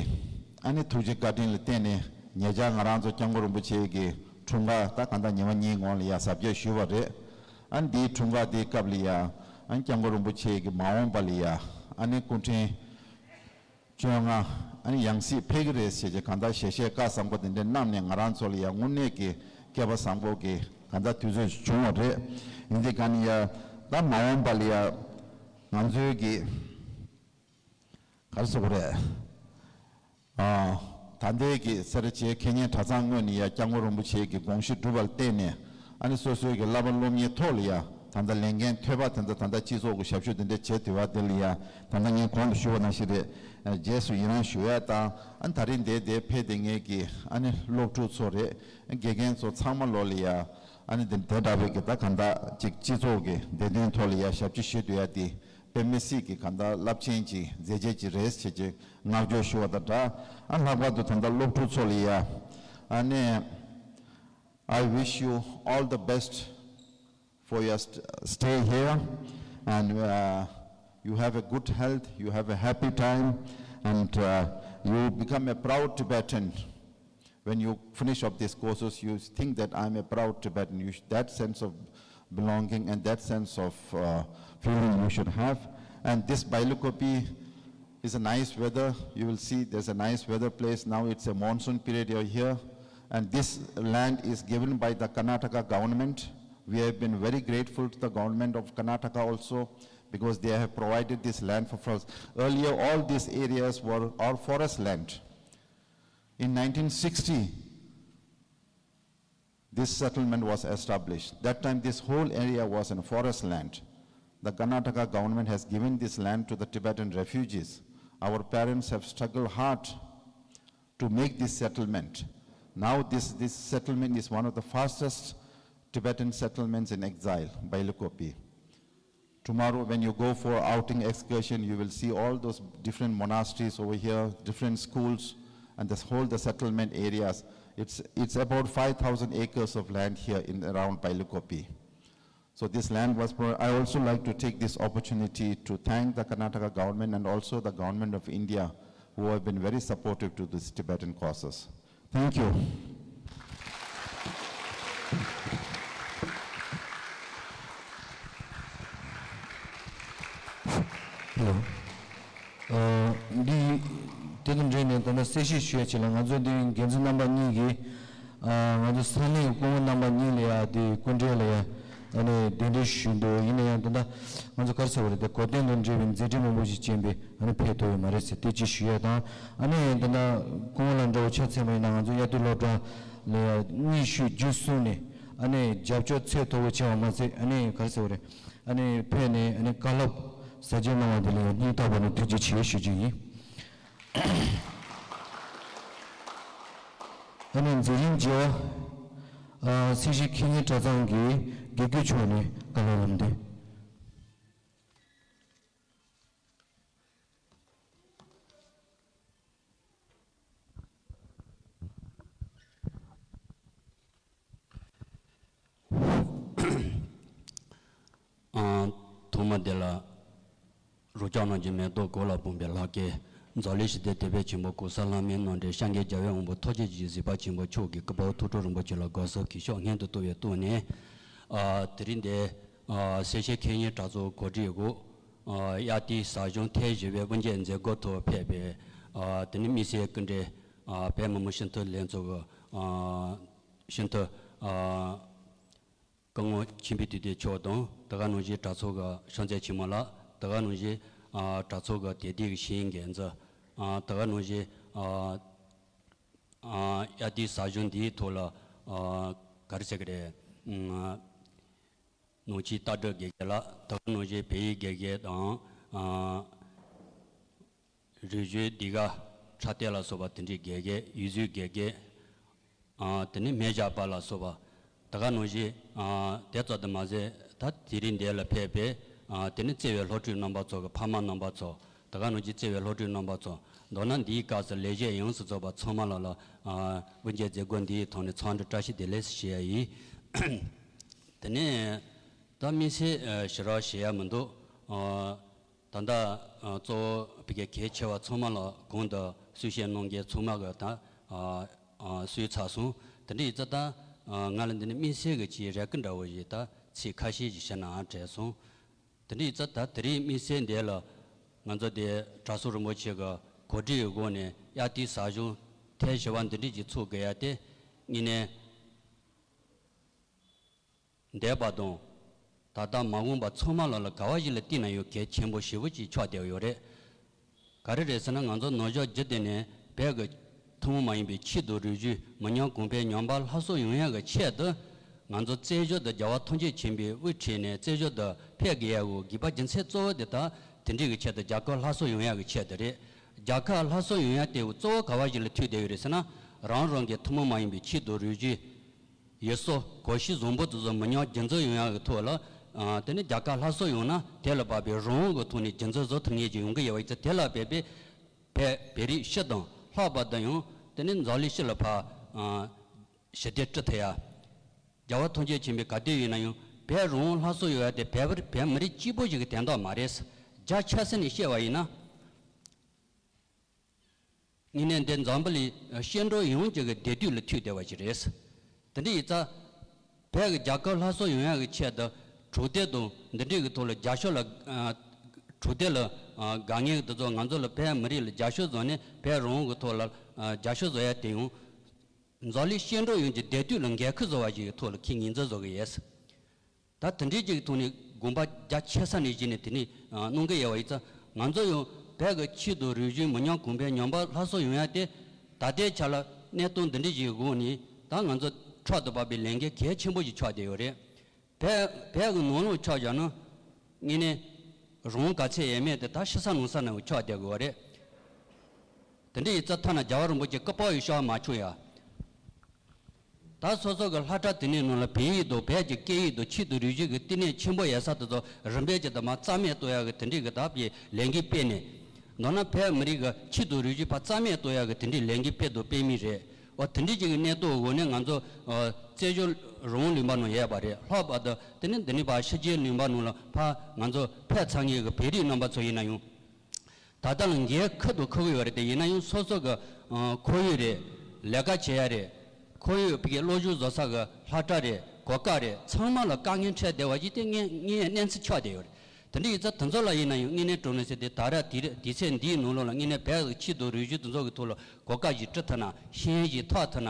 ཨ་ནི་ཐུགས་རྗེ་བཀའ་དྲིན་ལ་བརྟེན་ནས་ཉེ་ཆར་ང་རང་ཚོ་སྐྱབས་མགོན་རིན་པོ་ཆེ་གི་འཁྲུངས་སྐར་ད་གང་ལྟར་ཉི་མ་གཉིས་གོང་ལ་ཡ་གཟབ་རྒྱས་ཞུས་པ་རེད། ཨ་ནི་འདིའི་འཁྲུངས་སྐར་དེའི་སྐབས་ལ་ཡ་ཨ་ནི་སྐྱབས་མགོན་རིན་པོ་ཆེ་གི་མ་འོངས་པ་ལ་ཡ་ཨ་ནི་སྐུ་ཕྲེང་བཅོ་ལྔ་ཨ་ནི་ཡང་སྲིད་ཕེབས་ཀྱི་རེད་ཟེར་གྱི་གང་ལྟར་ཞལ་བཞེས་བཀའ་བཟང་པོ་དེ་འདྲ་གནང་ནས་ང་རང་ཚོ་ལ་ཡང་དངོས་གནས་ཀྱི་སྐལ་པ་བཟང་པོ་གི་གང་ལྟར་དུས་ཚོད་བྱུང་བ་རེད། ཡིན་དེ་ག་ནི་ཡ་ད་མ་འོངས་པ་ལ་ཡ་ང་ཚོའི་གི་ག་རེ་ཟེར་དགོས་རེད། ཨ་ད་ལྟའི་གི་སེ་ར་བྱེས་མཁས་སྙན་གྲྭ་ཚང་ངོས་ནས་ཡ་སྐྱབས་མགོན་རིན་པོ་ཆེ་གི་དགོངས་གཞི་གྲུབ་པར་བརྟེན་ནས་ཨ་ནི་སོ་སོའི་གི་བསླབ་པ་སློབ་གཉེར་ཐོག་ལ་ཡ་ད་ལྟ་ལས་འགན་ཐོས་པ་དེ་ཚོ་ད་ལྟ་སྤྱི་ཚོགས་ཀྱི་ཞབས་ཞུ་དེ་འདྲ་བྱེད་ཐུབ་པ་དེ་ལ་ཡ་ད་ལྟ་ངས་གོང་དུ་ཞུས་པ་ནང་བཞིན་རེད། རྗེས་སུ་ཡི་རང་ཞུ་ཡ་དང་ཨ་ནི་ད་རིང་འདིར་འདིར་ཕེབས་བསྡད་མཁན་གྱི་ཨ་ནི་སློབ་ཕྲུག་ཚོ་རེད། དགེ་རྒན་ཚོ་ཚང་མ་ལོ་ལ་ཡ་ཨ་ནི་དེ་དེ་འདྲ་བའི་གི་ད་གང་ལྟར་ཅིག་སྤྱི་ཚོགས་ཀྱི་བདེ་དོན་ཐོག་ལ་ཡ་ཞབས་ཕྱི་ཞུ་ཐུབ་ཡ་དེ། དཔེ་མི་སྲིད་ཀྱི་གང་ལྟར་རླབས་ཆེན་གྱི་མཛད་རྗེས་ཅིག་རེད་ཅེས་ཀྱི་བསྔགས་བརྗོད་ཞུ་བ་དང་སྦྲགས། ཨ་ལྷག་པར་དུ་ད་ལྟ་སློབ་ཕྲུག་ཚོ་ལ་ཡ་ And uh, I wish you all the best for your st- stay here, and uh, you have a good health, you have a happy time, and uh, you become a proud Tibetan. When you finish up these courses, you think that I'm a proud Tibetan. You sh- that sense of belonging and that sense of uh, feeling you should have. And this Bailukopi is a nice weather. You will see there's a nice weather place. Now it's a monsoon period over here. And this land is given by the Karnataka government. We have been very grateful to the government of Karnataka also, because they have provided this land for us. Earlier, all these areas were our forest land. In nineteen sixty, this settlement was established. That time, this whole area was in forest land. The Karnataka government has given this land to the Tibetan refugees. Our parents have struggled hard to make this settlement. Now, this, this settlement is one of the fastest Tibetan settlements in exile, Bailukopi. Tomorrow, when you go for outing excursion, you will see all those different monasteries over here, different schools, and this whole the settlement areas. It's, it's about five thousand acres of land here in around Bailukopi. So this land was. Pro- I also like to take this opportunity to thank the Karnataka government and also the government of India, who have been very supportive to this Tibetan causes. Thank you. Hello. འདི་དེ་དང་འབྲེལ་ནས་ད་ལྟ་གསལ་བཤད་ཞུ་ཡ་ཆེད་ལ་ང་ཚོ་འདི་འགན་འཛིན་རྣམ་པ་གཉིས་ཀྱིས་ང་ཚོ་ས་གནས་སྐུ་ངོ་རྣམ་པ་གཉིས་ལ་ཡ་དེ་སྐུ་མགྲོན་ལ་ཡ་ཨ་ནི་གདན་འདྲེན་ཞུས་འདུག་ཡིན་ན་ཡང་ད་ལྟ་ང་ཚོ་ག་རེ་ཟེར་བ་རེད། དེ་གོ་སྟོན་དང་འབྲེལ་བའི་མཛད་འཕྲིན་མང་པོ་ཞིག་ཅན་པའི་ཨ་ནི་ཕེབས་ཐུབ་ཡོད་མ་རེད་ཟེར་དེ་ཅིག་ཞུ་ཡ་དང་། ཨ་ནི་ད་ལྟ་སྐུ་ངོ་ལ་འདྲ་བོ་ཆ་མཚོན་པ་ཡིན་ན་ང་ཚོ་དབྱར་དུས་སློབ་གྲྭ་ལ་ཡ་སྙན་ཞུ་བརྒྱུད་གསུམ་ནས་ཨ་ནི་རྒྱབ་སྐྱོར་ཚད་མཐོ་པོ་བྱས་པ་མ་ཟད་ཨ་ནི་ག་རེ་ཟེར་བ་རེད། ཨ་ནི་ཕེབས་ནས་ཨ་ནི་བཀའ་སློབ་ཟབ་རྒྱས་གནང་བ་དེ་ལ་ཡང་སྙིང་ཐག་པ་ནས་ཐུགས་རྗེ་ཆེ་ཞུ་རྒྱུ་ཡིན། ཨ་ནི་མཛད་རིམ་རྗེས་པ་སེར་བྱེས་ཁེ་ཉེན་གྲྭ་ཚང་གི་དགེ་བསྐོས་མཆོག་ནས་བཀའ་སློབ་ལམ་སྟོན། ཨང་། ཐོག་མ་དེ་ལ་རོགས་སྐྱོར་གནང་རྒྱུ་མེ་ཏོག་གོ་ལ་སྤུངས་པའི་ལྷ་སྐལ། འཛམ་གླིང་ཞི་བདེའི་དེད་དཔོན་ཆེན་པོ་གོང་ས་ལྷ་མིའི་རྣམ་འདྲེན་ཤཱཀྱའི་རྒྱལ་བའི་དབང་པོ་ཐུགས་རྗེ་ཆེ་གཟིགས་པ་ཆེན་པོ་མཆོག་གི་སྐུ་པར་ཐུགས་སྤྲོ་རིན་པོ་ཆེ་ལ་དགའ་བསུ་གུས་ཕྱག་སྔོན་དུ་བཏང་བའི་ཐོག་ནས། ཨ། དེ་རིང་འདིར་ཨ་སེར་བྱེས་ཁེ་ཉེན་གྲྭ་ཚང་གོ་སྒྲིག་འོག་ཨ་དབྱར་དུས་ཟབ་སྦྱོང་ཐེངས་བཞི་པའི་དབུ་འབྱེད་མཛད་སྒོའི་ཐོག་ཕེབས་པའི་ཨ་དེ་ནི་དམིགས་བསལ་སྐུ་མགྲོན་ཨ་བོད་མི་མང་སྤྱི་འཐུས་ལྷན་ཚོགས་ཀྱི་ཨ་སྤྱི་འཐུས་ཨ་སྐུ་ངོ་ཁྱིམ་པའི་དུས་སྟོན་མཆོག་དང་། དེ་ག་ནང་བཞིན་གྲྭ་ཚང་གི་ཤོང་ཚད་ཆེན་མོ་ལགས། དེ་ག་ནང་བཞིན་ཨ་གྲྭ་ཚང་གི་དད་ལྡན་གྱི་ཤེས་ཡོན་འགན་འཛིན། ཨ་དེ་ག་ནང་བཞིན་ཨ་ཨ་དབྱར་དུས་ཟབ་སྦྱོང་འདིའི་ཐོག་ལ་ཨ་ག་རེ་ཟེར་གི་རེད། ཨ་ནང་ཆོས་ལྟ་གྲུབ་དགེ་རྒན་ལགས། དེ་ག་ནང་བཞིན་བོད་ཡིག་དགེ་རྒན་དང་། ཨ་རིག་གཞུང་འདི་ག་ཕྱག་དེབ་ལ་སོགས་པ་དེ་འདྲའི་དགེ་རྒན། ཡིག་གཟུགས་དགེ་རྒན། ཨ་དེ་ནས་མེ་བཞག་པ་ལ་སོགས་པ། དེ་ག་ནང་བཞིན་ཨ་དེ་ཙམ་དུ་མ་ཟད། ད་དེ་རིང་འདིར་ལ་ཕེབས་པའི་ཨ་དེ་ནས་བརྩེ་བའི་སློབ་ཕྲུག་རྣམ་པ་ཚོ་གི་ཕ་མ་རྣམ་པ་ཚོ། དེ་ག་ནང་བཞིན་བརྩེ་བའི་སློབ་ཕྲུག་རྣམ་པ་ཚོ། མདོར་ན་འདིའི་སྐབས་སུ་ལས་བྱེད་ཡོངས་སུ་རྫོགས་པ་ཚང་མ་ལ་ལ་ཨ་དབུ་འབྱེད་མཛད་སྒོ་འདིའི་ཐོག་ནས་འཚམས་འདྲི་བཀྲ་ཤིས་བདེ་ལེགས་ཞུ་ཡ་ཡིན། དེ་ནས་ད་དམིགས་བསལ་ཨ་ཞེ་དྲག་བཤད་ཡ་མི་འདུག་ཨ་ད་ལྟ་ཨ་གཙོ་བོ་བོད་ཀྱི་གལ་ཆེ་བ་ཚང་མ་ལ་གོང་དུ་གསུང་བཤད་གནང་མཁན་ཚང་མ་གིས་ད་ཨ་ཨ་གསུངས་ཚར་སོང་། དེ་འདྲ་ཡིན་ཙང་ད་ཨ་ང་ལ་འདི་ནས་དམིགས་བསལ་གྱི་ཅིག་རེ་སྐུལ་འདྲ་བོ་ཞིག་ད་ཚིག་ཁ་ཤས་ཤིག་བཤད་ན་ཨ་བྲེལ་སོང་། དེ་འདྲ་ཡིན་ཙང་ད་དེ་རིང་དམིགས་བསལ་འདི་ལ་ང་ཚོ་དེ་གྲྭ་ཚང་རིན་པོ་ཆེ་གི་གོ་སྒྲིག་གི་སྒོ་ནས་དབྱར་དུས་ཟབ་སྦྱོང་ཐེངས་བཞི་པ་འདི་འདྲ་ཅིག་ཚོགས་དགོས་ཡ་དེ་དངོས་གནས་འདས་པ་དང་ད་ལྟ་མ་འོངས་པ་ཚང་མ་ལ་ལ་ག་བ་ཞིག་ལ་བལྟས་ན་ཡང་གལ་ཆེན་པོ་ཞེ་པོ་ཅིག་ཆགས་བསྡད་ཡོད་རེད། ག་རེ་རེད་ཟེར་ན། ང་ཚོ་ནང་ཆོས་རྒྱུད་དེ་ནས་བོད་ཀྱི་ཐུན་མོང་མ་ཡིན་པའི་ཆོས་དང་རིག་གཞུང་མི་ཉམས་གོང་འཕེལ་ཉམས་པ་སླར་གསོ་ཡོང་ཡག་གི་ཆེད་དུ། ང་ཚོ་བཙན་བྱོལ་དུ་རྒྱལ་བ་ཐམས་ཅད་མཁྱེན་པའི་དབུ་ཁྲིད་ནས་བཙན་བྱོལ་དུ་ཕེབས་དགོས་ཡག་གི་དགོས་པ་རྒྱུ་མཚན་གཙོ་བོ་དེ་ད་དེ་འདྲའི་གི་ཆེད་དུ། རྒྱལ་ཁབ་སླར་གསོ་ཡོང་ཡག་གི་ཆེད་དུ་རེད། རྒྱལ་ཁབ་སླར་གསོ་ཡོང་ཡག་དེ་གཙོ་བོ་ག་བ་ཞིག་ལ་ཐུག་བསྡད་ཡོད་རེད་ཟེར་ན། རང་རང་གི་ཐུན་མོང་མ་ཡིན་པའི་ཆོས་དང་རིག་གཞུང་། ཡུལ་སྲོལ་གོམས་གཤིས་བཟང་པོ་དེ་ཚོ་མི་ཉམས་རྒྱུན་འཛིན་ཡོང་ཡག་གི་ཐོག་ལ། ཨ་དེ་ནས་རྒྱལ་ཁབ་སླར་གསོ་ཡོང་ན་དེ་ལ་བབས་པའི་རང་དབང་གི་ཐོག་ནས་རྒྱུན་འཛིན་བཟོ་ཐུབ་མཁན་ཅིག་ཡོང་གི་ཡོད་པ་ཡིན་ཙང་། དེ་ལ་བབས་པའི་བོད་བོད་རིགས་སྤྱི་དང་ལྷག་པར་དུ་ཡང་དེ་ནས་འཛམ་གླིང་སྤྱི་ལ་ཕར་ ཞི་བདེ་སྐྲུན་ཐུབ་ཡ། རྒྱལ་བ་ཐམས་ཅད་མཁྱེན་པའི་ག་དུས་ཡིན་ན་ཡང་བོད་རང་དབང་སླར་གསོ་ཡོང་ཡ་དེ་བོད་བོད་མི་རིགས་གཅིག་པོ་ཞིག་གི་དོན་དག་མ་རེད། རྒྱ་ཆེ་ས་ནས་བཤད་པ་ཡིན་ན། དངོས་གནས་འདི་འཛམ་བུ་གླིང་སྐྱེ་འགྲོ་ཡོངས་ཀྱི་གི་བདེ་སྡུག་ལ་ཐུག་བསྡད་པ་ཞིག་རེད། དེ་འདྲ་ཡིན་ཙང་། བོད་ཀྱི་རྒྱལ་ཁབ་སླར་གསོ་ཡོང་ཡག་གི་ཆེད་དུ་འཕྲོད་བསྟེན་དང་འདི་འདྲའི་གི་ཐོག་ལ་རྒྱབ་སྐྱོར་ལ། འཕྲོད་བསྟེན་ལ་དགའ་ངེས་ཀྱི་དེ་ཚོ་ང་ཚོ་ལ་བོད་མི་རིགས་ལ་རྒྱབ་སྐྱོར་བཟོ་ནས་བོད་རང་དབང་གི་ཐོག་ལ་རྒྱབ་སྐྱོར་བཟོ་ཡ་དེ་ཡང་། འཛམ་གླིང་སྐྱེ་འགྲོ་ཡོངས་ཀྱི་བདེ་སྡུག་ལ་འགན་ཁུར་བཟོ་བ་ཞིག་གི་ཐོག་ལ་ཁྱེད་ངོས་འཛིན་བཟོ་གི་ཡོད། ད་དེ་འདྲའི་ཅིག་ཐོག་ནས་དགོངས་པ་རྒྱ་ཆེ་ས་ནས་བཞེས་ནས་དེ་ནས་གནང་གི་ཡོད་པ་ཡིན་ཙང་། ང་ཚོ་ཡང་བོད་ཀྱི་ཆོས་དང་རིག་གཞུང་མི་ཉམས་གོང་འཕེལ་ཉམས་པ་སླར་གསོ་ཡོང་ཡ་དེ། ད་ལྟའི་ཆ་ལ་གནས་སྟངས་འདི་འདྲ་ཞིག་འོག་ནས་ད་ང་ཚོ་ཕྲག་ཏུ་བབས་པའི་ལས་འགན་གལ་ཆེན་པོ་ཞིག་ཆགས་བསྡད་ཡོད་རེད། བོད་བོད་ཀྱི་ནང་ལོགས་ཆ་བཞག་ན། དངོས་གནས་རང་དབང་ག་ཚད་ཡོད་མེད་དེ་ད་ཕྱི་ས་ནང་ས་ནང་ཆགས་བསྡད་དགོས་པ་རེད། དེ་འདྲ་ཡིན་ཙང་ཐ་ན་རྒྱལ་བ་རིན་པོ་ཆེ་སྐུ་པར་ཡང་ཤོར་མ་བྱུང་ཡ། ད་སོ་སོ་གི་སློབ་གྲྭ་དེ་ནས་ནང་ལ་བོད་ཡིག་དང་བོད་ཀྱི་སྐད་ཡིག་དང་ཆོས་དང་རིག་གཞུང་གི་བསྟི་གནས་ཆེན་པོ་ཡོད་ས་དེ་ཚོ་རིམ་པས་ཀྱི་དུ་མ་རྩ་མེད་གཏོང་ཡག་གི་དེ་འདྲའི་གི་ད་བའི་ལས་འགུལ་སྤེལ་ནས། མདོར་ན་བོད་མི་རིགས་ཀྱི་ཆོས་དང་རིག་གཞུང་ཕར་རྩ་མེད་གཏོང་ཡག་གི་དེ་འདྲའི་ལས་འགུལ་སྤེལ་དང་སྤེལ་མུས་རེད། འོ་དེ་འདྲའི་ཅིག་གི་གནས་སྟངས་འོག་ནས་ང་ཚོ་བཙན་བྱོལ་རང་དབང་ལུང་པ་ནང་ཡོད་པ་རེད། ལྷག་པར་དུ་དེ་ནས་འདི་ནས་ཕར་ཕྱི་རྒྱལ་ལུང་པ་ནང་ལ་ཕར་ང་ཚོ་ཕེབས་ཚར་མཁན་གྱི་བོད་རིགས་རྣམ་པ་ཚོ་ཡིན་ན་ཡང་། ད་ལྟ་ལ་འགན་ཁུར་དང་ཁུར་གྱི་ཡོད་རེད་དེ། ཡིན་ན་ཡང་སོ་སོ་གི་ཁོར་ཡུག་རེད། ལས་ཀ་བྱེད་ཡ་རེད། ཁོར་ཡུག་ཕ་གི་སློབ་སྦྱོང་བཟོ་ས་གི་སློབ་གྲྭ་རེད། གོ་སྐབས་རེད། ཚང་མ་ལ་དཀའ་ངལ་འཕྲད་བསྡད་པ་ཞིག་དེ་ངས་ངས་གནས་ཚུལ་ཆགས་བསྡད་ཡོད་རེད། དེ་འདྲ་ཡིན་ཙང་དེ་ཚོ་ལ་ཡིན་ན་ཡང་དངོས་གནས་དྲང་གནས་ཟེར་ཏེ་ད་ར་དུས་ར་དུས་ཚོད་འདིའི་ནང་ལོགས་ལ་དངོས་གནས་བོད་ཀྱི་ཆོས་དང་རིག་གཞུང་དེ་ཚོ་གི་ཐོག་ལ་གོ་སྐབས་ཤིག་སྤྲད་ཐུབ་ན། ཤེས་ཡོན་ཞིག་ཐོབ་ཐུབ་ན།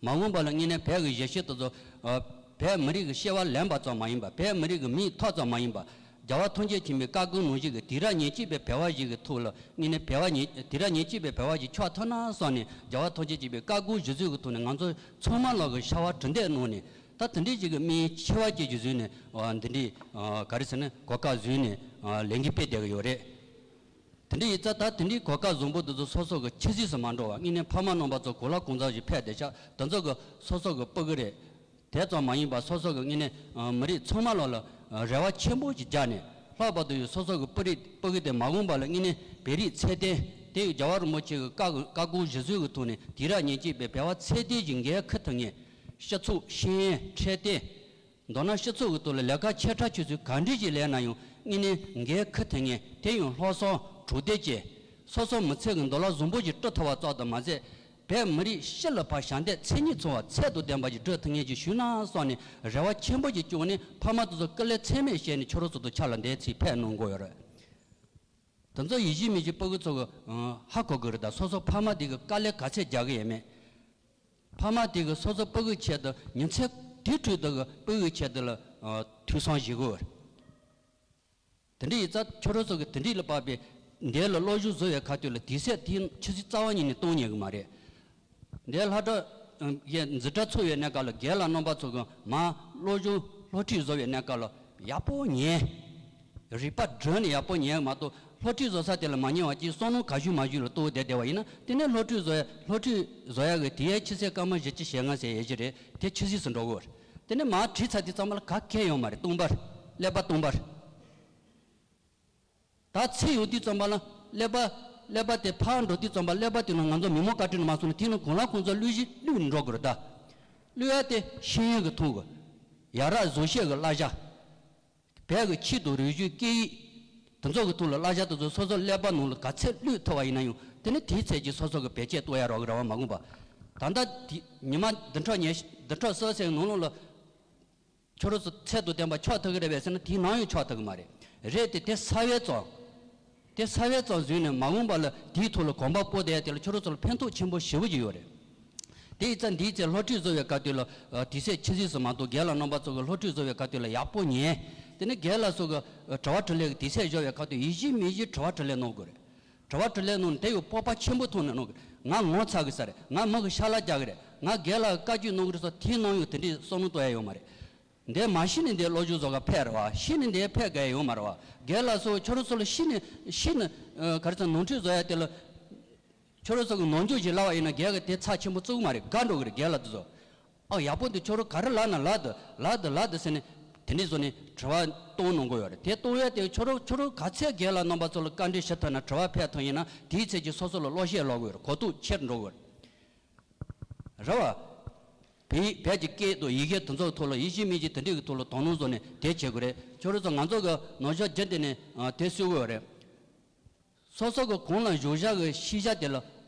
མ་འོངས་པ་ལ་དངོས་གནས་བོད་ཀྱི་གཞིས་བྱེས་དེ་ཚོ་ཨ་བོད་མི་རིགས་ཀྱི་སྐྱེ་བ་ལེན་པ་ཙམ་མ་ཡིན་པ། བོད་མི་རིགས་ཀྱི་མིང་ཐོབ་ཙམ་མ་ཡིན་པ། རྒྱལ་བ་ཐམས་ཅད་མཁྱེན་པའི་བཀའ་དགོངས་ནང་བཞིན་གྱི་དུས་རབས་ཉེར་གཅིག་པའི་བོད་པ་ཞིག་གི་ཐོག་ལ་དངོས་གནས་བོད་པ་ཉེ་དུས་རབས་ཉེར་གཅིག་པའི་བོད་པ་ཞིག་ཆགས་ཐུབ་ན་བསམ་ནས། རྒྱལ་བ་ཐམས་ཅད་མཁྱེན་པའི་བཀའ་དགོངས་གཞི་བཟུང་གི་ཐོག་ནས་ང་ཚོ་ཚང་མ་ལོག་གི་ཕྱར་བ་གྲུ་འདེགས་གནང་ནས། ད་དེ་འདྲའི་ཅིག་གི་དམིགས་ཡུལ་ཆེ་བ་ཅིག་གི་བཟུང་ནས་འདི་འདྲའི་ག་རེ་ཟེར་ན་གོ་སྐབས་བཟུང་ནས་ལས་འགུལ་སྤེལ་བསྡད་ཀྱི་ཡོད་རེད། དེ་འདྲ་ཡིན་ཙང་ད་དེ་འདྲའི་གོ་སྐབས་བཟང་པོ་འདི་ཚོ་སོ་སོ་གི་ཆབ་སྲིད་སུ་མ་འགྲོ་བ། དངོས་གནས་ཕ་མ་རྣམ་པ་ཚོ་གང་ལ་གང་འཚམ་ཞིག་ཕེབས་བསྡད་ཤག་དེ་ཚོ་གི་སོ་སོ་གི་སྤུ་གུ་རེད། དེ་ཙམ་མ་ཡིན་པ་སོ་སོ་གི་དངོས་གནས་མི་རིགས་ཚང་མ་ལོག་ལ་རེ་བ་ཆེན་པོ་ཞིག་བརྒྱབ་ནས། ལྷག་པར་དུ་ཡང་སོ་སོ་གི་སྤུ་རིགས་སྤུ་གུ་དེ་མ་འོངས་པ་ལ་དངོས་གནས་བོད་རིགས་ཚད་ལྡན་དེ་ཡང་རྒྱལ་བ་རིན་པོ་ཆེ་གི་བཀའ་བཀའ་དགོངས་གཞི་བཟུང་གི་ཐོག་ནས་དུས་རབས་ཉེར་གཅིག་པའི་བོད་པ་ཚད་ལྡན་ཞིག་འགན་འཁུར་ཐུབ་མཁན། སྤྱི་ཚོགས་ཤེས་ཡོན་འཕྲོད་བསྟེན། མདོར་ན་སྤྱི་ཚོགས་ཀྱི་ཐོག་ལ་ལས་ཀ་ཆེ་ཕྲ་ཆུང་ཚུལ་ག་འདྲ་ཞིག་ལས་ན་ཡང་དངོས་གནས་འགན་འཁུར་ཐུབ་མཁན། དེ་ཡང་ལྷག་བསམ་གྲོས་བསྡུར་བཅས་སོ་སོ་མི་ཚེ་གི་འདུན་ལམ་བཟང་པོ་ཞིག་སྐྲུན་ཐུབ་པ་ཙམ་དུ་མ་ཟད། བོད་མི་རིགས་སྤྱི་ལ་ཕར་ཞབས་འདེགས་མཚན་ཉིད་ཚང་བ་ཚད་དང་ལྡན་པ་ཞིག་སྒྲུབ་ཐུབ་མཁན་ཞིག་བྱུང་ན་བསམ་ནས་རེ་བ་ཆེན་པོ་ཞིག་བཅངས་ནས། ཕ་མ་དེ་ཚོ་སྐུ་ལས་ཚད་མེད་བཞེས་ནས་ཁྱོད་རང་ཚོ་དང་ཕྱག་ལ་འདེགས་ཚིག་ཕེབས་གནང་དགོས་ཡོད་རེད། དེ་ཚོ་ཡིན་གཅིག་མིན་གཅིག་སྤུ་གུ་ཚོ་གི་ཧ་གོ་དགོས་རེད། ད་སོ་སོ་ཕ་མ་དེ་གི་དཀའ་ལས་ག་ཚད་རྒྱག་གི་ཡོད་མེད། ཕ་མ་དེ་གི་སོ་སོ་སྤུ་གུའི་ཆེད་དུ་ཉིན་མཚན་དུས་དྲུག་དེ་གི་སྤུ་གུའི་ཆེད་དུ་ལ་ཐུགས་བསམ་བཞེས་དགོས། དེ་འདྲ་ཡིན་ཙང་ཁྱོད་རང་ཚོ་གི་དེ་འདྲ་ལ་དཔག་པའི་འདི་ལ་སློབ་སྦྱོང་བཟོ་བའི་ཁ་ཐུག་ལ་དུས་ཚོད་དེ་ཆུ་ཚོད་རྩ་བ་ཉིད་ནས་གཏོང་ཉན་གི་མ་རེད། འདི་སློབ་གྲྭ་ཡི་འཛིན་གྲྭ་ཚུགས་པའི་གནས་སྐབས་ལ་རྒན་ལགས་རྣམ་པ་ཚོ་གི་མར་སློབ་སྦྱོང་སློབ་ཁྲིད་བཟོ་བའི་གནས་སྐབས་ལ་ཡག་པོ་ཉན། རིག་པ་སྒྲིམ་ནས་ཡག་པོ་ཉན་མ་གཏོགས། སློབ་ཁྲིད་བཟོ་ས་དེ་ལ་མ་ཉན་པ་ཅིག་བསམ་བློ་ག་ཤུགས་མ་ཤུགས་ལ་གཏོང་བསྡད་བསྡད་པ་ཡིན་ན། དེ་ནས་སློབ་ཁྲིད་བཟོ་ཡ་སློབ་ཁྲིད་བཟོ་ཡ་གི་དེའི་ཆུ་ཚོད་སྐར་མ་བཞི་བཅུ་ཞེ་ལྔ་ཟེར་ཡས་ཅིག་རེད། དེ་ཆུད་ཟོས་སུ་འགྲོ་གི་རེད། དེ་ནས་མར་ཁྲིད་ཚར་དུས་ཙམ་པ་ལ་ག་གེ་ཡོད་མ་རེད། སྟོང་པ་རེད། ཀླད་པ་སྟོང་པ་རེད། ད་ཚེ་ཡོད་དུས་ཙམ་པ་ལ་ཀླད་པ་ཀླད་པ་དེ་ཕར་འགྲོ་དུས་ཙམ་པ་ཀླད་པ་དེ་ནང་ང་ཚོ་མི་མང་བཀའ་དྲིན་ལ་མ་སོང་ན་དེ་ནང་གང་ལ་གང་འཚམ་བསླུས་བཞིན་བསླུས་འགྲོ་དགོས་རེད་ད། བསླུས་ཡ་དེ་ཤེས་ཡོན་གྱི་ཐོག་གི་ཡ་རབས་བཟང་སྤྱོད་ཀྱི་བསླབ་བྱ། བོད་ཀྱི་ཆོས་དང་རིག་གཞུང་སྐད་ཡིག་དེ་ཚོ་གི་ཐོག་ལ་བསླབ་བྱ་དེ་ཚོ་སོ་སོ་ཀླད་པ་ནང་ལ་ག་ཚད་བསླུས་ཐུབ་པ་ཡིན་ན་ཡང་། དེ་ནི་དེའི་ཚད་ཀྱིས་སོ་སོ་གི་བེད་སྤྱད་གཏོང་ཡ་རོགས་ཀྱི་རེ་བ་མ་དགོངས་པ། ད་ལྟ་དེ་ཉི་མ་བདུན་ཕྲག་ཉི་ཤུ་བདུན་ཕྲག་གསལ་སའི་ནང་ལོགས་ལ། ཁྱོད་རང་ཚོ་ཚད་དང་ལྡན་པ་ཆགས་ཐུབ་ཀྱི་རེད་པས་ཟེར་ན། དེའི་ནང་ཡང་ཆགས་ཐུབ་ཀྱི་མ་རེད། རེད་དེ་དེ་གསར་པའི་ཙང་། དེ་གསར་པའི་ཙང་བཟུང་ནས་མ་འོངས་པ་ལ་དེའི་ཐོག་ལ་གོམ་པ་སྤོ་བསྡད་ཡ་དེ་ལ་ཁྱོད་རང་ཚོ་ལ་ཕན་ཐོགས་ཆེན་པོ་ཞེ་པོ་ཅིག་ཡོད་རེད། དེ་ཡིན་ཙང་འདིའི་ཚེ་སློབ་ཁྲིད་བཟོ་བའི་སྐབས་དུས་ལ་དུས་ཚོད་ཆུད་ཟོས་སུ་མ་གཏོང་། རྒན་ལགས་རྣམ་པ་ཚོ་གི་སློབ་ཁྲིད་བཟོ་བའི་སྐབས་དུས་ལ་ཡག་པོ་ཉན། དེ་ནས་རྒན་ལགས་ཚོ་གི་དྲི་བ་དྲིས་ལན་གྱི་དུས་ཚོད་འཇོག་པའི་སྐབས་དུས་ཡིན་གཅིག་མིན་གཅིག་དྲི་བ་དྲིས་ལན་གནང་དགོས་རེད། དྲི་བ་དྲིས་ལན་གནང་ནས་དེ་ཡང་སྤོབས་པ་ཆེན་པོ་ཐོག་ནས་གནང་གི། ང་ངོ་ཚ་གི་ས་རེད། ང་མི་གི་ཤ་ལག་རྒྱག་གི་རེད། ང་རྒན་ལགས་བཀའ་བཀྱོན་གནང་གི་རེད་ཟེར་དེའི་ནང་ཡང་དེ་འདྲའི་བསམ་བློ་གཏོང་ཡ་ཡོད་མ་རེད། འདི་མ་ཤི་ནས་འདི་སློབ་སྦྱོང་བཟོ་ག་ཕེབས་རེད་བ། ཤི་ནས་འདི་ཕེབས་དགོས་ཡ་ཡོད་མ་རེད་བ། རྒན་ལགས་སོ་ཁྱོད་རང་ཚོ་ལ་ཤི་ནས་ཤི་ནས་ག་རེ་ཟེར་ནོར་འཁྲུལ་བཟོ་ཡ་དེ་ལ། ཁྱོད་རང་ཚོ་གི་ནོར་འཁྲུལ་ཞིག་ལབ་པ་ཡིན་ན་རྒན་གི་དེ་ཚབས་ཆེན་པོ་བཙུགས་མ་རེད། དགའ་འགྲོ་གི་རེད་རྒན་ལགས་དེ་ཚོ། ཨ་ཡག་པོ་འདུག་ཁྱོད་རང་ག་རེ་ལབ་ན་ལབ་འདུག་ལབ་འདུག་ལབ་འདུག་ཟེར་ནས་དེ་འདྲའི་བཟོ་ནས་དྲི་བ་གཏོང་གནང་གི་ཡོད་རེད། དེ་གཏོང་ཡ་དེ་ཁྱོད་རང་ཁྱོད་རང་ག་ཚད་རྒན་ལགས་རྣམ་པ་ཚོ་ལ་བཀའ་འདྲི་ཞུ་ཐུབ་ན། དྲི་བ་ཕེབས་ཐུབ་ཡིན་ན་དེའི་ཚད་ཀྱིས་སོ་སོ་ལ་བློ་ཤེད་ལོག་གི་ཡོད་རེད། གོ་རྟོགས་ཆེར་འགྲོ་གི་ཡོད་རེད། རེད་བ། བོད་བོད་ཀྱི་སྐད་དང་ཡི་གེ་དེ་ཚོའི་ཐོག་ལ་ཡིན་གཅིག་མིན་གཅིག་དེ་འདྲའི་གི་ཐོག་ལ་དོ་སྣང་བཟོ་ནས་དེ་བྱེད་དགོས་རེད། ཁྱོད་རང་ཚོ་ང་ཚོ་གི་ནང་ཤོག་བརྒྱུད་དེ་ནས་ཨ་དེ་གསུང་གི་ཡོད་རེད། སོ་སོ་གི་གོང་ལ་བཞུགས་བཞག་གི་ཤེས་བྱ་དེ་ལ་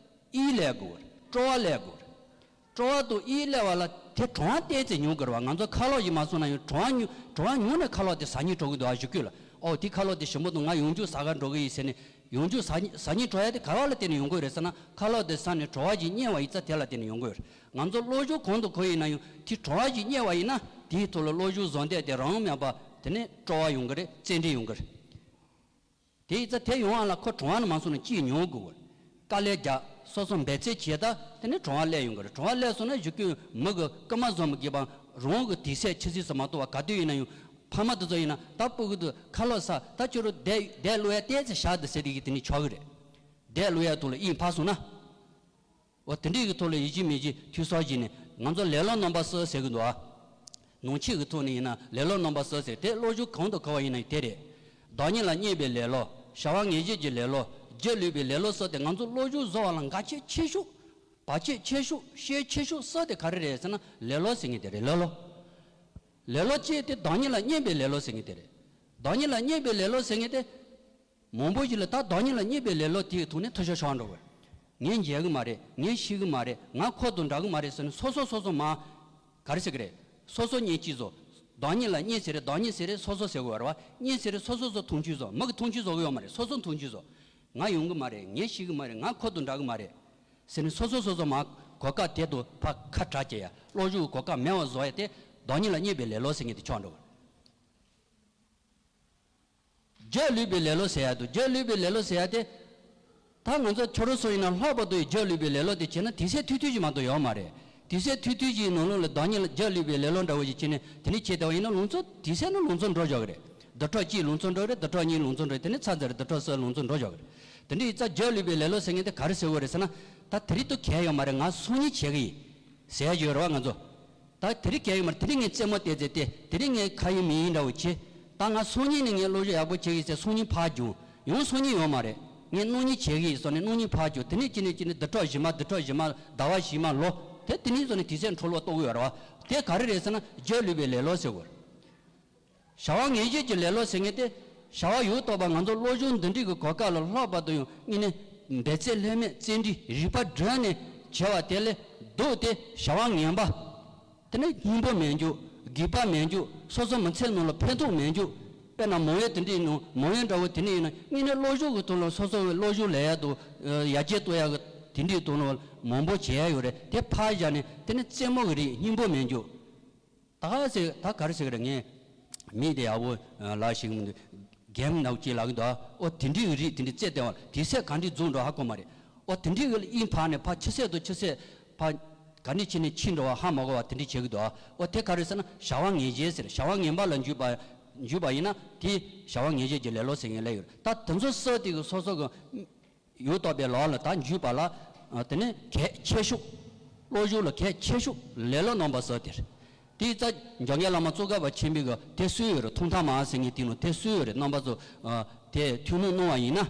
དབྱིབས་སླེབས་དགོས་རེད། སྤྲོ་བ་སླེབས་དགོས་རེད། སྤྲོ་བ་དང་དབྱིབས་སླེབས་པ་ལ་དེ་གྲང་བ་བསྟན་ཚེ་ཉོ་དགོས་རེད་བ། ང་ཚོ་ཁ་ལག་ཞིག་མ་སོང་ན་ཡང་གྲང་བ་ཉོ་གྲང་བ་ཉོ་ནས་ཁ་ལག་དེ་ཟ་སྙིང་བྲོ་གི་འདུག་ཨ། ཞུ་གི་ལ་ཨོ་དེ་ཁ་ལག་དེ་ཞིམ་པོ་འདུག་ང་ཡང་བསྐྱར་ཟ་ག་འགྲོ་གི་ཡིན་ཟེར་ནས། ཡང་བསྐྱར་ཟ་ཟ་སྙིང་བྲོ་ཡ་དེ་ག་བ་ལ་བརྟེན་ནས་ཡོང་གི་རེད་ཟེར་ན། ཁ་ལག་དེ་ཟ་ནས་བྲོ་བ་ཞིག་རྙེད་པ་ཡིན་ཙང་དེ་ལ་བརྟེན་ནས་ཡོང་གི་རེད། ང་ཚོ་བློ་སྦྱོང་གང་དང་གང་ཡིན་ན་ཡང་དེ་བྲོ་བ་ཞིག་རྙེད་པ་ཡིན་ན་དེའི་ཐོག་ལ་བློ་སྦྱོང་བཟང་ཐལ་དེ་རང་མེད་པ་དེ་ནས་སྤྲོ་བ་ཡོང་གི་རེད། བརྩོན་འགྲུས་ཡོང་གི་རེད། དེ་ཡིན་ཙང་དེ་ཡོང་བ་ལ་ཁོ་གྲང་བ་ནས་མ་སོང་ན་ཅིས་ཉོ་དགོས་གི་རེད། དཀའ་ལས་རྒྱག་སོ་སོ་འབད་བརྩོན་བྱས་ད་དེ་ནས་གྲང་བ་སླེབས་ཡོང་གི་རེད། གྲང་བ་སླེབས་སོང་ན་གཞུག་གུ་མི་གི་སྐུལ་མ་བཟོ་མི་དགོས་པ་རང་གི་དུས་ཚོད་ཕྱི་ཚེས་སུ་མ་གཏོགས་པ་ག་དུས་ཡིན་ན་ཡང་། ཕ་མ་དེ་ཚོ་ཡིན་ན་ད་སྤུ་གུ་དེ་ཁ་ལག་ཟ་ད་ཁྱོད་རང་བསྡད་བསྡད་གློ་ཡ་བལྟས་ཚེ་བཞག་དེ་ཟེར་དེ་གི་དེ་ནས་ཆོག་གི་རེད། བསྡད་གློ་ཡ་དུ་ལ་དབྱིངས་ཕར་སོང་ན། འོ་དེ་འདྲའི་གི་ཐོག་ལ་ཡིན་གཅིག་མིན་གཅིག་འཐུས་ཤོར་བྱས་ནས་ང་ཚོ་ལེ་ལོ་རྣམ་པ་གསུམ་ཟེར་གི་འདུག་ཨ། ནང་ཆོས་ཀྱི་ཐོག་ནས་ཡིན་ན་ལེ་ལོ་རྣམ་པ་གསུམ་ཟེར་དེ་བློ་སྦྱོང་གང་དང་གང་བ་ཡིན་ན་དེ་རེད། བདག་ཉིད་ལ་བརྙས་པའི་ལེ་ལོ། བྱ་བ་ངན་བྱེད་ཀྱི་ལེ་ལོ། སྒྱིད་ལུག་པའི་ལེ་ལོ་གསུམ་དེ་ང་ཚོ་བློ་སྦྱོང་བཟོ་བ་ལ་འགལ་རྐྱེན་ཆེ་ཤོས། བར་ཆད་ཆེ་ཤོས་ཤན་ཆེ་ཤོས་གསུམ་དེ་ག་རེ་རེད་ཟེར་ན་ལེ་ལོ་ཟེར་མཁན་དེ་རེད། ལེ་ལོ། ལེ་ལོ་གཅིག་དེ་བདག་ཉིད་ལ་བརྙས་པའི་ལེ་ལོ་ཟེར་མཁན་དེ་རེད། བདག་ཉིད་ལ་བརྙས་པའི་ལེ་ལོ་ཟེར་མཁན་དེ། མང་པོ་ཞིག་ལ་ད་བདག་ཉིད་ལ་བརྙས་པའི་ལེ་ལོ་དེའི་ཐོག་ནས་འཐུས་ཤོར་ཤོར་འགྲོ་གི་རེད། ངས་མཇལ་གི་མ་རེད། ངས་ཤེས་གི་མ་རེད། ང་ཁོ་དང་འདྲ་གི་མ་རེད་ཟེར་ནས་སོ་སོ་སོ་སོ་མ། ག་རེ་ཟེར་གི་རེད། སོ་སོ་བརྙས་བཅོས་བཟོ། བདག་ཉིད་ལ་བརྙས་ཟེར་རེད། བདག་ཉིད་ཟེར་རེད། སོ་སོ་ཟེར་གི་ཡོད་རེད་བ། བརྙས་ཟེར་རེད། སོ་སོ་སོ་མཐོང་ཆུང་བཟོ། མི་གི་མཐོང་ཆུང་བཟོ་གི་ཡོད་མ་རེད། སོ་སོ་མཐོང་ཆུང་བཟོ། ང་ཡོང་གི་མ་རེད། ངས་ཤེས་གི་མ་རེད། ང་ཁོ་དང་འདྲ་གི་མ་རེད། ཟེར་ནས་སོ་སོ་སོ་སོ་མ་གོ་སྐབས་དེ་དང་ཕར་ཁ་བྲལ་བྱེད་ཡ། བློ་སྦྱོང་གི་གོ་སྐབས་མེད་པ་བཟོ་ཡ་དེ་བདག་ཉིད་ལ་བརྙས་པའི་ལེ་ལོ་ཟེར་མཁན་དེ་ཆགས་འགྲོ་གི་རེད། སྒྱིད་ལུག་པའི་ལེ་ལོ་ཟེར་ཡ་འདུག་སྒྱིད་ལུག་པའི་ལེ་ལོ་ཟེར་ཡ་དེ། ད་ང་ཚོ་ཁྱོད་རང་ཚོ་ཡིན་ན་ལྷག་པར་དུ་ཡི་སྒྱིད་ལུག་པའི་ལེ་ལོ་དེ་བྱས་ན་དུས་ཚོད་ཐུང་ཐུང་ཞིག་མ་གཏོགས་ཡོད་མ་རེད། དུས་ཚོད་ཐུང་ཐུང་ཞིག་ནང་ལོགས་ལ་བདག་ཉིད་ལ་སྒྱིད་ལུག་པའི་ལེ་ལོ་འདྲ་བོ་ཞིག་བྱས་ནས་དེ་ནས་བྱས་བསྡད་པ་ཡིན་ན་ལང་ཚོ་དུས་ཚོད་ནི་ལང་ཚོ་འགྲོ་འཇོག་གི་རེད། བདུན་ཕྲག་གཅིག་ལང་ཚོ་འགྲོ་གི་རེད། བདུན་ཕྲག་གཉིས་ལང་ཚོ་འགྲོ་གི་རེད། དེ་ནས་ཚར་ཚར་རེད། བདུན་ཕྲག་གསུམ་ལང་ཚོ་འགྲོ་འཇོག་གི་རེད། དེ་འདྲ་ཡིན་ཙང་སྒྱིད་ལུག་པའི་ལེ་ལོ་ཟེར་མཁན་དེ་ག་རེ་ཟེར་དགོས་རེད་ཟེར་ན། ད་དེ་རིང་ད་གལ་ཡོད་མ་རེད། ང་སང་ཉིན་བྱེད་གི་ཡིན། ཟེར་ཡ་ཡོད་རེད་བ་ང་ཚོ། ད་དེ་རིང་གལ་ཡོད་མ་རེད། དེ་རིང་ངས་རྩེད་མོ་རྩེ་རྩེ་སྟེ་དེ་རིང་ངས་ཁ་ཡོད་མི་ཡོད་འདྲ་བོ་བྱེད། ད་ང་སང་ཉིན་ནས་ངས་བློ་སྦྱོང་ཡག་པོ་བྱེད་ཀྱི་ཟེར་སང་ཉིན་ཕར་འགྱངས། ཡང་སང་ཉིན་ཡོད་མ་རེད། ངས་གནངས་ཉིན་བྱེད་ཀྱི་ཡིན་ཟེར་ནས་གནངས་ཉིན་ཕར་འགྱངས། དེ་ནས་གཅིག་ནས་གཅིག་ནས་བདུན་ཕྲག་བཞི་མ། བདུན་ཕྲག་བཞི་མ། ཟླ་བ་བཞི་མ། ལོ། དེ་དེ་ནས་ཟེར་ནས་དུས་ཚོད་འཕྲོ་བརླག་གཏོང་གི་ཡོད་རེད་བ། དེ་ག་རེ་རེད་ཟེར་ན་སྒྱིད་ལུག་པའི་ལེ་ལོ་ཟེར་དགོས་རེད། བྱ་བ་ངན་བྱེད་ཀྱི་ལེ་ལོ་ཟེར་མཁན་དེ། བྱ་བ་ཡང་དག་པ་ང་ཚོ་བློ་སྦྱོང་འདི་འདྲའི་གི་གོ་སྐབས་ལ་ལྷག་པར་དུ་ཡང་དངོས་གནས་འབད་བརྩོན་ལྷད་མེད་བརྩོན་འགྲུས་རིག་པ་སྒྲིམ་ནས་བྱས་པ་དེ་ལས་ལྡོག་སྟེ་བྱ་བ་ངན་པ། དེ་ནི་སྙིང་པོ་མེད་རྒྱུ། དགོས་པ་མེད་རྒྱུ། སོ་སོ་མི་ཚེ་ནང་ལ་ཕན་ཐོགས་མེད་རྒྱུ། དཔེར་ན་མང་བོ་དེ་འདྲའི་ནང་མང་བོ་འདྲ་བོ་དེ་འདྲ་ཡིན་ན་དངོས་གནས་བློ་སྦྱོང་གི་ཐོག་ལ་སོ་སོ་བློ་སྦྱོང་ལས་ཡ་དང་ཡར་རྒྱས་གཏོང་ཡ་གི་དེ་འདྲའི་ཐོག་ལ་མང་པོ་བྱེད་ཡ་ཡོད་རེད། དེ་ཕར་བཞག་ནས་དེ་ནི་རྩེད་མོ་གི་རིགས་སྙིང་པོ་མེད་རྒྱུ། ད་ག་ཟེར། ད་ག་རེ་ཟེར་གི་རེད། ངས་མི་དེ་ཡག་པོ་ལ་ཞིག་གིམ་ནག་ཅིག་ལབ་གི་འདུག་ཨོ་དེ་འདྲའི་རིགས་དེ་འདྲའི་རྩེད་བསྡད་པ་དུས་ཚོད་ག་འདྲའི་རྫོགས་འགྲོ་ཧ་གོ་མ་རེད། ཨོ་དེ་འདྲའི་གི་ལ་དབྱིངས་ཕར་ནས་ཕར་ཕྱི་ཚེས་དང་ཕྱི་ཚེས་ཕར་ག་འདྲའི་ཕྱི་ནས་ཕྱི་འགྲོ་བ་ཧ་མ་གོ་བ་དེ་འདྲའི་བྱེད་གི་འདུག་ཨོ་དེ་ག་རེ་ཟེར་ན་བྱ་བ་ངན་བྱེད་ཟེར། བྱ་བ་ངན་པ་ལ་འཇུག་པ་འཇུག་པ་ཡིན་ན་དེ་བྱ་བ་ངན་བྱེད་ཀྱི་ལེ་ལོ་ཟེར་མཁན་ལས་ཡོད་རེད། ད་དེ་ཚོ་གསུམ་དེ་གི་སོ་སོ་གི་ཡང་དག་པའི་ལམ་ལ་ད་འཇུག་པ་ལ། ཨ་དེ་ནི་གལ་ཆེ་ཤོས། བློ་སྦྱོང་ལ་གལ་ཆེ་ཤོས་ལེ་ལོ་རྣམ་པ་གསུམ་དེ་རེད། དེའི་རྩ་འཇམ་མགོན་བླ་མ་ཙོང་ཁ་པ་ཆེན་པོའི་གི་དེ་གསུངས་ཡོད་རེད། ཐུགས་དམ་ཟེར་མཁན་དེ་ནང་དེ་གསུངས་ཡོད་རེད། རྣམ་པ་ཚོ་ཨ་དེ་ཐུགས་སྣང་གནང་བ་ཡིན་ན།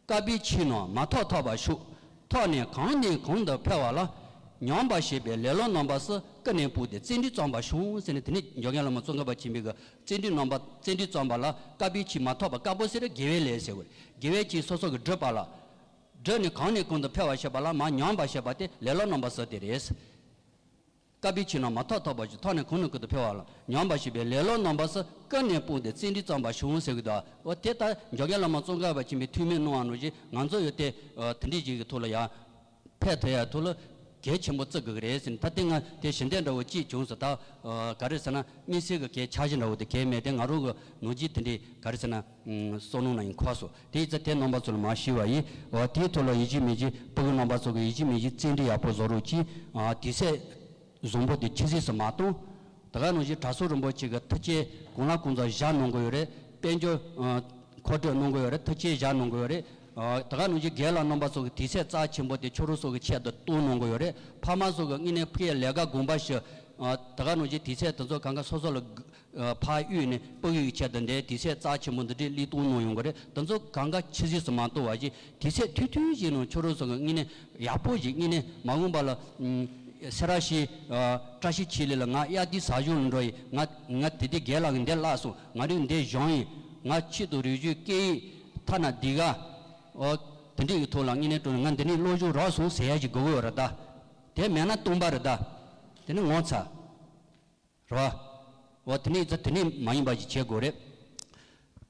བསྐལ་པའི་ཆུ་རྣམས་མ་ཐོགས་ཐོགས་པར་ཞུགས། ཐོགས་ནས་གང་ནས་གང་དུ་འཕེལ་བ་ལ། ཉམས་པར་བྱེད་པའི་ལེ་ལོ་རྣམ་པ་གསུམ། ཀུན་ནས་སྤངས་ཏེ་བརྩོན་འགྲུས་བརྩམ་པར་ཤོག་ཟེར་ནས་དེ་ནི་འཇམ་མགོན་བླ་མ་ཙོང་ཁ་པ་ཆེན་པོའི་གི་བརྩོན་འགྲུས་རྣམ་པ་བརྩོན་འགྲུས་བརྩམ་པ་ལ་བསྐལ་པའི་ཆུ་མ་ཐོགས་པར། བསྐལ་པ་ཟེར་དགེ་བའི་ལས་ཟེར་བ་རེད། དགེ་བའི་ཆུ་སོ་སོ་གིས་བསྒྲུབས་པ་ལ། བསྒྲུབས་ནས་གང་ནས་གང་དུ་འཕེལ་བར་བྱེད་པ་ལ་མར་ཉམས་པར་བྱེད་པ་དེ་ལེ་ལོ་རྣམ་པ་གསུམ་དེ་རེད། བསྐལ་པའི་ཆུ་རྣམས་མ་ཐོགས་ཐོགས་པར་ཞུགས། ཐོགས་ནས་གང་ནས་གང་དུ་འཕེལ་བ་ལ། ཉམས་པར་བྱེད་པའི་ལེ་ལོ་རྣམ་པ་གསུམ། ཀུན་ནས་སྤངས་ཏེ་བརྩོན་འགྲུས་བརྩམ་པར་ཤོག་ཟེར་གི་འདུག་ཨོ་དེ་ལྟར་འཇམ་མགོན་བླ་མ་ཙོང་ཁ་པ་ཆེན་པོས་ཐུགས་སྨོན་གནང་བ་ནང་བཞིན་ང་ཚོ་ཡོད་དེ་ཨ་དེ་འདྲའི་ཞིག་གི་ཐོག་ལ་ཡང་ཕན་ཐོགས་ཡ་ཐོག་ལ་གལ་ཆེན་པོ་བརྩི་དགོས་ཀྱི་རེད་ཟེར་ནས། ད་ལྟ་ང་དེ་ཞལ་འདེབས་འདྲ་བོ་གཅིག་བྱུང་སོང་། ད་ཨ་ག་རེ་ཟེར་ན་དམིགས་བསལ་གྱི་གལ་ཆེ་ཤོས་འདྲ་བོ་དེ་གལ་མེད་དེ། ང་རང་གི་ནང་བཞིན་དེ་འདྲའི་ག་རེ་ཟེར་ན་བསམ་བློ་ནང་ཡང་འཁོར་སོང་། དེ་ཡིན་ཙང་དེ་རྣམ་པ་ཚོ་ལ་མར་ཞུས་པ་ཡིན། འོ་དེའི་ཐོག་ལ་ཡིན་གཅིག་མིན་གཅིག་སྤུ་གུ་རྣམ་པ་ཚོ་གིས་ཡིན་གཅིག་མིན་གཅིག་བརྩོན་འགྲུས་ཡག་པོ་བཟོ་རོགས་གྱིས། ཨ་དུས་ཚོད་བཟང་པོ་དེ་ཕྱི་ཚེས་སུ་མ་གཏོང་། ད་ག་ནང་བཞིན་གྲྭ་ཚང་རིན་པོ་ཆེ་གིས་ཐུགས་བསྐྱེད་གང་ལ་གང་འཚམ་བཞག་གནང་གི་ཡོད་རེད། དཔལ་འབྱོར་ཨ་མཁོ་སྤྲོད་གནང་གི་ཡོད་རེད། ཐུགས་བསྐྱེད་བཞག་གནང་གི་ཡོད་རེད། ཨ་ད་ག་ནང་བཞིན་རྒན་ལགས་རྣམ་པ་ཚོ་གིས་དུས་ཚོད་རྩ་ཆེན་པོ་དེ་ཁྱོད་རང་ཚོ་གི་ཆེད་དུ་གཏོང་གནང་གི་ཡོད་རེད། ཕ་མ་ཚོ་གིས་དངོས་གནས་ཕ་གིའི་ལས་ཀ་དགོངས་པ་ཞུ། ཨ་ད་ག་ནང་བཞིན་དུས་ཚོད་དེ་ཚོ་གང་ག་སོ་སོ་ལ་དགོས། ཨ་ཕར་གཡུགས་ནས་སྤུ་གུའི་ཆེད་དུ་འདི་དུས་ཚོད་རྩ་ཆེན་པོ་འདི་འདྲའི་སླེབས་གཏོང་གནང་ཡོང་གི་རེད། དེ་ཚོ་གང་ག་ཕྱི་ཚེས་སུ་མ་གཏོང་བ་ཞིག་དུས་ཚོད་ཐུང་ཐུང་ཞིག་ནང་ཁྱོད་རང་ཚོ་གིས་དངོས་གནས་ཡག་པོ་ཞིག་དངོས་གནས་མ་འོངས་པ་ལ་ཨུམ་ སེ་ར་བྱེས། ཨ། བཀྲ་ཤིས་འཁྱིལ་ལ་ང་གཡག་འདི་ཟ་ཞོར་འགྲོ་ཡི། ང་ང་དེ་དེ་རྒན་ལགས་ཀྱིས་འདི་བརླགས་སོང་། ང་རིག་འདི་སྦྱངས་ཡི། ང་ཆེད་དུ་རིག་གཞུང་སྐད་ཡིག་ཐ་ན་འདི་ག་ཨོ། དེ་འདྲའི་གི་ཐོག་ལ་དངོས་གནས་དྲང་གནས་ང་འདི་ནས་བློ་སྦྱོང་རག་སོང་ཟེར་ཡ་ཞིག་དགོས་ཀྱི་ཡོད་རེད་ད། དེ་མེད་ན་སྟོང་པ་རེད་ད། དེ་ནི་ངོ་ཚ། རེད་བ། འོ་དེ་ནས་ཡིན་ཙང་དེ་ནས་མ་ཡིན་པ་ཞིག་བྱེད་དགོས་རེད།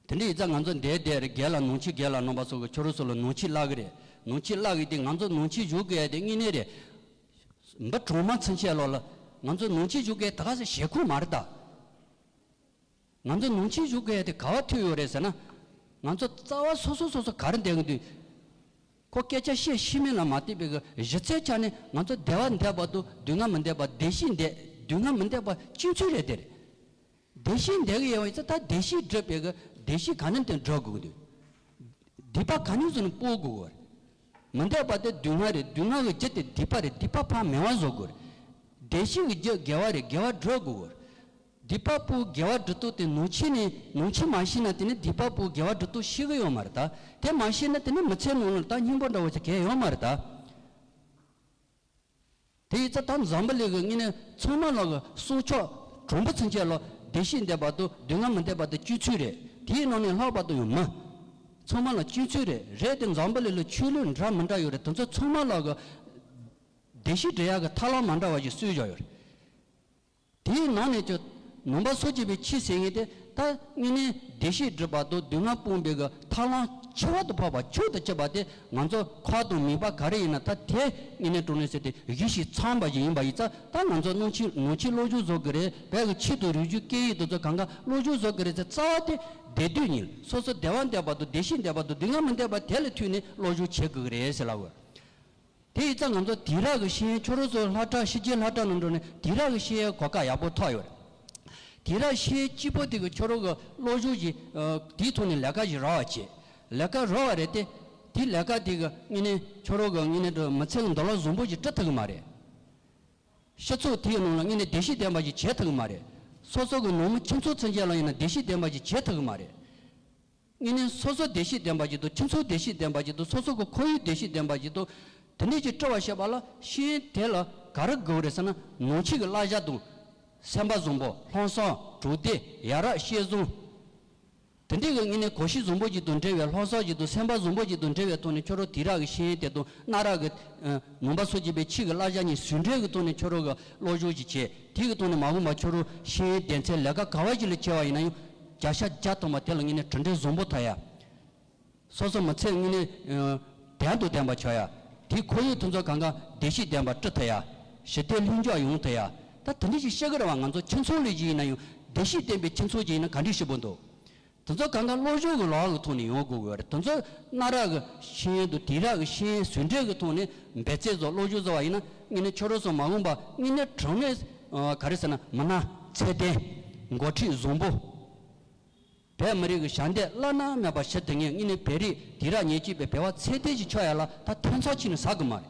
དེ་འདྲ་ཡིན་ཙང་ང་ཚོ་འདས་འདས་རེད། རྒན་ལགས་ནང་ཆོས་རྒན་ལགས་རྣམ་པ་ཚོ་གི་ཁྱོད་རང་ཚོ་ལ་ནང་ཆོས་བསླབ་གི་རེད། ནང་ཆོས་བསླབ་གི་དེ་ང་ཚོ་ནང་ཆོས་ཞུགས་དགོས་ཡ་དེ་དངོས་གནས་རེད། འབུ་གྲོག་མ་ཚུན་ཆད་ལོག་ལ་ང་ཚོ་ནང་ཆོས་ཞུགས་དགོས་ཡ་ད་ག་ཟེ་ཞེ་ཁུངས་མ་རེད་ད། ང་ཚོ་ནང་ཆོས་ཞུགས་དགོས་ཡ་དེ་ག་བ་ཐུག་ཡོད་རེད་ཟེར་ན། ང་ཚོ་རྩ་བ་སོ་སོ་སོ་སོ་ག་རེ་འདས་གི་འདུག་ཁོ་སྐད་ཆ་བཤད་ཤེས་མིན་ལ་མ་ལྟོས་པའི་གི་གཞི་རྩའི་ཆ་ནས་ང་ཚོ་བདེ་བ་འདས་པ་དང་སྡུག་བསྔལ་མི་འདས་པ། བདེ་སྐྱིད་འདས་སྡུག་བསྔལ་མི་འདས་པ་གཅིག་མཚུངས་རེད་དེ་རེད། བདེ་སྐྱིད་འདས་གི་ཡོད་པ་ཡིན་ཙང་ད་བདེ་སྐྱིད་སྒྲུབ་པའི་གི་བདེ་སྐྱིད་ག་ནས་དེ་སྒྲུབ་དགོས་ཀྱི་འདུག་སྡིག་པ་ག་ནས་བཟུང་ནས་སྤོ་དགོས་ཀྱི་རེད། མི་འདས་པ་དེ་སྡུག་བསྔལ་རེད། སྡུག་བསྔལ་གྱི་རྒྱུ་དེ་སྡིག་པ་རེད། སྡིག་པ་ཕར་མེད་པ་བཟོ་དགོས་རེད། བདེ་སྐྱིད་ཀྱི་རྒྱུ་དགེ་བ་རེད། དགེ་བ་སྒྲུབ་དགོས་ཀྱི་རེད། སྡིག་པ་སྤོ་དགེ་བ་སྒྲུབ་ཐབས་དེ་ནང་ཆོས་ནས་ནང་ཆོས་མ་ཤེས་ན་དེ་ནི་སྡིག་པ་སྤོ་དགེ་བ་སྒྲུབ་ཐབས་ཤེས་གི་ཡོད་མ་རེད་ད། དེ་མ་ཤེས་ན་དེ་ནི་མི་ཚེ་ནང་ལ་ད་སྙིང་པོ་འདྲ་བོ་ཞིག་གང་ཡང་ཡོད་མ་རེད་ད། དེ་ཡིན་ཙང་ད་འཛམ་བུ་གླིང་གི་དངོས་གནས་ཚང་མ་ལ་གི་སྲོག་ཆགས་གྲོག་མ་ཚུན་ཆད་ལ་བདེ་སྐྱིད་འདས་པ་དང་སྡུག་བསྔལ་མི་འདས་པ་དེ་གཅིག་མཚུངས་རེད། དེའི་ནང་ནས་ལྷག་པ་དང་ཡང་མི་ཚང་མ་ལ་གཅིག་མཚུངས་རེད། རེད་དེ་འཛམ་བུ་གླིང་ལ་ཆོས་ལུགས་འདྲ་མི་འདྲ་ཡོད་རེད། དེ་ཚོ་ཚང་མ་ལ་གི་བདེ་སྐྱིད་སྒྲུབ་ཡག་གི་ཐབས་ལམ་མ་འདྲ་བ་ཞིག་བཟོས་བཞག་ཡོད་རེད། དེའི་ནང་ནས་ཀྱང་ནང་པ་སངས་རྒྱས་པའི་ཆོས་ཟེར་མཁན་དེ་ད་དངོས་གནས་བདེ་སྐྱིད་སྒྲུབ་པ་དང་སྡུག་བསྔལ་སྤོང་བའི་གི་ཐབས་ལམ་ཁྱད་པར་དུ་འཕགས་པ། མཆོག་ཏུ་གྱུར་པ་དེ་ང་ཚོ་ཁ་དང་ནུས་པ་ག་རེ་ཡིན་ན་ད་དེ་དངོས་གནས་དྲང་གནས་ཟེར་ཏེ་གཞི་ཞིག་ཚང་བ་ཞིག་ཡིན་པ་ཡིན་ཙང་། ད་ང་ཚོ་ནང་ཆོས་ནང་ཆོས་སློབ་སྦྱོང་བཟོ་དགོས་རེད། བོད་ཀྱི་ཆོས་དང་རིག་གཞུང་སྐད་ཡིག་དེ་ཚོ་གང་ག་སློབ་སྦྱོང་བཟོ་དགོས་རེད་ཟེར། རྩ་བ་དེ་བདེ་སྡུག་གཉིས་སོ་སོ་བདེ་བ་འདོད་པ་དང་བདེ་སྐྱིད་འདོད་པ་དང་སྡུག་བསྔལ་མི་འདོད་པ་དེ་ལ་མཐུན་ནས་སློབ་སྦྱོང་བྱེད་དགོས་ཀྱི་རེད་ཟེར་ལབ་དགོས། དེ་ཡིན་ཙང་ང་ཚོ་དེང་རབས་ཀྱི་ཤེས་ཡོན། ཁྱོད་རང་ཚོ་སློབ་གྲྭ་ཕྱི་རྒྱལ་སློབ་གྲྭ་ནང་འགྲོ་ནས་དེང་རབས་ཀྱི་ཤེས་ཡོན་གོ་སྐབས་ཡག་པོ་ཐོབ་ཡོད་རེད། དེང་རབས་ཤེས་ཡོན་གཅིག་པོ་དེ་གི་ཁྱོད་རང་གི་སློབ་སྦྱོང་གི་ཨ་དེའི་ཐོག་ནས་ལས་ཀ་ཞིག་རག་པ་བྱེད། ལས་ཀ་རག་པ་རེད་དེ། དེ་ལས་ཀ་དེ་གི་དངོས་གནས་ཁྱོད་རང་གི་དངོས་གནས་དུ་མི་ཚེ་གི་འདོད་བློ་བཟང་པོ་ཞིག་སྐྲུན་ཐུབ་གི་མ་རེད། སྤྱི་ཚོགས་དེའི་ནང་ལ་དངོས་གནས་བདེ་སྐྱིད་ལྡན་པ་ཞིག་བྱེད་ཐུབ་གི་མ་རེད། སོ་སོ་གི་ནང་མི་ཁྱིམ་ཚང་ཚུན་ཆད་ལ་ཡིན་ན་བདེ་སྐྱིད་ལྡན་པ་ཞིག་བྱེད་ཐུབ་གི་མ་རེད། དངོས་གནས་སོ་སོ་བདེ་སྐྱིད་ལྡན་པ་ཞིག་དང་། ཁྱིམ་ཚང་བདེ་སྐྱིད་ལྡན་པ་ཞིག་དང་། སོ་སོ་གི་ཁོར་ཡུག་བདེ་སྐྱིད་ལྡན་པ་ཞིག་དང་། དེ་འདྲ་ཞིག་སྐྲུན་པར་བྱེད་པ་ལ་ཤེས་ཡོན་དེ་ལ་ག་རེ་དགོས་རེད་ཟེར་ན། ནང་ཆོས་ཀྱི་བསླབ་བྱ་དང་། སེམས་པ་བཟང་པོ། ལྷག་བསམ། དྲང་བདེན། ཡ་རབས་ཤེས་བཟང་། དེ་འདྲའི་གི་དངོས་གནས་གོ་ཤེས་བཟང་པོ་ཞིག་དང་འབྲེལ་བའི། ལྷག་བསམ་ཞིག་དང་སེམས་པ་བཟང་པོ་ཞིག་དང་འབྲེལ་བའི་ཐོག་ནས་ཁྱོད་རང་དེང་རབས་ཀྱི་ཤེས་ཡོན་དེ་དང་གནའ་རབས་ཀྱི་ཨ་ནང་པ་སངས་རྒྱས་པའི་ཆོས་ཀྱི་བསླབ་བྱ་གཉིས་ཟུང་འབྲེལ་གྱི་ཐོག་ནས་ཁྱོད་རང་གི་སློབ་སྦྱོང་ཞིག་བྱས། དེ་གི་ཐོག་ནས་མ་འོངས་པ་ཁྱོད་རང་ཤེས་ཡོན་སྡེ་ཚན་ལས་ཀ་ག་བ་ཞིག་ལ་བྱས་པ་ཡིན་ན་ཡང་བརྒྱ་ཆ་བརྒྱ་ཐམ་པ་དེ་ལ་དངོས་གནས་གྲུབ་འབྲས་བཟང་པོ་ཐོབ་ཡ། སོ་སོ་མི་ཚེ་དངོས་གནས་ཨ་བདེ་དང་ལྡན་པ་ཆགས་ཡ། དེའི་ཁོར་ཡུག་དེ་ཚོ་གང་ག་བདེ་སྐྱིད་ལྡན་པ་སྐྲུན་ཐུབ་ཡ། ཞི་བདེ་ལྷིང་འཇགས་ཡོང་ཐུབ་ཡ། ད་དེ་འདྲ་ཞིག་ཤེས་ཀྱི་རེད་བ། ང་ཚོ་ཁྱིམ་ཚང་ལས་ཀྱི་ཡིན་ན་ཡང་བདེ་སྐྱིད་ལྡན་པའི་ཁྱིམ་ཚང་ཅིག་ཡིན་ན་ག་འདྲ་ཞིག་པོ་འདུག་དེ་ཚོ་གང་ག་སློབ་སྦྱོང་གི་ལག་གི་ཐོག་ནས་ཡོང་དགོས་ཀྱི་ཡོད་རེད། དེ་ཚོ་གནའ་རབས་ཀྱི་ཤེས་ཡོན་དང་དེང་རབས་ཀྱི་ཤེས་ཡོན་ཟུང་འབྲེལ་གྱི་ཐོག་ནས་འབད་བརྩོན་བཟོ། སློབ་སྦྱོང་བཟོ་བ་ཡིན་ན་དངོས་གནས་ཁྱོད་རང་ཚོ་མ་འོངས་པ་དངོས་གནས་དྲང་གནས་ཨ་ག་རེ་ཟེར་ན་མི་སྣ་ཚད་ལྡན། འགོ་ཁྲིད་བཟང་པོ། བོད་མི་རིགས་ཀྱི་ཞབས་འདེགས་བླ་ན་མེད་པ་ཞུ་ཐུབ་མཁན། དངོས་གནས་བོད་རིགས་དེང་རབས་ཉིན་བཅུ་པའི་བོད་པ་ཚད་ལྡན་ཞིག་ཆགས་ཡ་ལ་ད་ཐོན་ཚོགས་ཅིག་ནི་ཟ་གི་མ་རེད།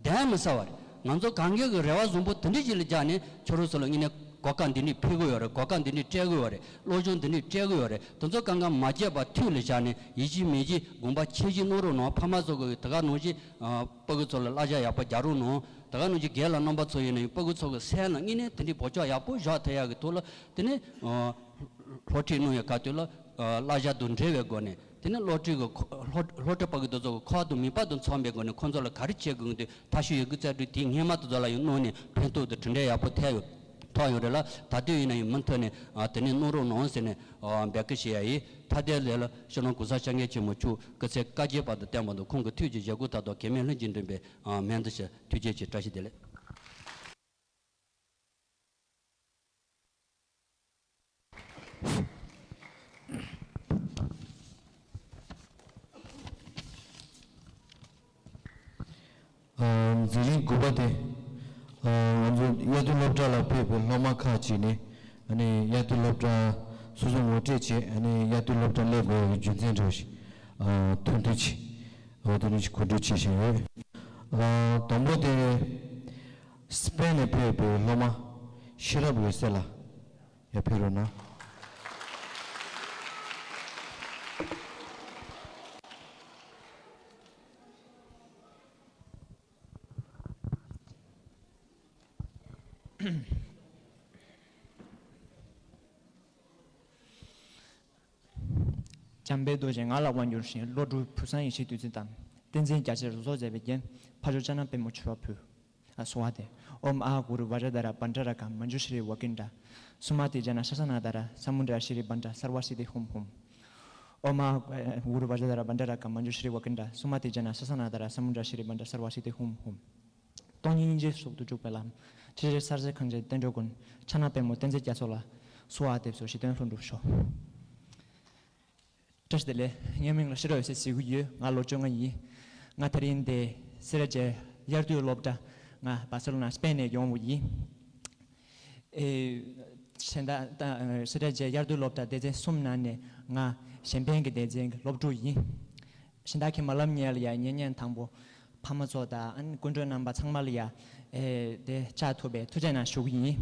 གདན་མི་ཟ་བ་རེད། ང་ཚོ་གང་གའི་གི་རེ་བ་བཟང་པོ་དེ་འདྲ་ཞིག་ལ་བཞག་ནས་ཁྱོད་རང་ཚོ་ལ་དངོས་གནས་གོ་སྐབས་འདི་འདྲ་ཕུལ་གི་ཡོད་རེད། གོ་སྐབས་འདི་འདྲ་སྤྲད་གི་ཡོད་རེད། སློབ་སྦྱོང་འདི་འདྲ་སྤྲད་གི་ཡོད་རེད། དེ་ཚོ་གང་ག་མ་བརྗེད་པ་ཐུགས་ལ་བཞག་ནས་ཡིད་ཆེས་མི་བརྗེད་དགོངས་པ་ཆེ་བཞེས་གནང་རོགས་གནང་། ཕ་མ་ཚོ་གི་དེ་ག་ནང་བཞིན་ཨ་སྤུ་གུ་ཚོ་ལ་བསླབ་བྱ་ཡག་པོ་རྒྱག་རོགས་གནང་། དེ་ག་ནང་བཞིན་རྒན་ལགས་རྣམ་པ་ཚོ་ཡིན་ན་ཡང་སྤུ་གུ་ཚོ་གི་སེམས་ལ་དངོས་གནས་དེ་འདྲའི་བག་ཆགས་ཡག་པོ་བཞག་ཐུབ་ཡག་གི་ཐོག་ལ་དེ་ནས་ཨ་སློབ་ཁྲིད་གནང་བའི་སྐབས་དུས་ལ་ཨ་བསླབ་བྱ་དང་འབྲེལ་བའི་སྒོ་ནས། དེ་ནས་སློབ་ཁྲིད་ཀྱི་ཁོ་སློབ་སློབ་ཁྲིད་པ་གི་དེ་ཚོ་གི་ཁོག་དང་ནུས་པ་དང་འཚམ་པའི་སྒོ་ནས་ཁོང་ཚོ་ལ་ག་རེ་བྱེད་དགོས་འདུག་ཐབས་ཤེས་ཡོད་རྒུ་རྩལ་སྤྲུགས་དེ་སྔོན་མ་དེ་ཚོ་ལ་ཡང་གནང་ནས་ཕན་ཐོགས་དང་གྲུབ་འབྲས་ཡག་པོ་ཐོབ་ཡོད་ཐོབ་ཡོད་རེད་ལ། ད་དུང་ཡིན་ན་ཡང་མུ་མཐུད་ནས་ཨ་དེ་ནས་གནང་རོགས་གནང་ཟེར་ནས་ཨ་འབོད་སྐུལ་བྱེད་ཡ་ཡིན། ཐ་དད་ལས་ལ་སྤྱི་ནོར་གོང་ས་སྐྱབས་མགོན་ཆེན་པོ་མཆོག་སྐུ་ཚེ་བསྐལ་བརྒྱའི་བར་དུ་བརྟན་པ་དང་། ཁོང་གི་ཐུགས་ཀྱི་བཞེད་དགོངས་ལྟར་དུ་གེགས་མེད་ལྷུན་གྱིས་འགྲུབ་པའི་ཨ་སྨོན་འདུན་ཞུ། ཐུགས་རྗེ་ཆེ། བཀྲ་ཤིས་བདེ་ལེགས། ཨ་འཛིན་རིམ་དགུ་པ་དེ། ཨ་ང་ཚོ་དབྱར་དུས་སློབ་གྲྭ་ལ་ཕེབས་པའི་སློབ་མ་ཁག་ཅིག་ནས་ཨ་ནི་དབྱར་དུས་སློབ་གྲྭ་སོ་སོ་ངོ་སྤྲོད་བྱས། ཨ་ནི་དབྱར་དུས་སློབ་གྲྭ་སླེབས་དགོས་པའི་རྒྱུ་མཚན་འདྲ་བོ་ཞིག་ཨ་ཐུང་ཐུང་ཅིག་ཨ་དེ་འདྲ་ཞིག་གོ་སྒྲིག་བྱེད་བཞིན་ཡོད། ཨ་དང་པོ་དེ་སི་པེན་ནས་ཕེབས་པའི་སློབ་མ་ཤེས་རབ་འོད་ཟེར་ལགས། ཡར་ཕེབས་རོགས་གནང་། འཇམ་དཔལ་རྡོ་རྗེ་ངག་ལ་དབང་བསྒྱུར་ཞིང་། བློ་གྲོས་བུ་བཟང་ཡེ་ཤེས་བདུད་རྩི་དང་། བསྟན་འཛིན་རྒྱ་ཆེར་རྫོགས་མཛད་པའི་རྒྱན། ཕ་ཇོ་ཙ་ན་པདྨོ་མཆོད་པ་ཕུལ། ཨ་གསོལ་བ་འདེབས། ཨོཾ་ཨཱཿ་གུ་རུ་བཛྲ་དྷ་ར་བྷ་དྲ་རཀྵ་མཉྫུ་ཤྲཱི་ཝཀྵིཎྜ་སུ་མ་ཏི་ཛྙཱ་ན་ཤ་ས་ན་དྷ་ར་ས་མུ་དྲ་ཤྲཱི་བྷ་དྲ་སརྦ་སིདྡྷི་ཧཱུྃ་ཧཱུྃ། ཨོཾ་ཨཱཿ་གུ་རུ་བཛྲ་དྷ་ར་བྷ་དྲ་རཀྵ་མཉྫུ་ཤྲཱི་ཝཀྵིཎྜ་སུ་མ་ཏི་ཛྙཱ་ན་ཤ་ས་ན་དྷ་ར་ས་མུ་དྲ་ཤྲཱི་བྷ་དྲ་སརྦ་སིདྡྷི་ཧཱུྃ་ཧཱུྃ། སྟོང་ཉིད་སྙིང་རྗེའི་གཟུགས་སུ་འཇུག་པའི་ལམ། ཁྲིད་རིགས་གསལ་མཛད་གངས་ཅན་བསྟན་འགྲོའི་མགོན། ཕྱག་ན་པདྨོ་བསྟན་འཛིན་རྒྱ་མཚོ་ལ། གསོལ་བ་འདེབས་སོ་བཞེད་དོན་ལྷུན་གྲུབ་ཤོག། བཀྲ་ཤིས་བདེ་ལེགས། ངའི་མིང་ལ་ཤེས་རབ་འོད་ཟེར་ཟེར་གྱི་ཡོད། ང་ལོ་བཅོ་ལྔ་ཡིན། ང་དེ་རིང་འདིར་སེ་ར་བྱེས་དབྱར་དུས་སློབ་གྲྭ། ང་བ་སེ་ལོ་ན་སྤེན་ནས་ཡོང་བ་ཡིན། ཨེ། གཞན་དག་ད་སེ་ར་བྱེས་དབྱར་དུས་སློབ་གྲྭ་སྡེ་ཚན་གསུམ་ནང་ནས་ང་གཞན་ཕན་གྱི་སྡེ་ཚན་གྱི་སློབ་ཕྲུག་ཡིན། གཞན་དག་གིས་མ་ལབ་སྔོན་ལ་ཡ་ངས་སྙན་དང་པོ་ཕ་མ་ཚོ་དང་ཨ་ནི་སྐུ་མགྲོན་རྣམ་པ་ཚང་མ་ལ་ཡ་ཨེ་དེ་བཅར་ཐུབ་པའི་ཐུགས་རྗེ་གནང་ཞུ་གི་ཡིན།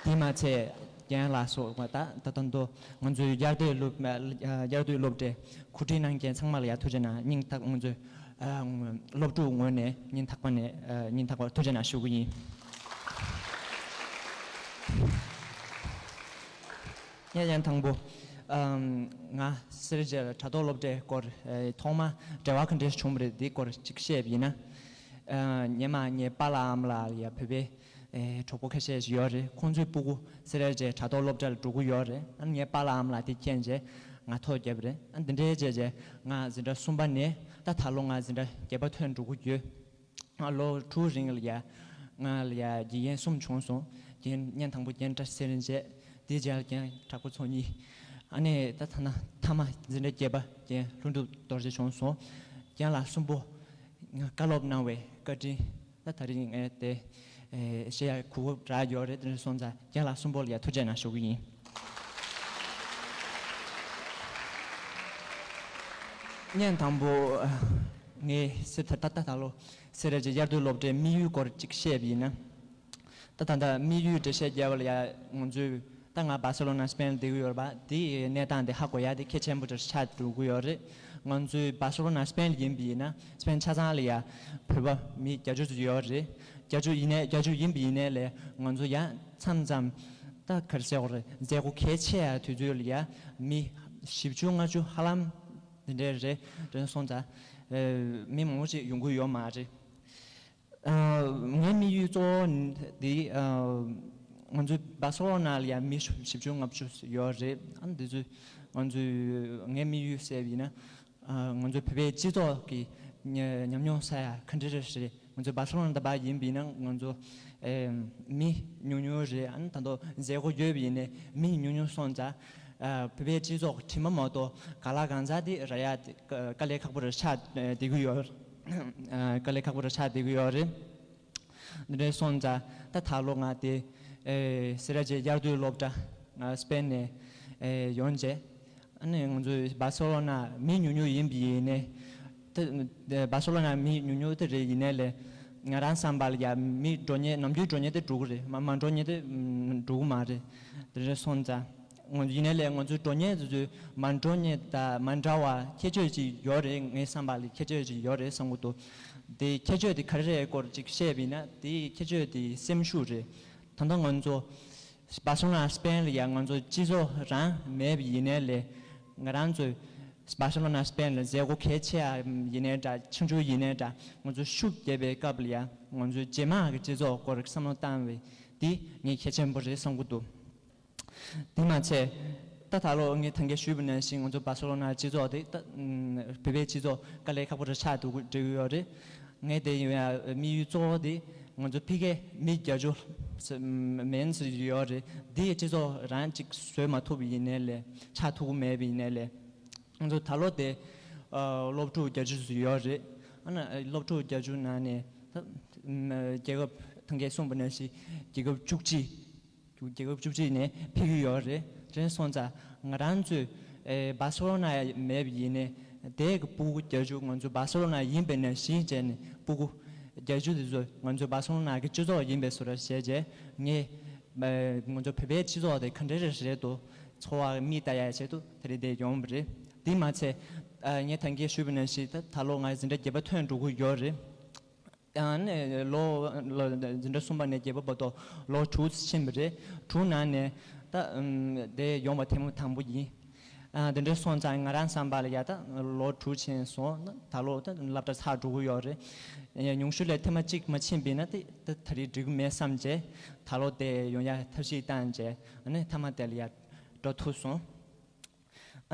དེ་མ་ཚད་རྒན་ལགས་སོགས་ད་ད་ད་དུང་ང་ཚོའི་དབྱར་དུས་སློབ་དབྱར་དུས་སློབ་གྲྭའི་གོ་སྒྲིག་གནང་མཁན་ཚང་མ་ལ་ཡ་ཐུགས་རྗེ་གནང་། སྙིང་ཐག་ང་ཚོའི་སློབ་ཕྲུག་ངོས་ནས་སྙིང་ཐག་པ་ནས་སྙིང་ཐག་པ་ཐུགས་རྗེ་གནང་ཞུ་གི་ཡིན། ངས་ཡང་དང་པོ། ཨམ། ང་སེ་ར་བྱེས་དྲ་ཐོག་སློབ་གྲྭའི་སྐོར་ཨེ་ཐོག་མ་འབྲེལ་བ་ག་འདྲས་བྱུང་བ་རེད། འདི་སྐོར་ཅིག་བཤད་པ་ཡིན་ན། ཨ། སྔོན་མ་ངའི་པཱ་ལགས་ཨ་མ་ལགས་ལ་ཡ་བོད་པའི་ཨེ་གྲོགས་པོ་ཁ་ཤས་ཤིག་ཡོད་རེད། ཁོང་ཚོའི་སྤུ་གུ་སེ་ར་བྱེས་དྲ་ཐོག་སློབ་གྲྭ་ལ་འགྲོ་གི་ཡོད་རེད། ཨ་ནི་ངའི་པཱ་ལགས་ཨ་མ་ལགས་དེ་མཁྱེན་རྗེས་ང་ཐོ་བརྒྱབ་རེད། ཨ་ནི་འདི་འདྲའི་བྱས་རྗེས་ང་འཛིན་གྲྭ་གསུམ་པ་ནས་ད་ད་ལོ་ང་འཛིན་གྲྭ་བརྒྱད་པ་ཐོན་འགྲོ་གི་ཡོད། ང་ལོ་དྲུག་རིང་ལ་ཡ། ང་ལ་ཡ་དགེ་རྒན་གསུམ་བྱུང་སོང་། རྒན་སྙན་དང་པོ་རྒན་བཀྲ་ཤིས་ཚེ་རིང་བྱས། དེའི་རྗེས་ལ་རྒན་གྲགས་པ་ཚོགས་གཉིས། ཨ་ནི་ད་ཐ་ན་ཐ་མ་འཛིན་གྲྭ་བརྒྱད་པ་རྒན་ལྷུན་གྲུབ་རྡོ་རྗེ་བྱུང་སོང་། རྒན་ལགས་གསུམ་པོ་ང་བཀའ་སློབ་གནང་བའི་བཀའ་དྲིན་ད་ད་རིང་ངས་དེ་ཨེ་བཤད་ཡ་གོ་སྐབས་རག་ཡོད་རེད། དེ་འདྲ་སོང་ཙང་རྒན་ལགས་གསུམ་པོ་ལ་ཡ་ཐུགས་རྗེ་གནང་ཞུ་གི་ཡིན། སྙན་དང་པོ་ངས་སེ་ད་ད་ད་ད་ལོ་སེ་ར་བྱེས་དབྱར་དུས་སློབ་གྲྭའི་དམིགས་ཡུལ་སྐོར་ཅིག་བཤད་པ་ཡིན་ན། ད་ད་ད་དམིགས་ཡུལ་འགྲེལ་བཤད་རྒྱག་པ་ལ་ཡ་ང་ཚོས་ད་ང་བ་སེ་ལོ་ན་སྤེན་ལ་བསྡད་ཀྱི་ཡོད་རེད་པ། དེའི་གནས་སྟངས་དེ་ཧ་གོ་ཡ་དེ་གལ་ཆེན་པོ་ཅིག་ཆགས་འགྲོ་གི་ཡོད་རེད། ང་ཚོས་བ་སེ་ལོ་ན་སྤེན་ལ་ཡིན་པ་ཡིན་ན་སྤེན་ཆ་ཚང་ལ་ཡ་བོད་པ་མི་བརྒྱད་ཅུ་ཙམ་ཡོད་རེད། བརྒྱད་ཅུ་ཡིན་ནའི་བརྒྱད་ཅུ་ཡིན་པ་ཡིན་ནའི་ལས་ང་ཚོ་ཡ་མཚམས་མཚམས་ད་ག་རེ་ཟེར་དགོས་རེད། མཛད་སྒོ་གལ་ཆེ་ཡ་དུས་ཚོད་ལ་ཡ་མི་བཞི་བཅུ་ལྔ་བཅུ་ཧ་ལམ་དེ་འདྲས་རེད། དེ་སོང་ཙང་ཨ་མི་མང་པོ་ཅིག་ཡོང་གི་ཡོད་མ་རེད། ཨ། ངའི་དམིགས་ཡུལ་གཙོ་བོ་འདི། ཨ། ང་ཚོའི་བ་སེ་ལོ་ན་ལ་ཡང་མི་བཞི་བཅུ་ལྔ་བཅུ་ཡོད་རེད། ཨ། འདི་ཚོས་ང་ཚོའི་ངའི་དམིགས་ཡུལ་ཟེར་བ་ཡིན་ན། ཨ། ང་ཚོའི་བོད་པའི་སྤྱི་ཚོགས་ཀྱི་ཉམས་མྱོང་ས་ཡ་ག་འདྲ་རེད། ང་ཚོའི་བ་སེ་ལོ་ན་ད་བར་ཡིན་པ་ཡིན་ན་ང་ཚོ་ཨེ་མི་ཉུང་ཉུང་རེད། ཨ་ནི་ད་དུང་མཛད་སྒོ་ཡོད་པ་ཡིན་ནའི་མི་ཉུང་ཉུང་སོང་ཙང་། ཨ། བོད་པའི་སྤྱི་ཚོགས་དྲི་མ་མ་གཏོགས་གང་ལ་གང་འཚམ་དེ་རག་ཡ་དེ་དཀའ་ལས་ཁག་པོ་རེ་ཆགས་བསྡད་ཀྱི་ཡོད། དཀའ་ལས་ཁག་པོ་རེ་ཆགས་བསྡད་ཀྱི་ཡོད་རེད། འདི་འདྲའི་སོང་ཙང་ད་ད་ལོ་ང་དེ་ཨེ་སེ་ར་བྱེས་དབྱར་དུས་སློབ་གྲྭ་ང་སྤེན་ནས་ཨེ་ཡོང་རྗེས། ཨ་ནི་ང་ཚོའི་བ་སེ་ལོ་ན་མི་ཉུང་ཉུང་ཡིན་པ་ཡིན་ནའི། ད་བ་སེ་ལོ་ན་མི་ཉུང་ཉུང་དེ་རེད། ཡིན་ནའི་ལས་ང་རང་བསམ་པ་ལ་ཡ་མི་འགྲོ་མཁན་ནམ་རྒྱུན་འགྲོ་མཁན་དེ་འགྲོ་གི་རེད། མ་མ་འགྲོ་མཁན་དེ་འགྲོ་གི་མ་རེད། དེ་འདྲ་སོང་ཙང་ཡིན་ནའི་ལས་ང་ཚོའི་འགྲོ་མཁན་དེ་ཚོས་མ་འགྲོ་མཁན་དང་མ་འདྲ་བ་ཁྱད་ཆོས་ཅིག་ཡོད་རེད། ངའི་བསམ་པ་ལ་ཁྱད་ཆོས་ཅིག་ཡོད་རེད་བསམ་གྱི་འདུག་དེ་ཁྱད་ཆོས་དེ་ག་རེ་རེད་སྐོར་ཅིག་བཤད་པ་ཡིན་ན། དེ་ཁྱད་ཆོས་དེ་སེམས་ཤུགས་རེད། ད་ལྟ་ང་ཚོ་བ་སེ་ལོ་ན་སྤེན་ལ་ཡ་ང་ཚོ་སྤྱི་ཚོགས་རང་མེད་པ་ཡིན་ནའི་ལས་ང་རང་ཚོའི་བ་སེ་ལོ་ན་སྤེན་ལ་མཛད་སྒོ་གལ་ཆེ་ཡ་ཡིན་ནའི་འདྲ། ཆུང་ཆུང་ཡིན་ནའི་འདྲ། ང་ཚོ་ཤུགས་རྒྱབ་པའི་སྐབས་ལ་ཡ་ང་ཚོའི་རྗེས་མ་གི་སྤྱི་ཚོགས་སྐོར་བསམ་བློ་བཏང་བའི་དེ་ངས་གལ་ཆེན་པོ་རེད་བསམ་གྱི་འདུག་དེ་མ་ཚད་ད་ད་ལོ་ངས་ད་གིན་ཞུས་པ་ནང་བཞིན་ང་ཚོ་བ་སེ་ལོ་ན་སྤྱི་ཚོགས་དེ་ད་བོད་པའི་སྤྱི་ཚོགས་དཀའ་ལས་ཁག་པོ་རེ་ཆགས་འགྲོ་གི་ཡོད་རེད། ངས་དེ་ཡིན་ཡ་དམིགས་ཡུལ་གཙོ་བོ་དེ་ང་ཚོ་ཕ་གིའི་མི་བརྒྱད་ཅུ་མན་ཙམ་ཡོད་རེད། དེ་སྤྱི་ཚོགས་རང་གཅིག་བཟོས་མ་ཐུབ་པ་ཡིན་ནའི་ལས་ཆགས་ཐུབ་ཀྱི་མེད་པ་ཡིན་ནའི་ལས་ང་ཚོ་ད་ལོ་དེ་ཨ་སློབ་ཕྲུག་བརྒྱད་ཅུ་ཙམ་ཡོད་རེད། ཨ་ནི་སློབ་ཕྲུག་བརྒྱད་ཅུ་ནང་ནས་ད་རྒྱལ་ཁབ་ད་གིན་གསུངས་པ་ནང་བཞིན་རྒྱལ་ཁབ་བཅུ་གཅིག་རྒྱལ་ཁབ་བཅུ་གཅིག་ནས་ཕེབས་ཀྱི་ཡོད་རེད། དེ་སོང་ཙང་ང་རང་ཚོའི་ཨེ་བ་སེ་ལོ་ན་མེད་པ་ཡིན་ནའི་དེ་གི་སྤུ་གུ་བརྒྱད་ཅུ་ང་ཚོ་བ་སེ་ལོ་ན་ཡིན་པའི་ནང་བཞིན་བྱས་ནས་སྤུ་གུ་བརྒྱད་ཅུ་དེ་ཚོ་ང་ཚོ་བ་སེ་ལོ་ན་གི་སྤྱི་ཚོགས་ཡིན་པའི་བཟོ་འདྲ་བྱས་རྗེས་ངས་ཨེ་ང་ཚོ་བོད་པའི་སྤྱི་ཚོགས་དེ་ག་འདྲ་རེད་རེད་དོ་ཚོར་བ་མིག་ལྟ་ཡ་ཆེད་དུ་དེ་རིང་འདིར་ཡོང་བ་རེད། དེས་མ་ཚད་ཨ་ངས་ད་གིན་ཞུས་པ་ནང་བཞིན་ད་ད་ལོ་ང་འཛིན་གྲྭ་བརྒྱད་པ་ཐོན་འགྲོ་གི་ཡོད་རེད། ཨ་ནི་ལོ་ལོ་འཛིན་གྲྭ་གསུམ་པ་ནས་བརྒྱད་པ་བར་དུ་ལོ་དྲུག་ཕྱིན་པ་རེད། དྲུག་ནང་ནས་ད་ཨམ་དེ་ཡོང་བ་ཐེངས་མ་དང་པོ་ཡིན། ཨ་དེ་འདྲ་སོང་ཙང་ང་རང་བསམ་པ་ལ་ཡ་ད་ལོ་དྲུག་ཕྱིན་སོང་། ད་ལོ་ད་སློབ་གྲྭ་ཚར་འགྲོ་གི་ཡོད་རེད། ཉུང་ཤོས་ལ་ཐེངས་མ་གཅིག་མ་ཕྱིན་པ་ཡིན་ན་དེ་ད་ད་རེས་འགྲིག་གི་མེད་བསམ་བྱས། ད་ལོ་དེ་ཡོང་ཡ་ཐབས་ཤེས་བཏང་བྱས། ཨ་ནི་མཐའ་མ་དེ་ལ་ཡ་འགྲོ་ཐུབ་སོང་།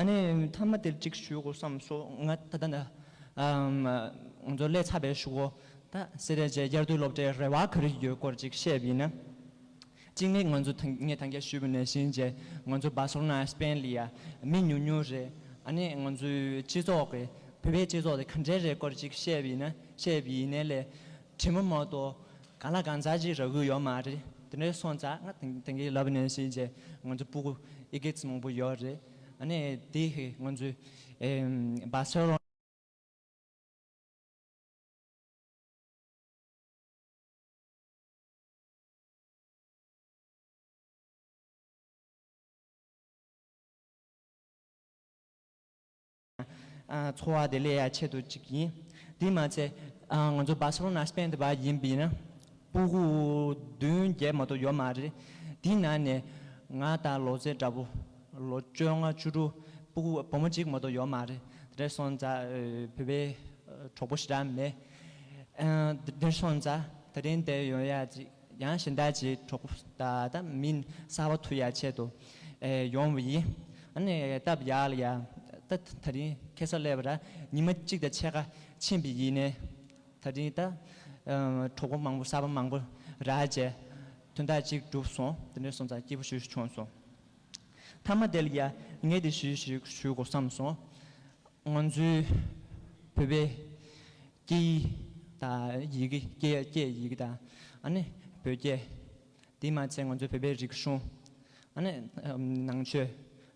ཨ་ནི་མཐའ་མ་དེ་གཅིག་ཞུ་དགོས་བསམ་སོང་། ང་ད་ལྟ་ན་ཨམ་ང་ཚོ་སླེབས་ཚར་བའི་གཞུག་གུ་ད་སེ་ར་བྱེས་དབྱར་དུས་སློབ་གྲྭའི་རེ་བ་ག་རེ་ཡོད་སྐོར་ཅིག་བཤད་པ་ཡིན་ན། གཅིག་ནི་ང་ཚོ་ད་ངས་ད་གིན་ཞུས་པ་ནང་བཞིན་བྱས་ང་ཚོ་སྦར་སེ་ལོ་ན་སི་པེན་ལ་ཡ་མི་ཉུང་ཉུང་རེད། ཨ་ནི་ང་ཚོའི་སྤྱི་ཚོགས་ཀྱི་བོད་པའི་སྤྱི་ཚོགས་དེ་ག་འདྲས་རེད་སྐོར་ཅིག་བཤད་པ་ཡིན་ན། བཤད་པ་ཡིན་ནའི་ལས་དྲི་མ་མ་གཏོགས་གང་ལ་གང་འཚམ་ཅིག་རག་གི་ཡོད་མ་རེད། དེ་འདྲས་སོང་ཙང་ང་ད་ད་གིན་ལབ་པ་ནང་བཞིན་བྱས་ང་ཚོ་སྤུ་གུ་ཨི་ཀེ་ཙམ་མང་པོ་ཡོད་རེད། ཨ་ནི་དེ་ང་ཚོའི་ཨེམ་སྦར་སེ་ལོ་ཨ་འཚོ་བ་དེ་སླེབས་ཡ་ཆེད་དུ་ཅིག་ཡིན། དེས་མ་ཚད་ཨ་ང་ཚོ་སྦར་སེ་ལོ་ན་སི་པེན་དེ་བར་ཡིན་པ་ཡིན་ན་སྤུ་གུ་བདུན་བརྒྱད་མ་གཏོགས་ཡོད་མ་རེད། དེའི་ནང་ནས་ང་དང་ལོ་ཚད་འདྲ་པོ་ལོ་བཅོ་ལྔ་བཅུ་དྲུག་སྤུ་གུ་བུ་མོ་གཅིག་མ་གཏོགས་ཡོད་མ་རེད། དེ་འདྲ་སོང་ཙང་ཨ་བོད་པའི་ཨ་གྲོགས་པོ་ཞེ་དྲག་མེད། ཨ་དེ་འདྲ་སོང་ཙང་ད་རིང་དེ་ཡོང་ཡ་ཅིག་ཡང་གཞན་དག་ཅིག་གྲོགས་པོ་ད་ད་མི་གསར་པ་ཐུག་ཡ་ཆེད་དུ་ཨེ་ཡོང་བ་ཡིན། ཨ་ནི་སྟབས་ཡག་ལ་ཡ་ད་ད་རིང་ཁ་སང་སླེབས་པ་ར་ཉི་མ་གཅིག་དང་ཕྱེད་ཀ་ཕྱིན་པ་ཡིན་ནའི་ད་རིང་ད་ཨ་གྲོགས་པོ་མང་པོ་གསར་པ་མང་པོ་རག་བྱས་དོན་དག་ཅིག་གྲུབ་སོང་། དེ་འདྲ་སོང་ཙང་སྐྱིད་པོ་ཞེ་པོ་བྱུང་སོང་། མཐའ་མ་དེ་ལ་ཡ་ངས་དེ་ཞུ་ཞུ་ཞུ་དགོས་བསམ་སོང་། ང་ཚོའི་བོད་པའི་སྐད་ཡིག་དང་ཡི་གེ་སྐད་སྐད་ཡིག་དང་ཨ་ནི་བོད་སྐད། དེ་མ་ཚད་ང་ཚོའི་བོད་པའི་རིག་གཞུང་ཨ་ནི་ནང་ཆོས་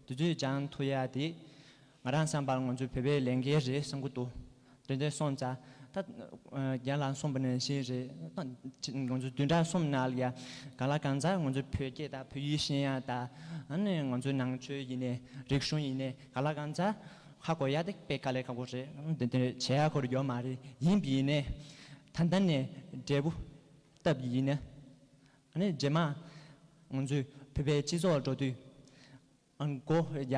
དེ་ཚོའི་སྦྱང་ཐུབ་ཡ་དེ་ང་རང་བསམ་པར་ང་ཚོའི་བོད་པའི་ལས་འགན་རེད་བསམ་གྱི་འདུག་དེ་འདྲ་སོང་ཙང་ད་རྒན་ལགས་གསུངས་པ་ནང་བཞིན་རེད། ང་ཚོ་བདུན་ཕྲག་གསུམ་ནང་ལ་ཡ་གང་ལ་གང་འཚམ་ང་ཚོའི་བོད་སྐད་དང་བོད་ཡིག་ཤེས་ཡ་དང་ཨ་ནི་ང་ཚོའི་ནང་ཆོས་ཡིན་ནའི་རིག་གཞུང་ཡིན་ནའི་གང་ལ་གང་འཚམ་ཧ་གོ་ཡ་དེ་དཔེ་དཀའ་ལས་ཁག་པོ་རེད། འདི་འདི་བྱེད་ཡ་ཁོ་རང་ཡོད་མ་རེད། ཡིན་པ་ཡིན་ནའི་ད་ལྟ་ནས་འབྲས་བུ་བཏབ་ཡིན་ན་ཨ་ནི་རྗེས་མ་ང་ཚོའི་བོད་པའི་སྤྱི་ཚོགས་ལ་འགྲོ་དུས་ཨ་མགོ་ཡ་ད་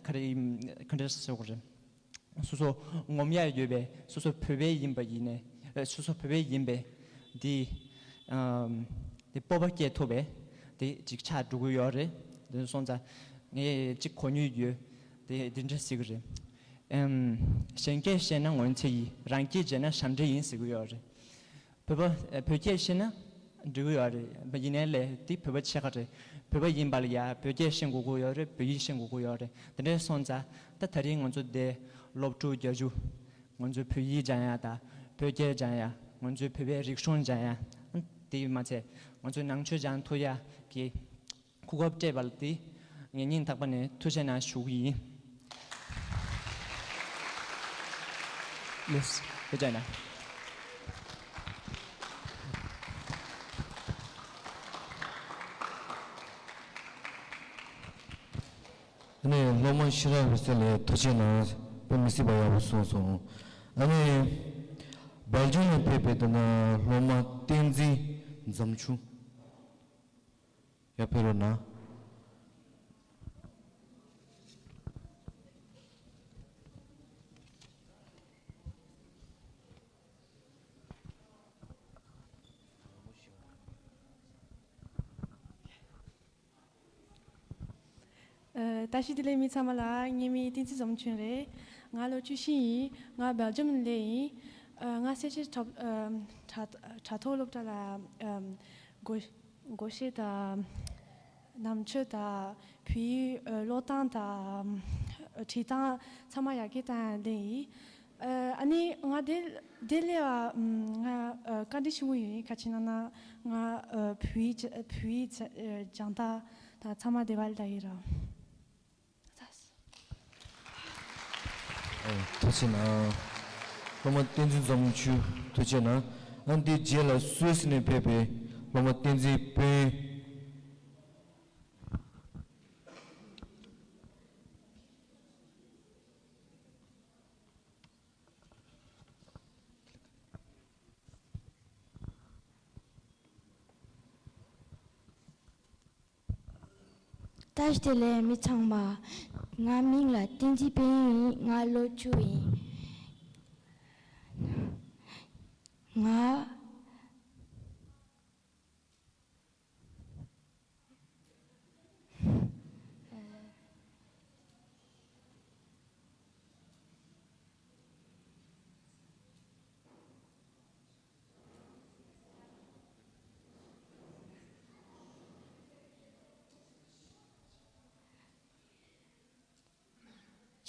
ག་རེ་ག་འདྲ་ཟེར་དགོས་རེད། སོ་སོ་ངོམ་ཡ་ཡོད་པའི་སོ་སོ་བོད་པའི་ཡིན་པ་ཡིན་ནའི་ཨ་སོ་སོ་བོད་པའི་ཡིན་པའི་འདི་ཨམ་འདི་སྤོབས་པ་སྐྱེ་ཐུབ་པའི་འདི་ཅིག་ཆགས་འགྲོ་གི་ཡོད་རེད། འདི་སོང་ཙང་ངས་ཅིག་གོ་མྱོང་ཡོད། འདི་འདི་འདྲ་ཟེར་གི་རེད། ཨམ་གཞན་སྐད་བཤད་ན་ངོ་ཚ་ཡིན། རང་སྐད་བརྗེད་ན་ཞབས་འདྲེན་ཡིན་ཟེར་གི་ཡོད་རེད། བོད་པ་ཨ་བོད་སྐད་ཤེས་ན་འགྲིག་གི་ཡོད་རེད། ཡིན་ནའི་ལས་དེ་བོད་པ་ཕྱེད་ཀ་རེད། བོད་པ་ཡིན་པ་ལ་ཡ་བོད་སྐད་ཤེས་དགོས་ཀྱི་ཡོད་རེད། བོད་ཡིག་ཤེས་དགོས་ཀྱི་ཡོད་རེད། དེ་འདྲ་སོང་ཙང་ད་ད་རིང་ང་ཚོ་འདི་སློབ་ཕྲུག་བརྒྱད་ཅུ་ང་ཚོའི་བོད་ཡིག་སྦྱང་ཡ་དང་བོད་སྐད་སྦྱང་ཡ། ང་ཚོའི་བོད་པའི་རིག་གཞུང་སྦྱང་ཡ། དེ་མ་ཚད་ང་ཚོའི་ནང་ཆོས་སྦྱང་ཐུབ་ཡ་གི་གོ་སྐབས་སྤྲད་པ་ལ་དེ་ངས་སྙིང་ཐག་པ་ནས་ཐུགས་རྗེ་གནང་ཞུ་གི་ཡིན། ལགས་སོ། ཐུགས་རྗེ་གནང་། ཨ་ནི་སློབ་མ་ཤེས་རབ་རིག་འཛིན་ལགས་ཐུགས་རྗེ་གནང་། དཔེ་མི་སྲིད་པ་ཡག་པོ་གསུངས་སོང་། ཨ་ནི་སྦེལ་ཇམ་ནས་ཕེབས་པའི་ད་ན་སློབ་མ་བསྟན་འཛིན་འཛོམས་ཆུང་། ཡར་ཕེབས་རོགས་གནང་། ཨ་བཀྲ་ཤིས་བདེ་ལེགས། མི་ཚང་མ་ལ། ངའི་མིང་བསྟན་འཛིན་འཛོམས་ཆུང་རེད། ང་ལོ་བཅུ་བཞི་ཡིན། ང་སྦེལ་ཇམ་ནས་སླེབས་ཡིན། ཨ་ང་སེར་བྱེས་གྲོགས་ཨ་དྲ་དྲ་ཐོག་སློབ་གྲྭ་ལ་ཨ་སྒོ་སྒོ་ཕྱེ་དང་ནང་ཆོས་དང་བོད་ཡིག་ཨ་ཀློག་སྟངས་དང་ཨ་བྲིས་སྟངས་ཚང་མ་ཡར་རྒྱས་བཏང་སླེབས་ཡིན། ཨ་ཨ་ནི་ང་དེ་དེ་སླེབས་པ་ང་ཨ་བཀའ་འདྲི་ཞུ་གི་ཡིན། ག་ཅི་ན་ན་ང་ཨ་བོད་ཡིག་བོད་ཡིག་སྦྱང་སྟངས་དང་ཚང་མ་དེ་བ་ལ་ད་ཡིན་ར། ཨོ་ཐུགས་རྗེ་གནང་། སློབ་མ་བསྟན་འཛིན་འཛོམས་ཆུང་ཐུགས་རྗེ་གནང་། ཨ་འདི་རྗེས་ལ་སུད་སི་ནས་ཕེབས་པའི་སློབ་མ་བསྟན་འཛིན་དཔོན། བཀྲ་ཤིས་བདེ་ལེགས་མི་ཚང་མ། ང་མིང་ལ་བསྟན་འཛིན་དཔལ་ཡོན་ཡིན། ང་ལོ་བཅུ་ཡིན། ང་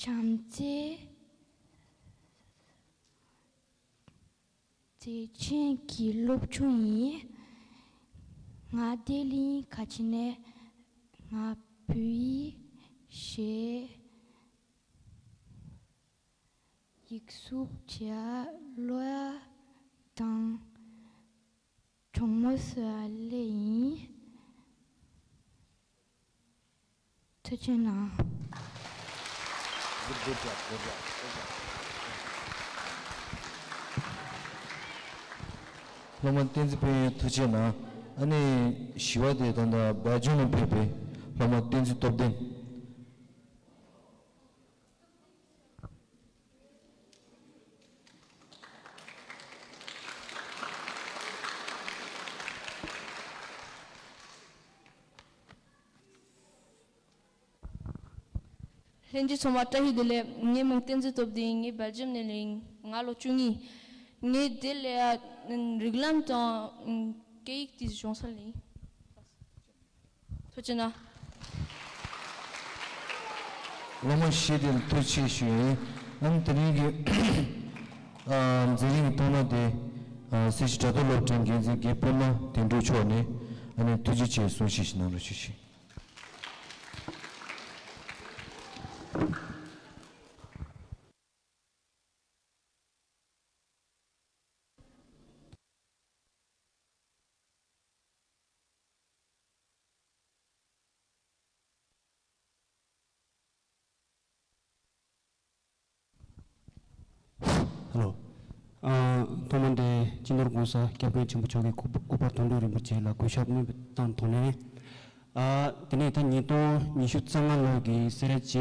བྱམས་བརྩེ་མཛེས་ཆེན་གྱི་སློབ་ཆུང་ཡིན། ང་བདེ་གླིང་ཁ་ཆེ་ནས། ང་བོད་ཡིག་ཤེས། ཡིག་གཟུགས་བྱས། ཀློག་ཡག་དང་གྲོགས་མོ་བཟོ་ཡག་སླེབས་ཡིན། ཐུགས་རྗེ་གནང་། Good, good job, good job, good job. སློབ་མ་བསྟན་འཛིན་དཔལ་ཡོན་ཐུགས་རྗེ་གནང་། ཨ་ནི་བཞི་པ་དེ་ད་ལྟ་སྦེལ་ཇམ་ནས་ཕེབས་པའི་སློབ་མ་བསྟན་འཛིན་སྟོབས་ལྡན། ལྷན་རྒྱས་ཚང་མ་བཀྲ་ཤིས་བདེ་ལེགས། ངའི་མིང་བསྟན་འཛིན་སྟོབས་ལྡན། ངས་སྦེལ་ཇམ་ནས་སླེབས་ཡིན། ང་ལོ་བཅུ་གཉིས། ངས་འདི་ལ་རིགས་ལམ་དང་སྐད་ཡིག་དེ་སྦྱོང་སར་སླེབས་ཡིན། ཐུགས་རྗེ་གནང་། སློབ་མ་བཞི་དེ་ལ་ཐུགས་རྗེ་ཆེ་ཞུ་ཡིན། ཨ་ནི་དེ་རིང་གི་ཨ་མཛད་རིམ་གྱི་ཐོག་མ་དེ་ཨ་སེར་བྱེས་དྲ་ཐོག་སློབ་གྲྭའི་འགན་འཛིན་རྒན་པད་མ་དོན་གྲུབ་མཆོག་ནས་ཨ་ནི་ཐུགས་རྗེ་ཆེ་གསུང་བཤད་ཞིག་གནང་རོགས་ཞུ་ཞུ། ཧེ་ལོ། ཨ་ཐོག་མ་དེ་སྤྱི་ནོར་༸གོང་ས་༸སྐྱབས་མགོན་ཆེན་པོ་མཆོག་གི་སྐུ་སྐུ་པར་དོན་གྲུབ་རིན་པོ་ཆེ་ལ་གུས་ཞབས་སྔོན་དུ་བཏང་ཐོག་ནས། ཨ་དེ་ནས་ད་ཉིས་སྟོང་ཉི་ཤུ་རྩ་ལྔ་ལོ་གི་སེ་ར་བྱེས་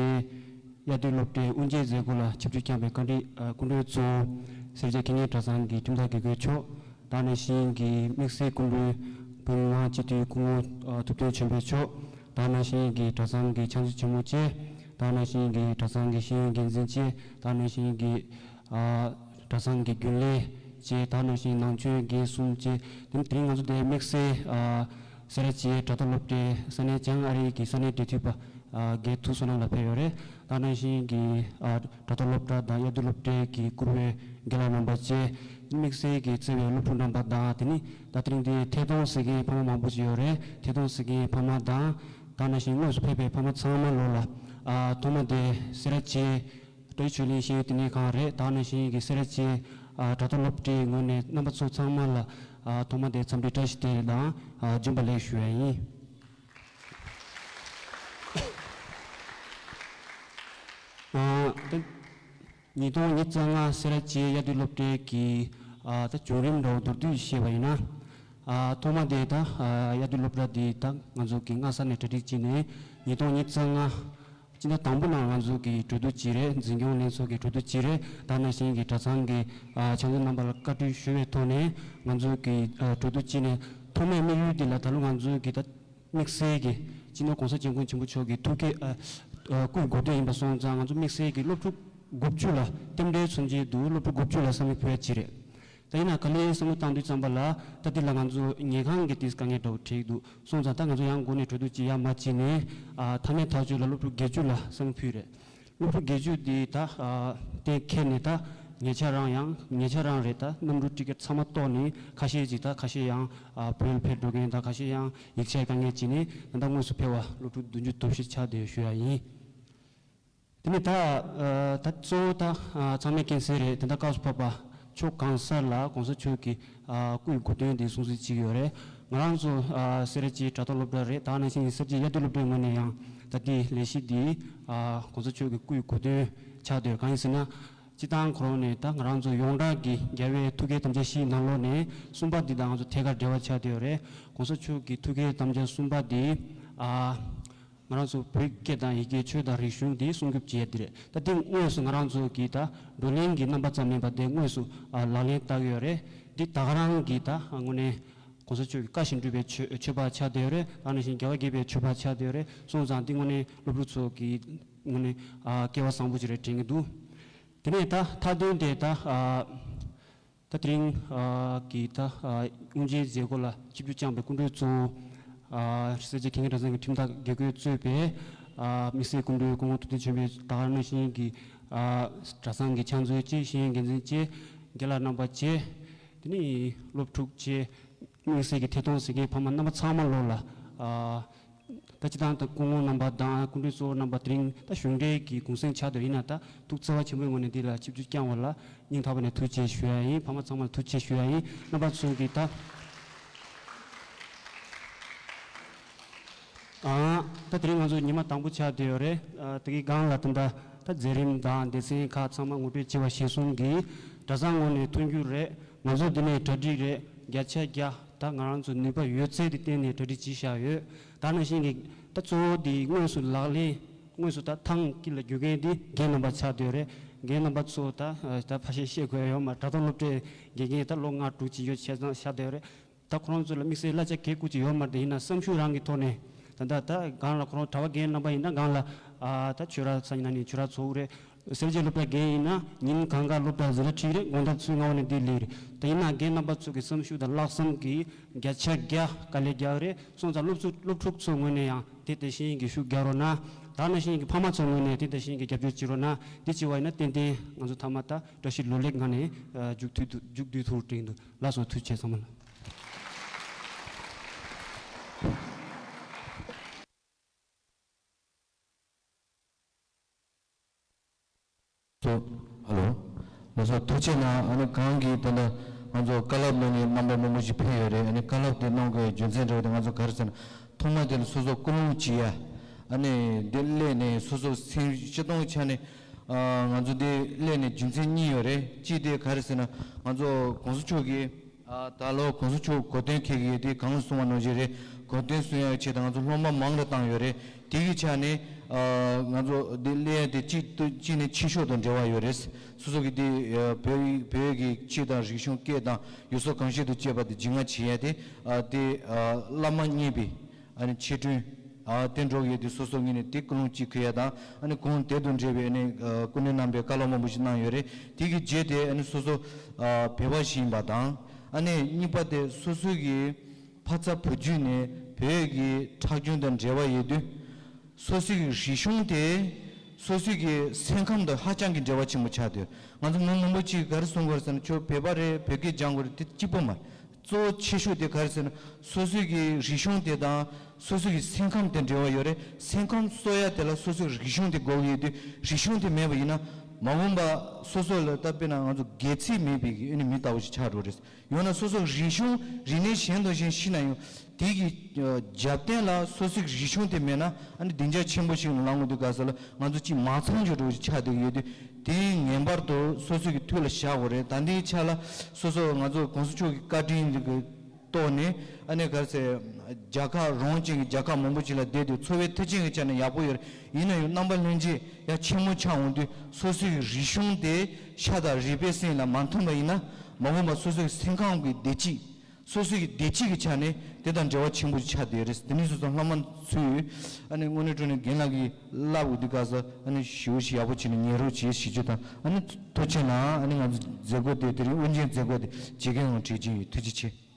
དབྱར་དུས་སློབ་གྲྭའི་དབུ་འབྱེད་མཛད་སྒོ་ལ་ཆིབས་བསྒྱུར་བསྐྱངས་པའི་བཀའ་འདྲི་ཨ་སྐུ་མགྲོན་གཙོ་བོ་སེར་བྱེས་དགེ་བསྙེན་གྲྭ་ཚང་གི་ཁྲིམས་བདག་དགེ་བསྐོས་མཆོག་དེ་ནང་བཞིན་གྱི་དམིགས་བསལ་སྐུ་མགྲོན་བོད་མི་མང་སྤྱི་འཐུས་སྐུ་ངོ་ཨ་ཐུབ་བསྟན་ཆོས་འཕེལ་མཆོག་དེ་ནང་བཞིན་གྱི་གྲྭ་ཚང་གི་ཕྱག་མཛོད་ཆེན་མོ་བཅས། དེ་ནང་བཞིན་གྱི་གྲྭ་ཚང་གི་ཤེས་ཡོན་འགན་འཛིན་བཅས། དེ་ནང་བཞིན་གྱི་ཨ་གྲྭ་ཚང་གི་རྒྱུན་ལས་བཅས། དེ་ནང་བཞིན་ནང་ཆོས་འགན་གསུམ་བཅས། དེ་དེ་རིང་ང་ཚོ་དེ་དམིགས་བསལ་ཨ་སེ་ར་བྱེས་དྲ་ཐོག་སློབ་གྲྭའི་ས་གནས་བྱང་ཨ་རི་གི་ས་གནས་འབྲེལ་མཐུད་པ་ཨ་འགས་ཐུགས་བསོད་ནམས་ལགས་ཕེབས་ཡོད་རེད། དེ་ནང་བཞིན་གྱི་ཨ་དྲ་ཐོག་སློབ་གྲྭ་དང་དབྱར་དུས་སློབ་གྲྭའི་གི་བཀུར་འོས་རྒན་ལགས་རྣམ་པ་བཅས། དམིགས་བསལ་གྱི་བརྩེ་བའི་སློབ་ཕྲུག་རྣམ་པ་དང་། དེ་ནི་ད་དེ་རིང་འདིར་ཐད་གཏོང་གཟིགས་མཁན་ཕ་མ་མང་པོ་ཞིག་ཡོད་རེད། ཐད་གཏོང་གཟིགས་མཁན་ཕ་མ་དང་། དེ་ནང་བཞིན་དངོས་སུ་ཕེབས་པའི་ཕ་མ་ཚང་མ་ལོ་ལ་ཨ་ཐོག་མ་དེ་སེ་ར་བྱེས་བཀྲ་ཤིས་ཆོས་གླིང་ཤེས་ཡོན་བསྟི་གནས་ཁང་རེད། དེ་ནང་བཞིན་གྱི་སེ་ར་བྱེས་ཨ་དྲ་ཐོག་སློབ་གྲྭའི་ངོས་ནས་རྣམ་པ་ཚོ་ཚང་མ་ལ་ཨ་ཐོག་མ་དེ་འཚམས་འདྲི་བཀྲ་ཤིས་བདེ་ལེགས་དང་ཨ་བྱོན་པ་ལེགས་ཞུ་ཡ་ཡིན། ཨ་ད་ཉིས་སྟོང་ཉི་ཤུ་རྩ་ལྔ་སེ་ར་བྱེས་དབྱར་དུས་སློབ་གྲྭའི་གི་ཨ་ད་བྱུང་རིམ་འདྲ་བོ་མདོར་བསྡུས་བཤད་པ་ཡིན་ན། ཨ་ཐོག་མ་དེ་ད་ཨ་དབྱར་དུས་སློབ་གྲྭ་དེ་ད་ང་ཚོ་གི་སྔ་ས་ནས་གྲ་སྒྲིག་བྱས་ནས་ཉིས་སྟོང་ཉི་ཤུ་རྩ་ལྔ་སྤྱི་ཟླ་དང་པོ་ནང་ང་ཚོ་གི་གྲོས་བསྡུར་བྱས་རེད། འཛིན་སྐྱོང་ལྷན་ཚོགས་ཀྱི་གྲོས་བསྡུར་བྱས་རེད། དེ་ནང་བཞིན་གྱི་གྲྭ་ཚང་གི་ཨ་ཕྱག་མཛོད་རྣམ་པ་ལ་བཀའ་འཁྲོལ་ཞུ་བའི་ཐོག་ནས་ང་ཚོ་གི་ཨ་གྲོས་བསྡུར་བྱས་ནས་ཐོག་མའི་དམིགས་ཡུལ་དེ་ལ་ད་ལོ་ང་ཚོ་གི་ད་དམིགས་བསལ་གྱི་སྤྱི་ནོར་༸གོང་ས་༸སྐྱབས་མགོན་ཆེན་པོ་མཆོག་གི་ཐུགས་བསྐྱེད་ཨ་ཨ་སྐུའི་གོ་སྟོན་ཡིན་པ་སོང་ཙང་། ང་ཚོ་དམིགས་བསལ་གྱི་སློབ་ཕྲུག་དགུ་བཅུ་ལ་རྟེན་འབྲེལ་མཚོན་བྱེད་དུ་སློབ་ཕྲུག་དགུ་བཅུ་ལ་བསམ་ཡས་ཕུལ་ཡ་ཅིག་རེད། ད་ཡིན་ན་ག་ལེར་བསམ་བློ་བཏང་དུས་ཙམ་པ་ལ་ད་འདི་ལ་ང་ཚོ་ཉལ་ཁང་གི་དེ་དཀའ་ངལ་འདྲ་བོ་འཕྲད་ཀྱི་འདུག་སོང་ཙང་། ད་ང་ཚོ་ཡང་འགོ་ནས་གྲོས་བསྡུར་ཅིག་ཡར་མར་བྱས་ནས་ཨ་མཐའ་མའི་ཐག་གཅོད་ལ་སློབ་ཕྲུག་བརྒྱད་ཅུ་ལ་བསམ་ཡས་ཕུལ་རེད། སློབ་ཕྲུག་བརྒྱད་ཅུ་འདི་ད་ཨ་གཏན་འཁེལ་ནས་ད་ཉེ་ཆར་རང་ཡང་ཉེ་ཆར་རང་རེད། ད་གནམ་གྲུ་ཊི་ཀེ་ཊི་ཚང་མ་གཏོར་ནས་ཁ་ཤས་ཅིག་ད་ཁ་ཤས་ཡང་ཨ་བོད་ལ་ཕེབས་འགྲོ་མཁན་དང་། ཁ་ཤས་ཡང་ཡིག་ཆའི་དཀའ་ངལ་བྱས་ནས་ད་ལྟ་དངོས་སུ་ཕེབས་པ་སློབ་ཕྲུག་བདུན་ཅུ་དོན་བཞི་ཆགས་བསྡད་ཡོད་ཞུ་ཡ་ཡིན། དེ་ནས་ད་ཨ་ད་གཙོ་བོ་ད་ཨ་ཚང་མས་མཁྱེན་གསལ་རེད། ད་ལྟ་སྐབས་སུ་བབས་པ་ཕྱོགས་གང་སར་ལ་༸གོང་ས་མཆོག་གི་ཨ་སྐུའི་གོ་སྟོན་དེ་སྲུང་བརྩི་བྱེད་ཀྱི་ཡོད་རེད། ང་རང་ཚོ་ཨ་སེ་ར་བྱེས་དྲ་ཐོག་སློབ་གྲྭ་རེད། དེ་ནང་བཞིན་སེར་བྱེས་དབྱར་དུས་སློབ་གྲྭའི་ངོས་ནས་ཡང་ད་ལྟའི་ལས་གཞི་འདི་ཨ་༸གོང་ས་མཆོག་གི་སྐུའི་གོ་སྟོན་ཆགས་བསྡད་ཡོད། གང་ཡིན་ཟེར་ན། སྤྱི་བཏང་ཁོ་རང་ནས་ད་ང་རང་ཚོ་ཡོངས་གྲགས་ཀྱི་རྒྱལ་བའི་ཐུགས་བསྐྱེད་དམ་བཅའ་བཞིའི་ནང་ལོགས་ནས་གསུམ་པ་འདི་དང་ང་ཚོ་ཐད་ཀར་འབྲེལ་བ་ཆགས་བསྡད་ཡོད་རེད། ༸གོང་ས་མཆོག་གི་ཐུགས་བསྐྱེད་དམ་བཅའ་གསུམ་པ་འདི་ཨ་ ང་རང་ཚོ་བོད་སྐད་དང་ཡི་གེ་ཆོས་དང་རིག་གཞུང་དེ་སྲུང་སྐྱོབ་བྱེད་ཡ་དེ་རེད། ད་དེ་དངོས་སུ་ང་རང་ཚོ་གི་ད་བགྲོ་གླེང་གི་རྣམ་པ་ཙམ་མིན་པ་དེ་དངོས་སུ་ཨ་ལག་ལེན་བསྟར་གི་ཡོད་རེད། འདི་ད་ག་རང་གི་ད་དངོས་གནས་གོང་ས་མཆོག་གི་བཀའ་བཞིན་སྒྲུབ་པའི་ཆོས་ཆོས་པ་ཆགས་བསྡད་ཡོད་རེད། ད་ནང་བཞིན་རྒྱལ་བ་དགྱེས་པའི་ཆོས་པ་ཆགས་བསྡད་ཡོད་རེད། སོང་ཙང་འདི་དངོས་གནས་སློབ་ཕྲུག་ཚོ་གི་དངོས་གནས་ཨ་སྐལ་བ་བཟང་པོ་ཅིག་རེད་དྲན་གྱི་འདུག་དེ་ནས་ད་མཐའ་དོན་དེ་ད་ཨ། ད་དེ་རིང་ཨ་གི་ད་ཨ་དབུ་འབྱེད་མཛད་སྒོ་ལ་ཆིབས་བསྒྱུར་བསྐྱངས་པའི་སྐུ་མགྲོན་གཙོ་བོ་ཨ་སེར་བྱེས་མཁས་དབང་གྲྭ་ཚང་གི་ཁྲིམས་བདག་དགེ་བསྐོས་གཙོས་པའི་ཨ་དམིགས་བསལ་སྐུ་མགྲོན་སྐུ་ངོ་ཐུབ་བསྟན་ཆོས་འཕེལ། ད་ག་ནང་བཞིན་གྱི་ཨ་གྲྭ་ཚང་གི་ཕྱག་མཛོད་བཅས་ཤེས་ཡོན་འགན་འཛིན་བཅས་རྒན་ལགས་རྣམ་པ་བཅས། དེ་ནས་སློབ་ཕྲུག་བཅས་དམིགས་བསལ་གྱི་ཐད་གཏོང་ཟེར་མཁན་ཕ་མ་རྣམ་པ་ཚང་མ་ལོག་ལ་ཨ། ད་སྤྱིར་བཏང་ད་སྐུ་ངོ་རྣམ་པ་དང་སྐུ་མགྲོན་གཙོ་བོ་རྣམ་པ་དེ་རིང་ད་གཞུང་འབྲེལ་གྱི་གུང་སེང་ཆགས་འདུག་ཡིན་ན་ད་ཐུགས་བརྩེ་བ་ཆེན་པོའི་ངོས་ནས་འདི་ལ་ཆིབས་བསྒྱུར་བསྐྱངས་པ་ལ་སྙིང་ཐག་པ་ནས་ཐུགས་རྗེ་ཆེ་ཞུ་ཡ་ཡིན། ཕ་མ་ཚང་མ་ལ་ཐུགས་རྗེ་ཆེ་ཞུ་ཡ་ཡིན། རྣམ་པ་ཚོ་གིས་ད་ཨ་ད་དེ་རིང་ང་ཚོ་ཉི་མ་དང་པོ་ཆགས་བསྡད་ཡོད་རེད། ཨ་དེ་གི་སྒང་ལ་ད་ད་ད་མཛད་རིམ་དང་སྡེ་ཚན་ཁག་ཚང་མ་ངོ་སྤྲོད་བྱས་པ་གཞིར་བཟུང་གིས་གྲྭ་ཚང་ངོས་ནས་མཐུན་འགྱུར་རེད། ང་ཚོ་འདི་ནས་གྲ་སྒྲིག་རེད། བརྒྱ་ཆ་བརྒྱ། ད་ང་རང་ཚོ་ནུས་པ་ཡོད་ཚད་དེ་བརྟེན་ནས་གྲ་སྒྲིག་བྱས་བཞག་ཡོད། ད་ནང་བཞིན་གྱི་ད་གཙོ་བོ་དེ་དངོས་སུ་ལག་ལེན་དངོས་སུ་ད་ཐང་དཀྱིལ་ལ་འཇུག་མཁན་དེ་རྒན་རྣམ་པ་ཆགས་བསྡད་རེད། རྒན་རྣམ་པ་ཚོ་ད་ད་ཕལ་ཆེར་ཤེས་དགོས་ཡོད་མ་རེད། དྲ་ཐོག་སློབ་གྲྭའི་དགེ་རྒན་ད་ལོ་ལྔ་དྲུག་ཅིག་ཡོད་བྱས་ཙང་ཤར་བསྡད་རེད། ད་ཁོ་རང་ཚོ་ལ་དམིགས་བསལ་གླ་ཆ་གལ་དགོས་ཀྱི་ཡོད་མ་རེད། ཡིན་ན་བསམ་ཤུགས་རང་གི་ཐོག་ནས་ད་ད་ད་སྒང་ལ་ཁོ་རང་གྲྭ་པ་རྒན་རྣམ་པ་ཡིན་ན་སྒང་ལ་ཨ་ད་ཆོས་ར་སང་ཉིན་གནངས་ཉིན་ཆོས་ར་ཚོགས་རེད། སེར་བྱེས་སློབ་གྲྭ་རྒན་ཡིན་ན་ཉིན་གང་ག་སློབ་གྲྭ་ཟིན་ན་འགྲིག་རེད། དགོང་དག་ཚོད་ལྔ་པ་ནས་འདི་ལས་རེད། ད་ཡིན་ན་རྒན་རྣམ་པ་ཚོ་གི་བསམ་ཤུགས་དང་ལྷག་བསམ་གྱིས་བརྒྱ་ཆ་བརྒྱ་དཀའ་ལས་རྒྱག་རེད། སོང་ཙང་སློབ་ཕྲུག་སློབ་ཕྲུག་ཚོའི་ངོས་ནས་ཡང་དེ་དེ་བཞིན་གྱི་ཤུགས་རྒྱག་རོགས་གནང་། ད་ནང་བཞིན་གྱི་ཕ་མ་ཚོའི་ངོས་ནས་དེ་དེ་བཞིན་གྱི་རྒྱབ་སྐྱོར་བྱེད་རོགས་གནང་། དེ་བྱས་པ་ཡིན་ན་ཏན་ཏན་ང་ཚོ་མཐའ་མ་ད་བཀྲ་ཤིས་ལོ་ལེགས་ངང་ནས་མཇུག་མཐུད་དུ་མཇུག་བསྡུ་ཐུབ་དྲན་འདུག་ལགས་སོ། ཐུགས་རྗེ་ཆེ་ཚང་མ་ལ། ཚོ། ཧ་ལོ། ལགས་སོ། ཐུགས་རྗེ་གནང་། ཨ་ནི་གང་གི་དེ་འདྲ་ང་ཚོ་བཀའ་སློབ་གནང་མཁན་རྣམ་པ་མང་པོ་ཞིག་ཕེབས་ཡོད་རེད། ཨ་ནི་བཀའ་སློབ་དེ་གནང་དགོས་རྒྱུ་མཚན་འདྲ་བོ་དེ་ང་ཚོ་ག་རེ་ཟེར་ན། ཐོག་མ་དེ་ལ་སོ་སོ་ཀུན་སློང་གཅིག་ཡ། ཨ་ནི་འདི་སླེབས་ནས་སོ་སོ་སེམས་སྤྱིར་བཏང་ཆ་ནས་ཨ་ང་ཚོ་འདི་སླེབས་ནས་རྒྱུ་མཚན་གཉིས་ཡོད་རེད། གཅིག་དེ་ག་རེ་ཟེར་ན། ང་ཚོ་གོང་ས་མཆོག་གིས་ཨ་ད་ལོ་གོང་ས་མཆོག་གོ་སྟོན་འཁེལ་གྱི་ཡོད་དེ་གང་གསུང་བ་ནང་བཞིན་རེད། གོ་སྟོན་གསུང་ཡག་ཆེད་དུ་ང་ཚོ་སློབ་མ་མང་རུ་བཏང་ཡོད་རེད། དེ་གི་ཆ་ནས་ཨ་ང་ཚོ་འདི་སླེབས་ཡ་དེ་གཅིག་ཏུ་གཅིག་ནས་ཆོས་ཕྱོགས་དང་འབྲེལ་བ་ཡོད་རེད། སོ་སོ་གི་དེ་ཨ་བོད་བོད་ཀྱི་ཆོས་དང་རིག་གཞུང་སྐད་དང་ཡུལ་སྲོལ་གོམས་གཤིས་དང་བཅས་པ་དེ་སྦྱིན་བདག་བྱེད་ཡ་དེ་ཨ་དེ་ཨ་བླ་མ་མཉེས་པའི་ཨ་ནི་ཆེ་མཐུན་ཨ་དེ་འགྲོ་གི་ཡོད་དེ་སོ་སོ་ངོས་ནས་དེ་ཀུན་སློང་གཅིག་འཁྱེར་ཡ་དང་། ཨ་ནི་གོང་དེ་དང་འབྲེལ་བའི་ཨ་ནི་ཨ་སྐུ་མགྲོན་རྣམ་པས་བཀའ་སློབ་མང་པོ་ཞིག་གནང་ཡོད་རེད། དེ་གི་རྗེས་དེ་ཨ་ནི་སོ་སོ་ཨ་བོད་པ་ཞིག་ཡིན་པ་དང་། ཨ་ནི་གཉིས་པ་དེ་སོ་སོ་གི་ཕ་ཚ་བུ་རྒྱུད་ནས་བོད་ཀྱི་ཁྲག་རྒྱུན་དང་འབྲེལ་བ་ཡོད་དུས། སོ་སོའི་གི་རིག་གཞུང་དེ་སོ་སོའི་གི་སེམས་ཁམས་དང་ཧ་ཅང་གི་འབྲེལ་བ་ཆེན་པོ་ཆགས་དུས། ང་ཚོ་མི་མང་པོ་ཅིག་ག་རེ་གསུང་གི་ཡོད་རེད་ཟེར་ན། ཁྱོད་བོད་པ་རེད། བོད་སྐད་སྦྱང་དགོས་རེད། དེ་གཅིག་པོ་མ་རེད། གཙོ་བོ་ཆེ་ཤོས་དེ་ག་རེ་ཟེར་ན། སོ་སོའི་གི་རིག་གཞུང་དེ་དང་སོ་སོའི་གི་སེམས་ཁམས་དེ་འབྲེལ་བ་ཡོད་རེད། སེམས་ཁམས་གསོ་ཡ་དེ་ལ་སོ་སོའི་རིག་གཞུང་དེ་དགོས་ཀྱི་ཡོད་དུས། རིག་གཞུང་དེ་མེད་པ་ཡིན་ན་མ་འོངས་པ་སོ་སོ་ལ་ད་དཔེར་ན་ང་ཚོ་སྒལ་ཚིགས་མེད་པའི་གི་ཨ་ནི་མི་ལྟ་བུ་ཞིག་ཆགས་འགྲོ་རེད། ཡང་ན་སོ་སོ་རིག་གཞུང་རིག་གནས་གཞན་དང་གཞན་ཤེས་ན་ཡང་དེ་གི་ཨ་རྒྱབ་རྟེན་ལ་སོ་སོའི་རིག་གཞུང་དེ་མེད་ན་ཨ་ནི་སྡིངས་ཆ་ཆེན་པོ་ཞིག་ལ་ལངས་དུས་སྐབས་སུ་ལ་ང་ཚོ་གཅིག་མ་ཚང་ཆོག་འགྲོ་ཞིག་ཆགས་བསྡད་ཀྱི་ཡོད་དུས། དེ་ངེས་པར་དུ་སོ་སོ་གི་ཐུགས་ལ་བཞག་དགོས་རེད། ད་ལྟའི་ཆ་ལ་སོ་སོ་ང་ཚོ་གོང་ས་མཆོག་གི་བཀའ་དྲིན་གྱི་ཐོག་ནས་ཨ་ནི་ག་རེ་ཟེར། རྒྱལ་ཁབ་རང་བཙན་གྱི་རྒྱལ་ཁབ་མང་པོ་ཅིག་ལ་བསྡད་དུས་འཚོ་བའི་མཐུན་རྐྱེན་གྱི་ཆ་ནས་ཡག་པོ་ཡོད་རེད། ཡིན་ན་ཡང་རྣམ་པ་ལྷན་རྒྱས་ཡ་ཆེན་མོ་ཆགས་འོང་དུས་སོ་སོའི་རིག་གཞུང་དེ་ཤ་དང་རུས་པའི་གསེང་ལ་མ་མཐུན་པ་ཡིན་ན། མ་འོངས་པ་སོ་སོའི་སེམས་ཁམས་ཀྱི་བདེ་སྐྱིད། སོ་སོའི་བདེ་སྐྱིད་ཀྱི་ཆ་ནས་དེ་དང་འབྲེལ་བ་ཆེན་པོ་ཆགས་བསྡད་ཡོད་རེད། དེ་ནི་སོ་སོ་སློབ་མ་ཚོས་ཨ་ནི་དངོས་གནས་དྲང་གནས་རྒན་ལགས་ཀྱིས་བསླབ་དགོས་དུས་སྐབས་སུ་ཨ་ནི་ཞེ་པོ་ཞིག་ཡག་པོ་བྱས་ནས་ཉན་རོགས་བྱེད་ཞེས་བརྗོད་དང་། ཨ་ནི་ཐུགས་རྗེ་གནང་། ཨ་ནི་ང་ཚོ་མཛད་སྒོ་དེ་དེ་རིང་དབུ་འབྱེད་མཛད་སྒོ་དེ་བྱེད་མཁན་ཡོངས་གྲོས་ཀྱི་ཡིན། ཐུགས་རྗེ་ཆེ།